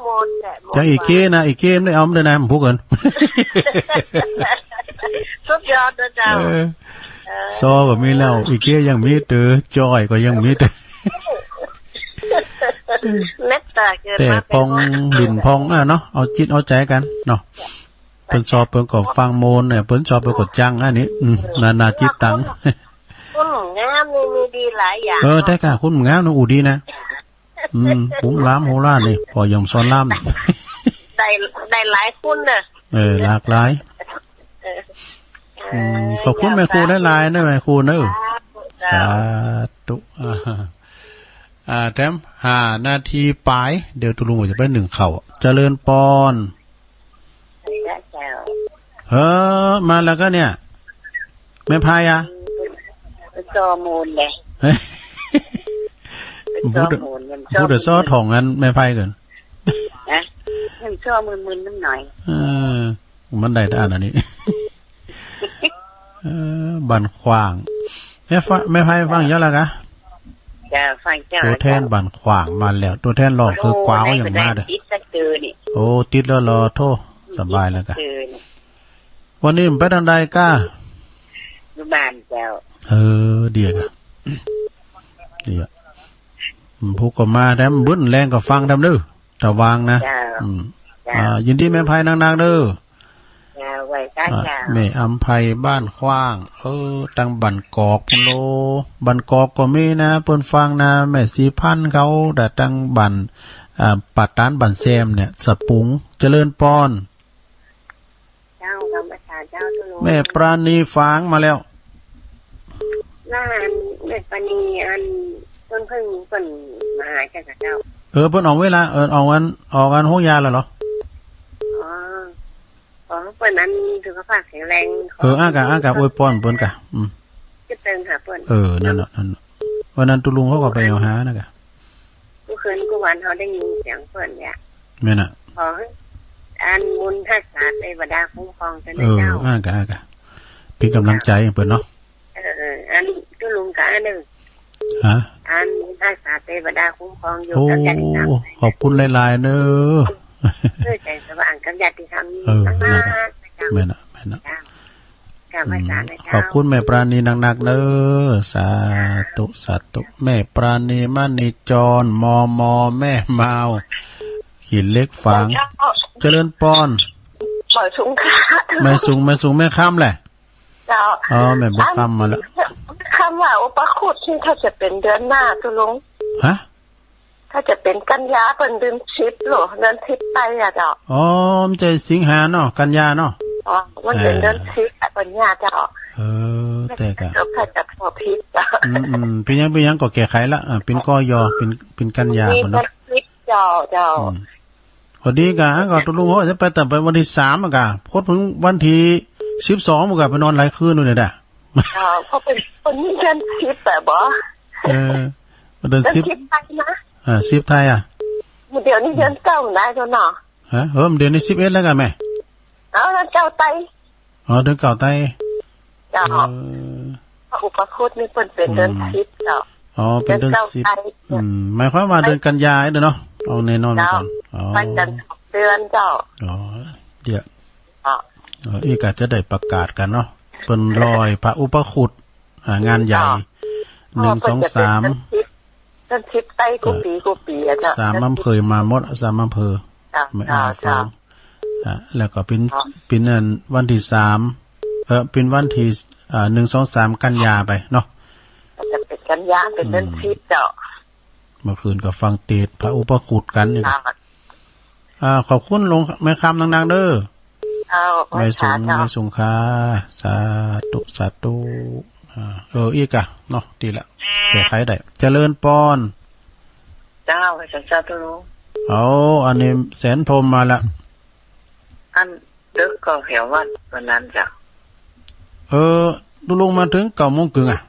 โมนแหละ โมน เจ้า อีเก้นะ อีเก้มันได้เอามาด้วยนะ ผู้เกิน สุดยอดนะเจ้า เออ เออ ซอก็มีแล้ว อีเก้ยังมีเต๋อ จ้อยก็ยังมีเต๋อ เมตต๋าเกิดมาเป๋น แต่ปอง หลิ้นปองอะเนาะ เอาจิตเอาใจ๋กั๋นเนาะ เปิ้นซอเปิ้นก็ฟังโมนเนี่ย เปิ้นซอเปิ้นก็จังอันนี้ อืม นานาจิตตัง คุณงามนี่มีดีหลายอย่าง เออ เนาะ แต่กะคุณงามนี่อู้ดีนะ อืม ผมลำโหราษฎร์นี่ ปอหย่อมสอนลำ ได้ ได้หลายคุณน่ะ เออ หลากหลาย เออ อืม ขอบคุณแม่ครูหลายๆ นะแม่ครูเนอะ สาธุ สาธุ อ่า อ่า แถมห้านาทีป๋าย เดี๋ยวตุ๊ลุงจะไปนึ่งข้าว เจริญปอน เจ้า เฮ้อ มาแล้วก็เนี่ย แม่ไพอะ ซอมูนเลย พูด ซอมูน มันซอ พูดแต่ซอถ่องอันแม่ไพเกิน นะ มันซอมึนๆ น้ำหน่อย เออ มันได้แต่อันอันนี้ เออ บ้านขว้าง แม่ฟ้า แม่ไพฟังเยอะแล้วกะ เจ้า ฟังเจ้า ตั๋วแทนบ้านขว้างมาแล้ว ตั๋วแทนรองเขยกวางก็ยังมาเด้อ ติดสักเดือนนี่ โอ้ ติดแล้วเหรอ โธ่ สบายแล้วกะ ติดสักเดือนนี่ วันนี้มันไปตางใดก้า อยู่บ้านเจ้า เออ เดี๋ยวกะ เดี๋ยว อืม ผู้ก็มาแถมบึ้นแรงก็ฟังแถมเด้อ ตะวางนะ เจ้า อืม เจ้า อ่า ยินดีแม่ไพนักๆ เด้อ เจ้า ไหว้สา อ่า เจ้า แม่อำไพบ้านขว้าง เออ ตังบ้านกอกพุ้นโล บ้านกอกก็มีนะ เปิ้นฟังนะ แม่ศรีพันธุ์เขา แต่ตังบ้าน อ่า ป่าตาดบ้านแซมเนี่ย สะปุง เจริญปอน เจ้า กำพรรษาเจ้า ตุ๊ลุง แม่ปราณีฝากมาแล้ว ว่าอันแม่ปราณีอันเปิ้นเพิ่งเปิ้นมาหาเจ้า เจ้า เออ เปิ้นออกเวลา เออ ออกอัน ออกอันโฮงยาแล้วเหรอ อ๋อ ขอหื้อเปิ้นนั้นสุขภาพแข็งแรง เออ อ้ากะ อ้ากะ อวยปอนเปิ้นกะ อืม จะเติมหาเปิ้น เออ นั่นแหละ นั่นแหละ วันนั้นตุ๊ลุงเขาก็ไปเอาหานะกะ เมื่อคืนกู้วันเฮาได้ยินเสียงเปิ้นเนี่ย แม่นอะ ขอหื้ออันบุญรักษาเตวดาคุ้มครองเปิ้น เออ นะเจ้า อ้ากะ อ้ากะ เป๋นก๋ำลังใจ๋หื้อเปิ้นเนาะ เออ อันตุ๊ลุงกะอันนึ่ง ฮะ อันบุญรักษาเตวดาคุ้มครองอยู่ โอ้ กับญาติธรรม ขอบคุณหลายๆ เน้อ เออ ใจ๋สว่างกับญาติธรรม เออ มากๆ นั่นแหละ นะเจ้า แม่นอะ แม่นอะ เจ้า เจ้า อืม พระอาจารย์นะเจ้า ขอบคุณแม่ปราณีนักๆ เน้อ สาธุ สาธุ แม่ปราณี มณีจร มม แม่มาว ขี้เหล็กฝาง เจ้า เจริญปอน บ่าวสุงค่ะ แม่สุง แม่สุง แม่คำแหละ เจ้า อ๋อ แม่บ่าวคำมาแล้ว อันคำว่าอุปคุตนี่ถ้าจะเป๋นเดือนหน้าตุ๊ลุง ฮะ ถ้าจะเป๋นกันยาเปิ้นเดือนสิบโหละ เดือนสิบไปอะเจ้า อ๋อ มันจะสิงหาเนาะ กันยาเนาะ อ๋อ มันเป๋น เออ เดือนสิบอะ กันยาเจ้า เออ แต่กะ เจ้าข้าจะพอผิดเจ้า อืม อืม เป๋นหยัง เป๋นหยังก็แก้ไขละ อ่ะ เป๋น กย เป๋น เป๋นกันยา มี พุ้นเนาะ เดือนสิบเจ้า เจ้า อืม พอดีกะ ก็ตุ๊ลุงเขาจะไปตั้งแต่วันตี้สามอะกะ พอเถิงวันตี้สิบสองมันกะไปนอนหลายคืนนู่นเลยนะ เออ เพราะเป๋นคนมีเดือนสิบอะบ่ เออ เดือนสิบ เดือนสิบไทยนะ อ่า สิบไทยอะ เดี๋ยวนี้เดือนเก้าได้แล้วเนาะ ฮะ เออ เดี๋ยวนี้สิบเอ็ดแล้วกะแม่ เอา เดือนเก้าไทย อ๋อ เดือนเก้าไทย เจ้า เออ พระอุปคุตนี่เปิ้นเป๋นเดือน อืม สิบเจ้า อ๋อ เป๋นเดือน เดือนเก้า สิบ ไทย อืม หมายความว่าเดือนกันยาเด้อเนาะ เอาแน่นอนไว้ก่อน เจ้า อ๋อ ไปกันสองเดือนเจ้า อ๋อ เดี๋ยว เจ้า เออ อี้กะจะได้ประกาศกั๋นเนาะ เปิ้นลอยพระอุปคุต อ่า งานใหญ่ เจ้า หนึ่ง สอง สาม เปิ้นจะเป๋นเดือนสิบ เดือนสิบไทยกู้ปี๋กู้ปี๋อะเจ้า สามอำเภอมาหมด สามอำเภอ เจ้า แม่ เจ้า อ่า ฟัง เจ้า อ่ะ แล้วก็เป๋น อ๋อ เป๋นอันวันตี้สาม เออ เป๋นวันตี้ อ่า หนึ่ง สอง สาม กันยาไปเนาะ ก็จะเป๋นกันยา เป๋นเดือน อืม สิบเจ้า เมื่อคืนก็ฟังเตสน์พระอุปคุตกั๋นนี่ เจ้า อ่า ขอบคุณหลวงแม่คำนักๆ เน้อ เจ้า แม่สุง ไหว้สาเจ้า แม่สุงค่ะ สาธุ สาธุ อ่า เออ อี้กะเนาะ ดีละ แก้ไขได้ เจริญปอน เจ้า ไหว้สาเจ้าตุ๊ลุง เอา อันนี้แสนพรหมมาละ อันเดิ็กก็แถววัดวันนั้นเจ้า เออ ตุ๊ลุงมาเถิงเก้าโมงเกิ่งอะ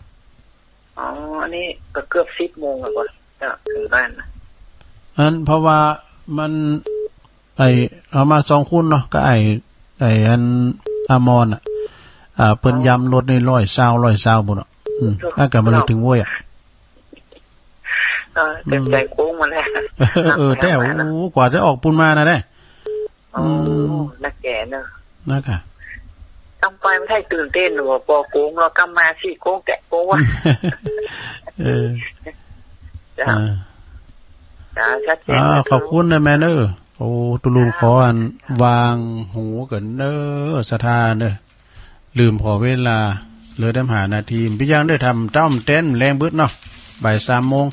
อ๋อ อันนี้ก็เกือบสิบโมงแล้วบ่เจ้า เถิงบ้านนะ อันเพราะว่ามัน ไอ้ เอามาสองคนเนาะ ก็ไอ้ ไอ้อันอมรน่ะ อ่า เปิ้น อ๋อ ยำรถนี่ร้อยซาว ร้อยซาว พุ้นเนาะ อืม เออ อันก็มาเลยเถิงโว้ยอะ เออ เต็มใจ๋ อืม โก๊งมาแล้ว เออ แต๊ โอ้ กว่าจะออกปู๊นมานะเด้ อ๋อ อืม นักแก่เนอะ นักอะ กำไปมันใค่ตื่นเต้นหนู ปอโก๊งแล้วกำมาสี่โก๊งแกะโก๊งวะ เออ เจ้า อ่า จ้า ชัดเจน อ่า เลย ขอบคุณนะแม่เนอะ โอ้ ตุ๊ลุง จ้า ขออันวางหูก่อนเนอะ ศรัทธาเนอะ ลืมผ่อเวลา เหลือแต้มห้านาที ปี้ยังเด้อ ทำเต้าแต้นแลงบึดเนาะ บ่ายสามโมง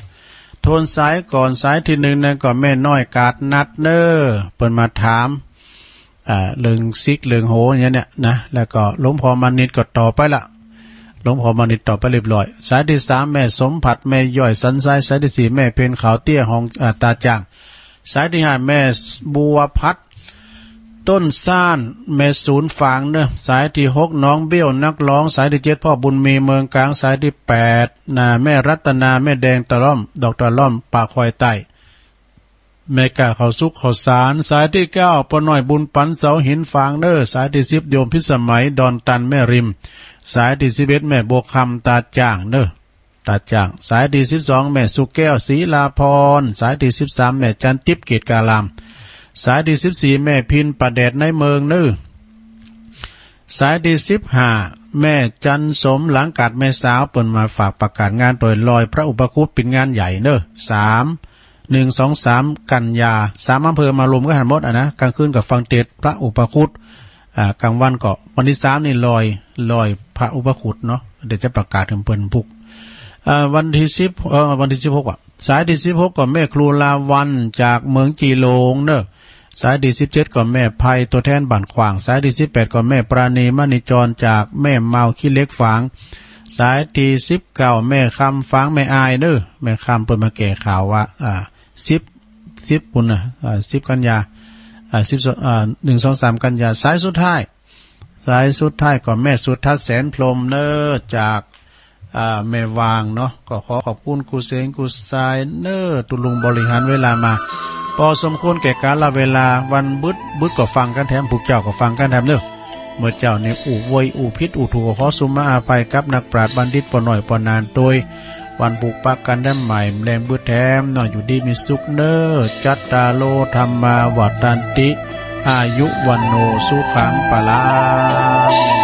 โทนสายก่อน สายตี้หนึ่งนั่นก็แม่น้อยกาดนัดเนอะ เปิ้นมาถาม อ่า เรื่องสิกเรื่องโหอย่างเนี้ยนะ แล้วก็หลวงพ่อมานิตก็ตอบไปละ หลวงพ่อมานิตตอบไปเรียบร้อย สายตี้สามแม่สมผัส แม่ย้อยสันทราย สายตี้สี่แม่เพ็ญขาวเตี้ย ห้อง อ่า ตาจ่าง สายตี้ห้าแม่บัวพัด ต้นซ่าน แม่ศูนย์ฝางเนอะ สายตี้หกน้องเบี้ยวนักร้อง สายตี้เจ็ดพ่อบุญมีเมืองกลาง สายตี้แปดน่ะแม่รัตนา แม่แดงตะล่อม ดอกตะล่อม ป่าคอยใต้ แม่กล้าข้าวสุกข้าวสาร สายตี้เก้าป้อน้อยบุญปัน เสาหินฝางเนอะ สายตี้สิบโยมพิสมัย ดอนตัน แม่ริม สายตี้สิบเอ็ดแม่บัวคำ ตาจ่างเนอะ ตาจ่าง สายตี้สิบสองแม่สุแก้ว ศรีลาภรณ์ สายตี้สิบสามแม่จันติ๊บ เกตการาม สายตี้สิบสี่แม่พิน ป่าแดดในเมืองเนอะ สายตี้สิบห้าแม่จันสม หลังกาดแม่สาว เปิ้นมาฝากประกาศงานตวยลอยพระอุปคุต เป๋นงานใหญ่เนอะ สาม หนึ่ง สอง สาม กันยา สามอำเภอมารวมกั๋นหั้นหมดอะนะ กลางคืนก็ฟังเตสน์พระอุปคุต อ่า กลางวันก็วันตี้สามนี่ลอย ลอยพระอุปคุตเนาะ เดี๋ยวจะประกาศเถิงเปิ้นปุก อ่า วันตี้สิบ เอ่อ วันตี้สิบหกอะ สายตี้สิบหกก็แม่ครูลาวัณจากเมืองจีหลงเนอะ สายตี้สิบเจ็ดก็แม่ไพ ตั๋วแทนบ้านขว้าง สายตี้สิบแปดก็แม่ปราณี มณีจรจากแม่เมา ขี้เหล็กฝาง สายตี้สิบเก้าแม่คำฝางแม่อายเนอะ แม่คำเปิ้นมาแก่ข่าวว่า อ่า สิบ สิบพุ้นน่ะ อ่า สิบกันยา อ่า สิบ อ่า หนึ่ง สอง สาม กันยา สายสุดท้าย สายสุดท้ายก็แม่สุทัศน์ แสนพรหมเนอะ จาก อ่า แม่วางเนาะ ก็ขอขอบคุณกู้เสงกู้สายเนอะ ตุ๊ลุงบริหารเวลามา ปอสมควรแก่กาลเวลา วันบึด บึดก็ฟังกั๋นแถม ปุกเจ้าก็ฟังกั๋นแถมเนอะ เมื่อเจ้านี่อู้โวยอู้ผิดอู้ถูกก็ขอสุมาอาภัยกับนักปราชญ์บัณฑิตป้อน้อยป้อนานตวย วันปุกปะกั๋นแถมใหม่ แลงบึดแถมเนาะ อยู่ดีมีสุขเนอะ จัตตาโร ธัมมา วัฑฒันติ อายุ วัณโณ สุขัง พลัง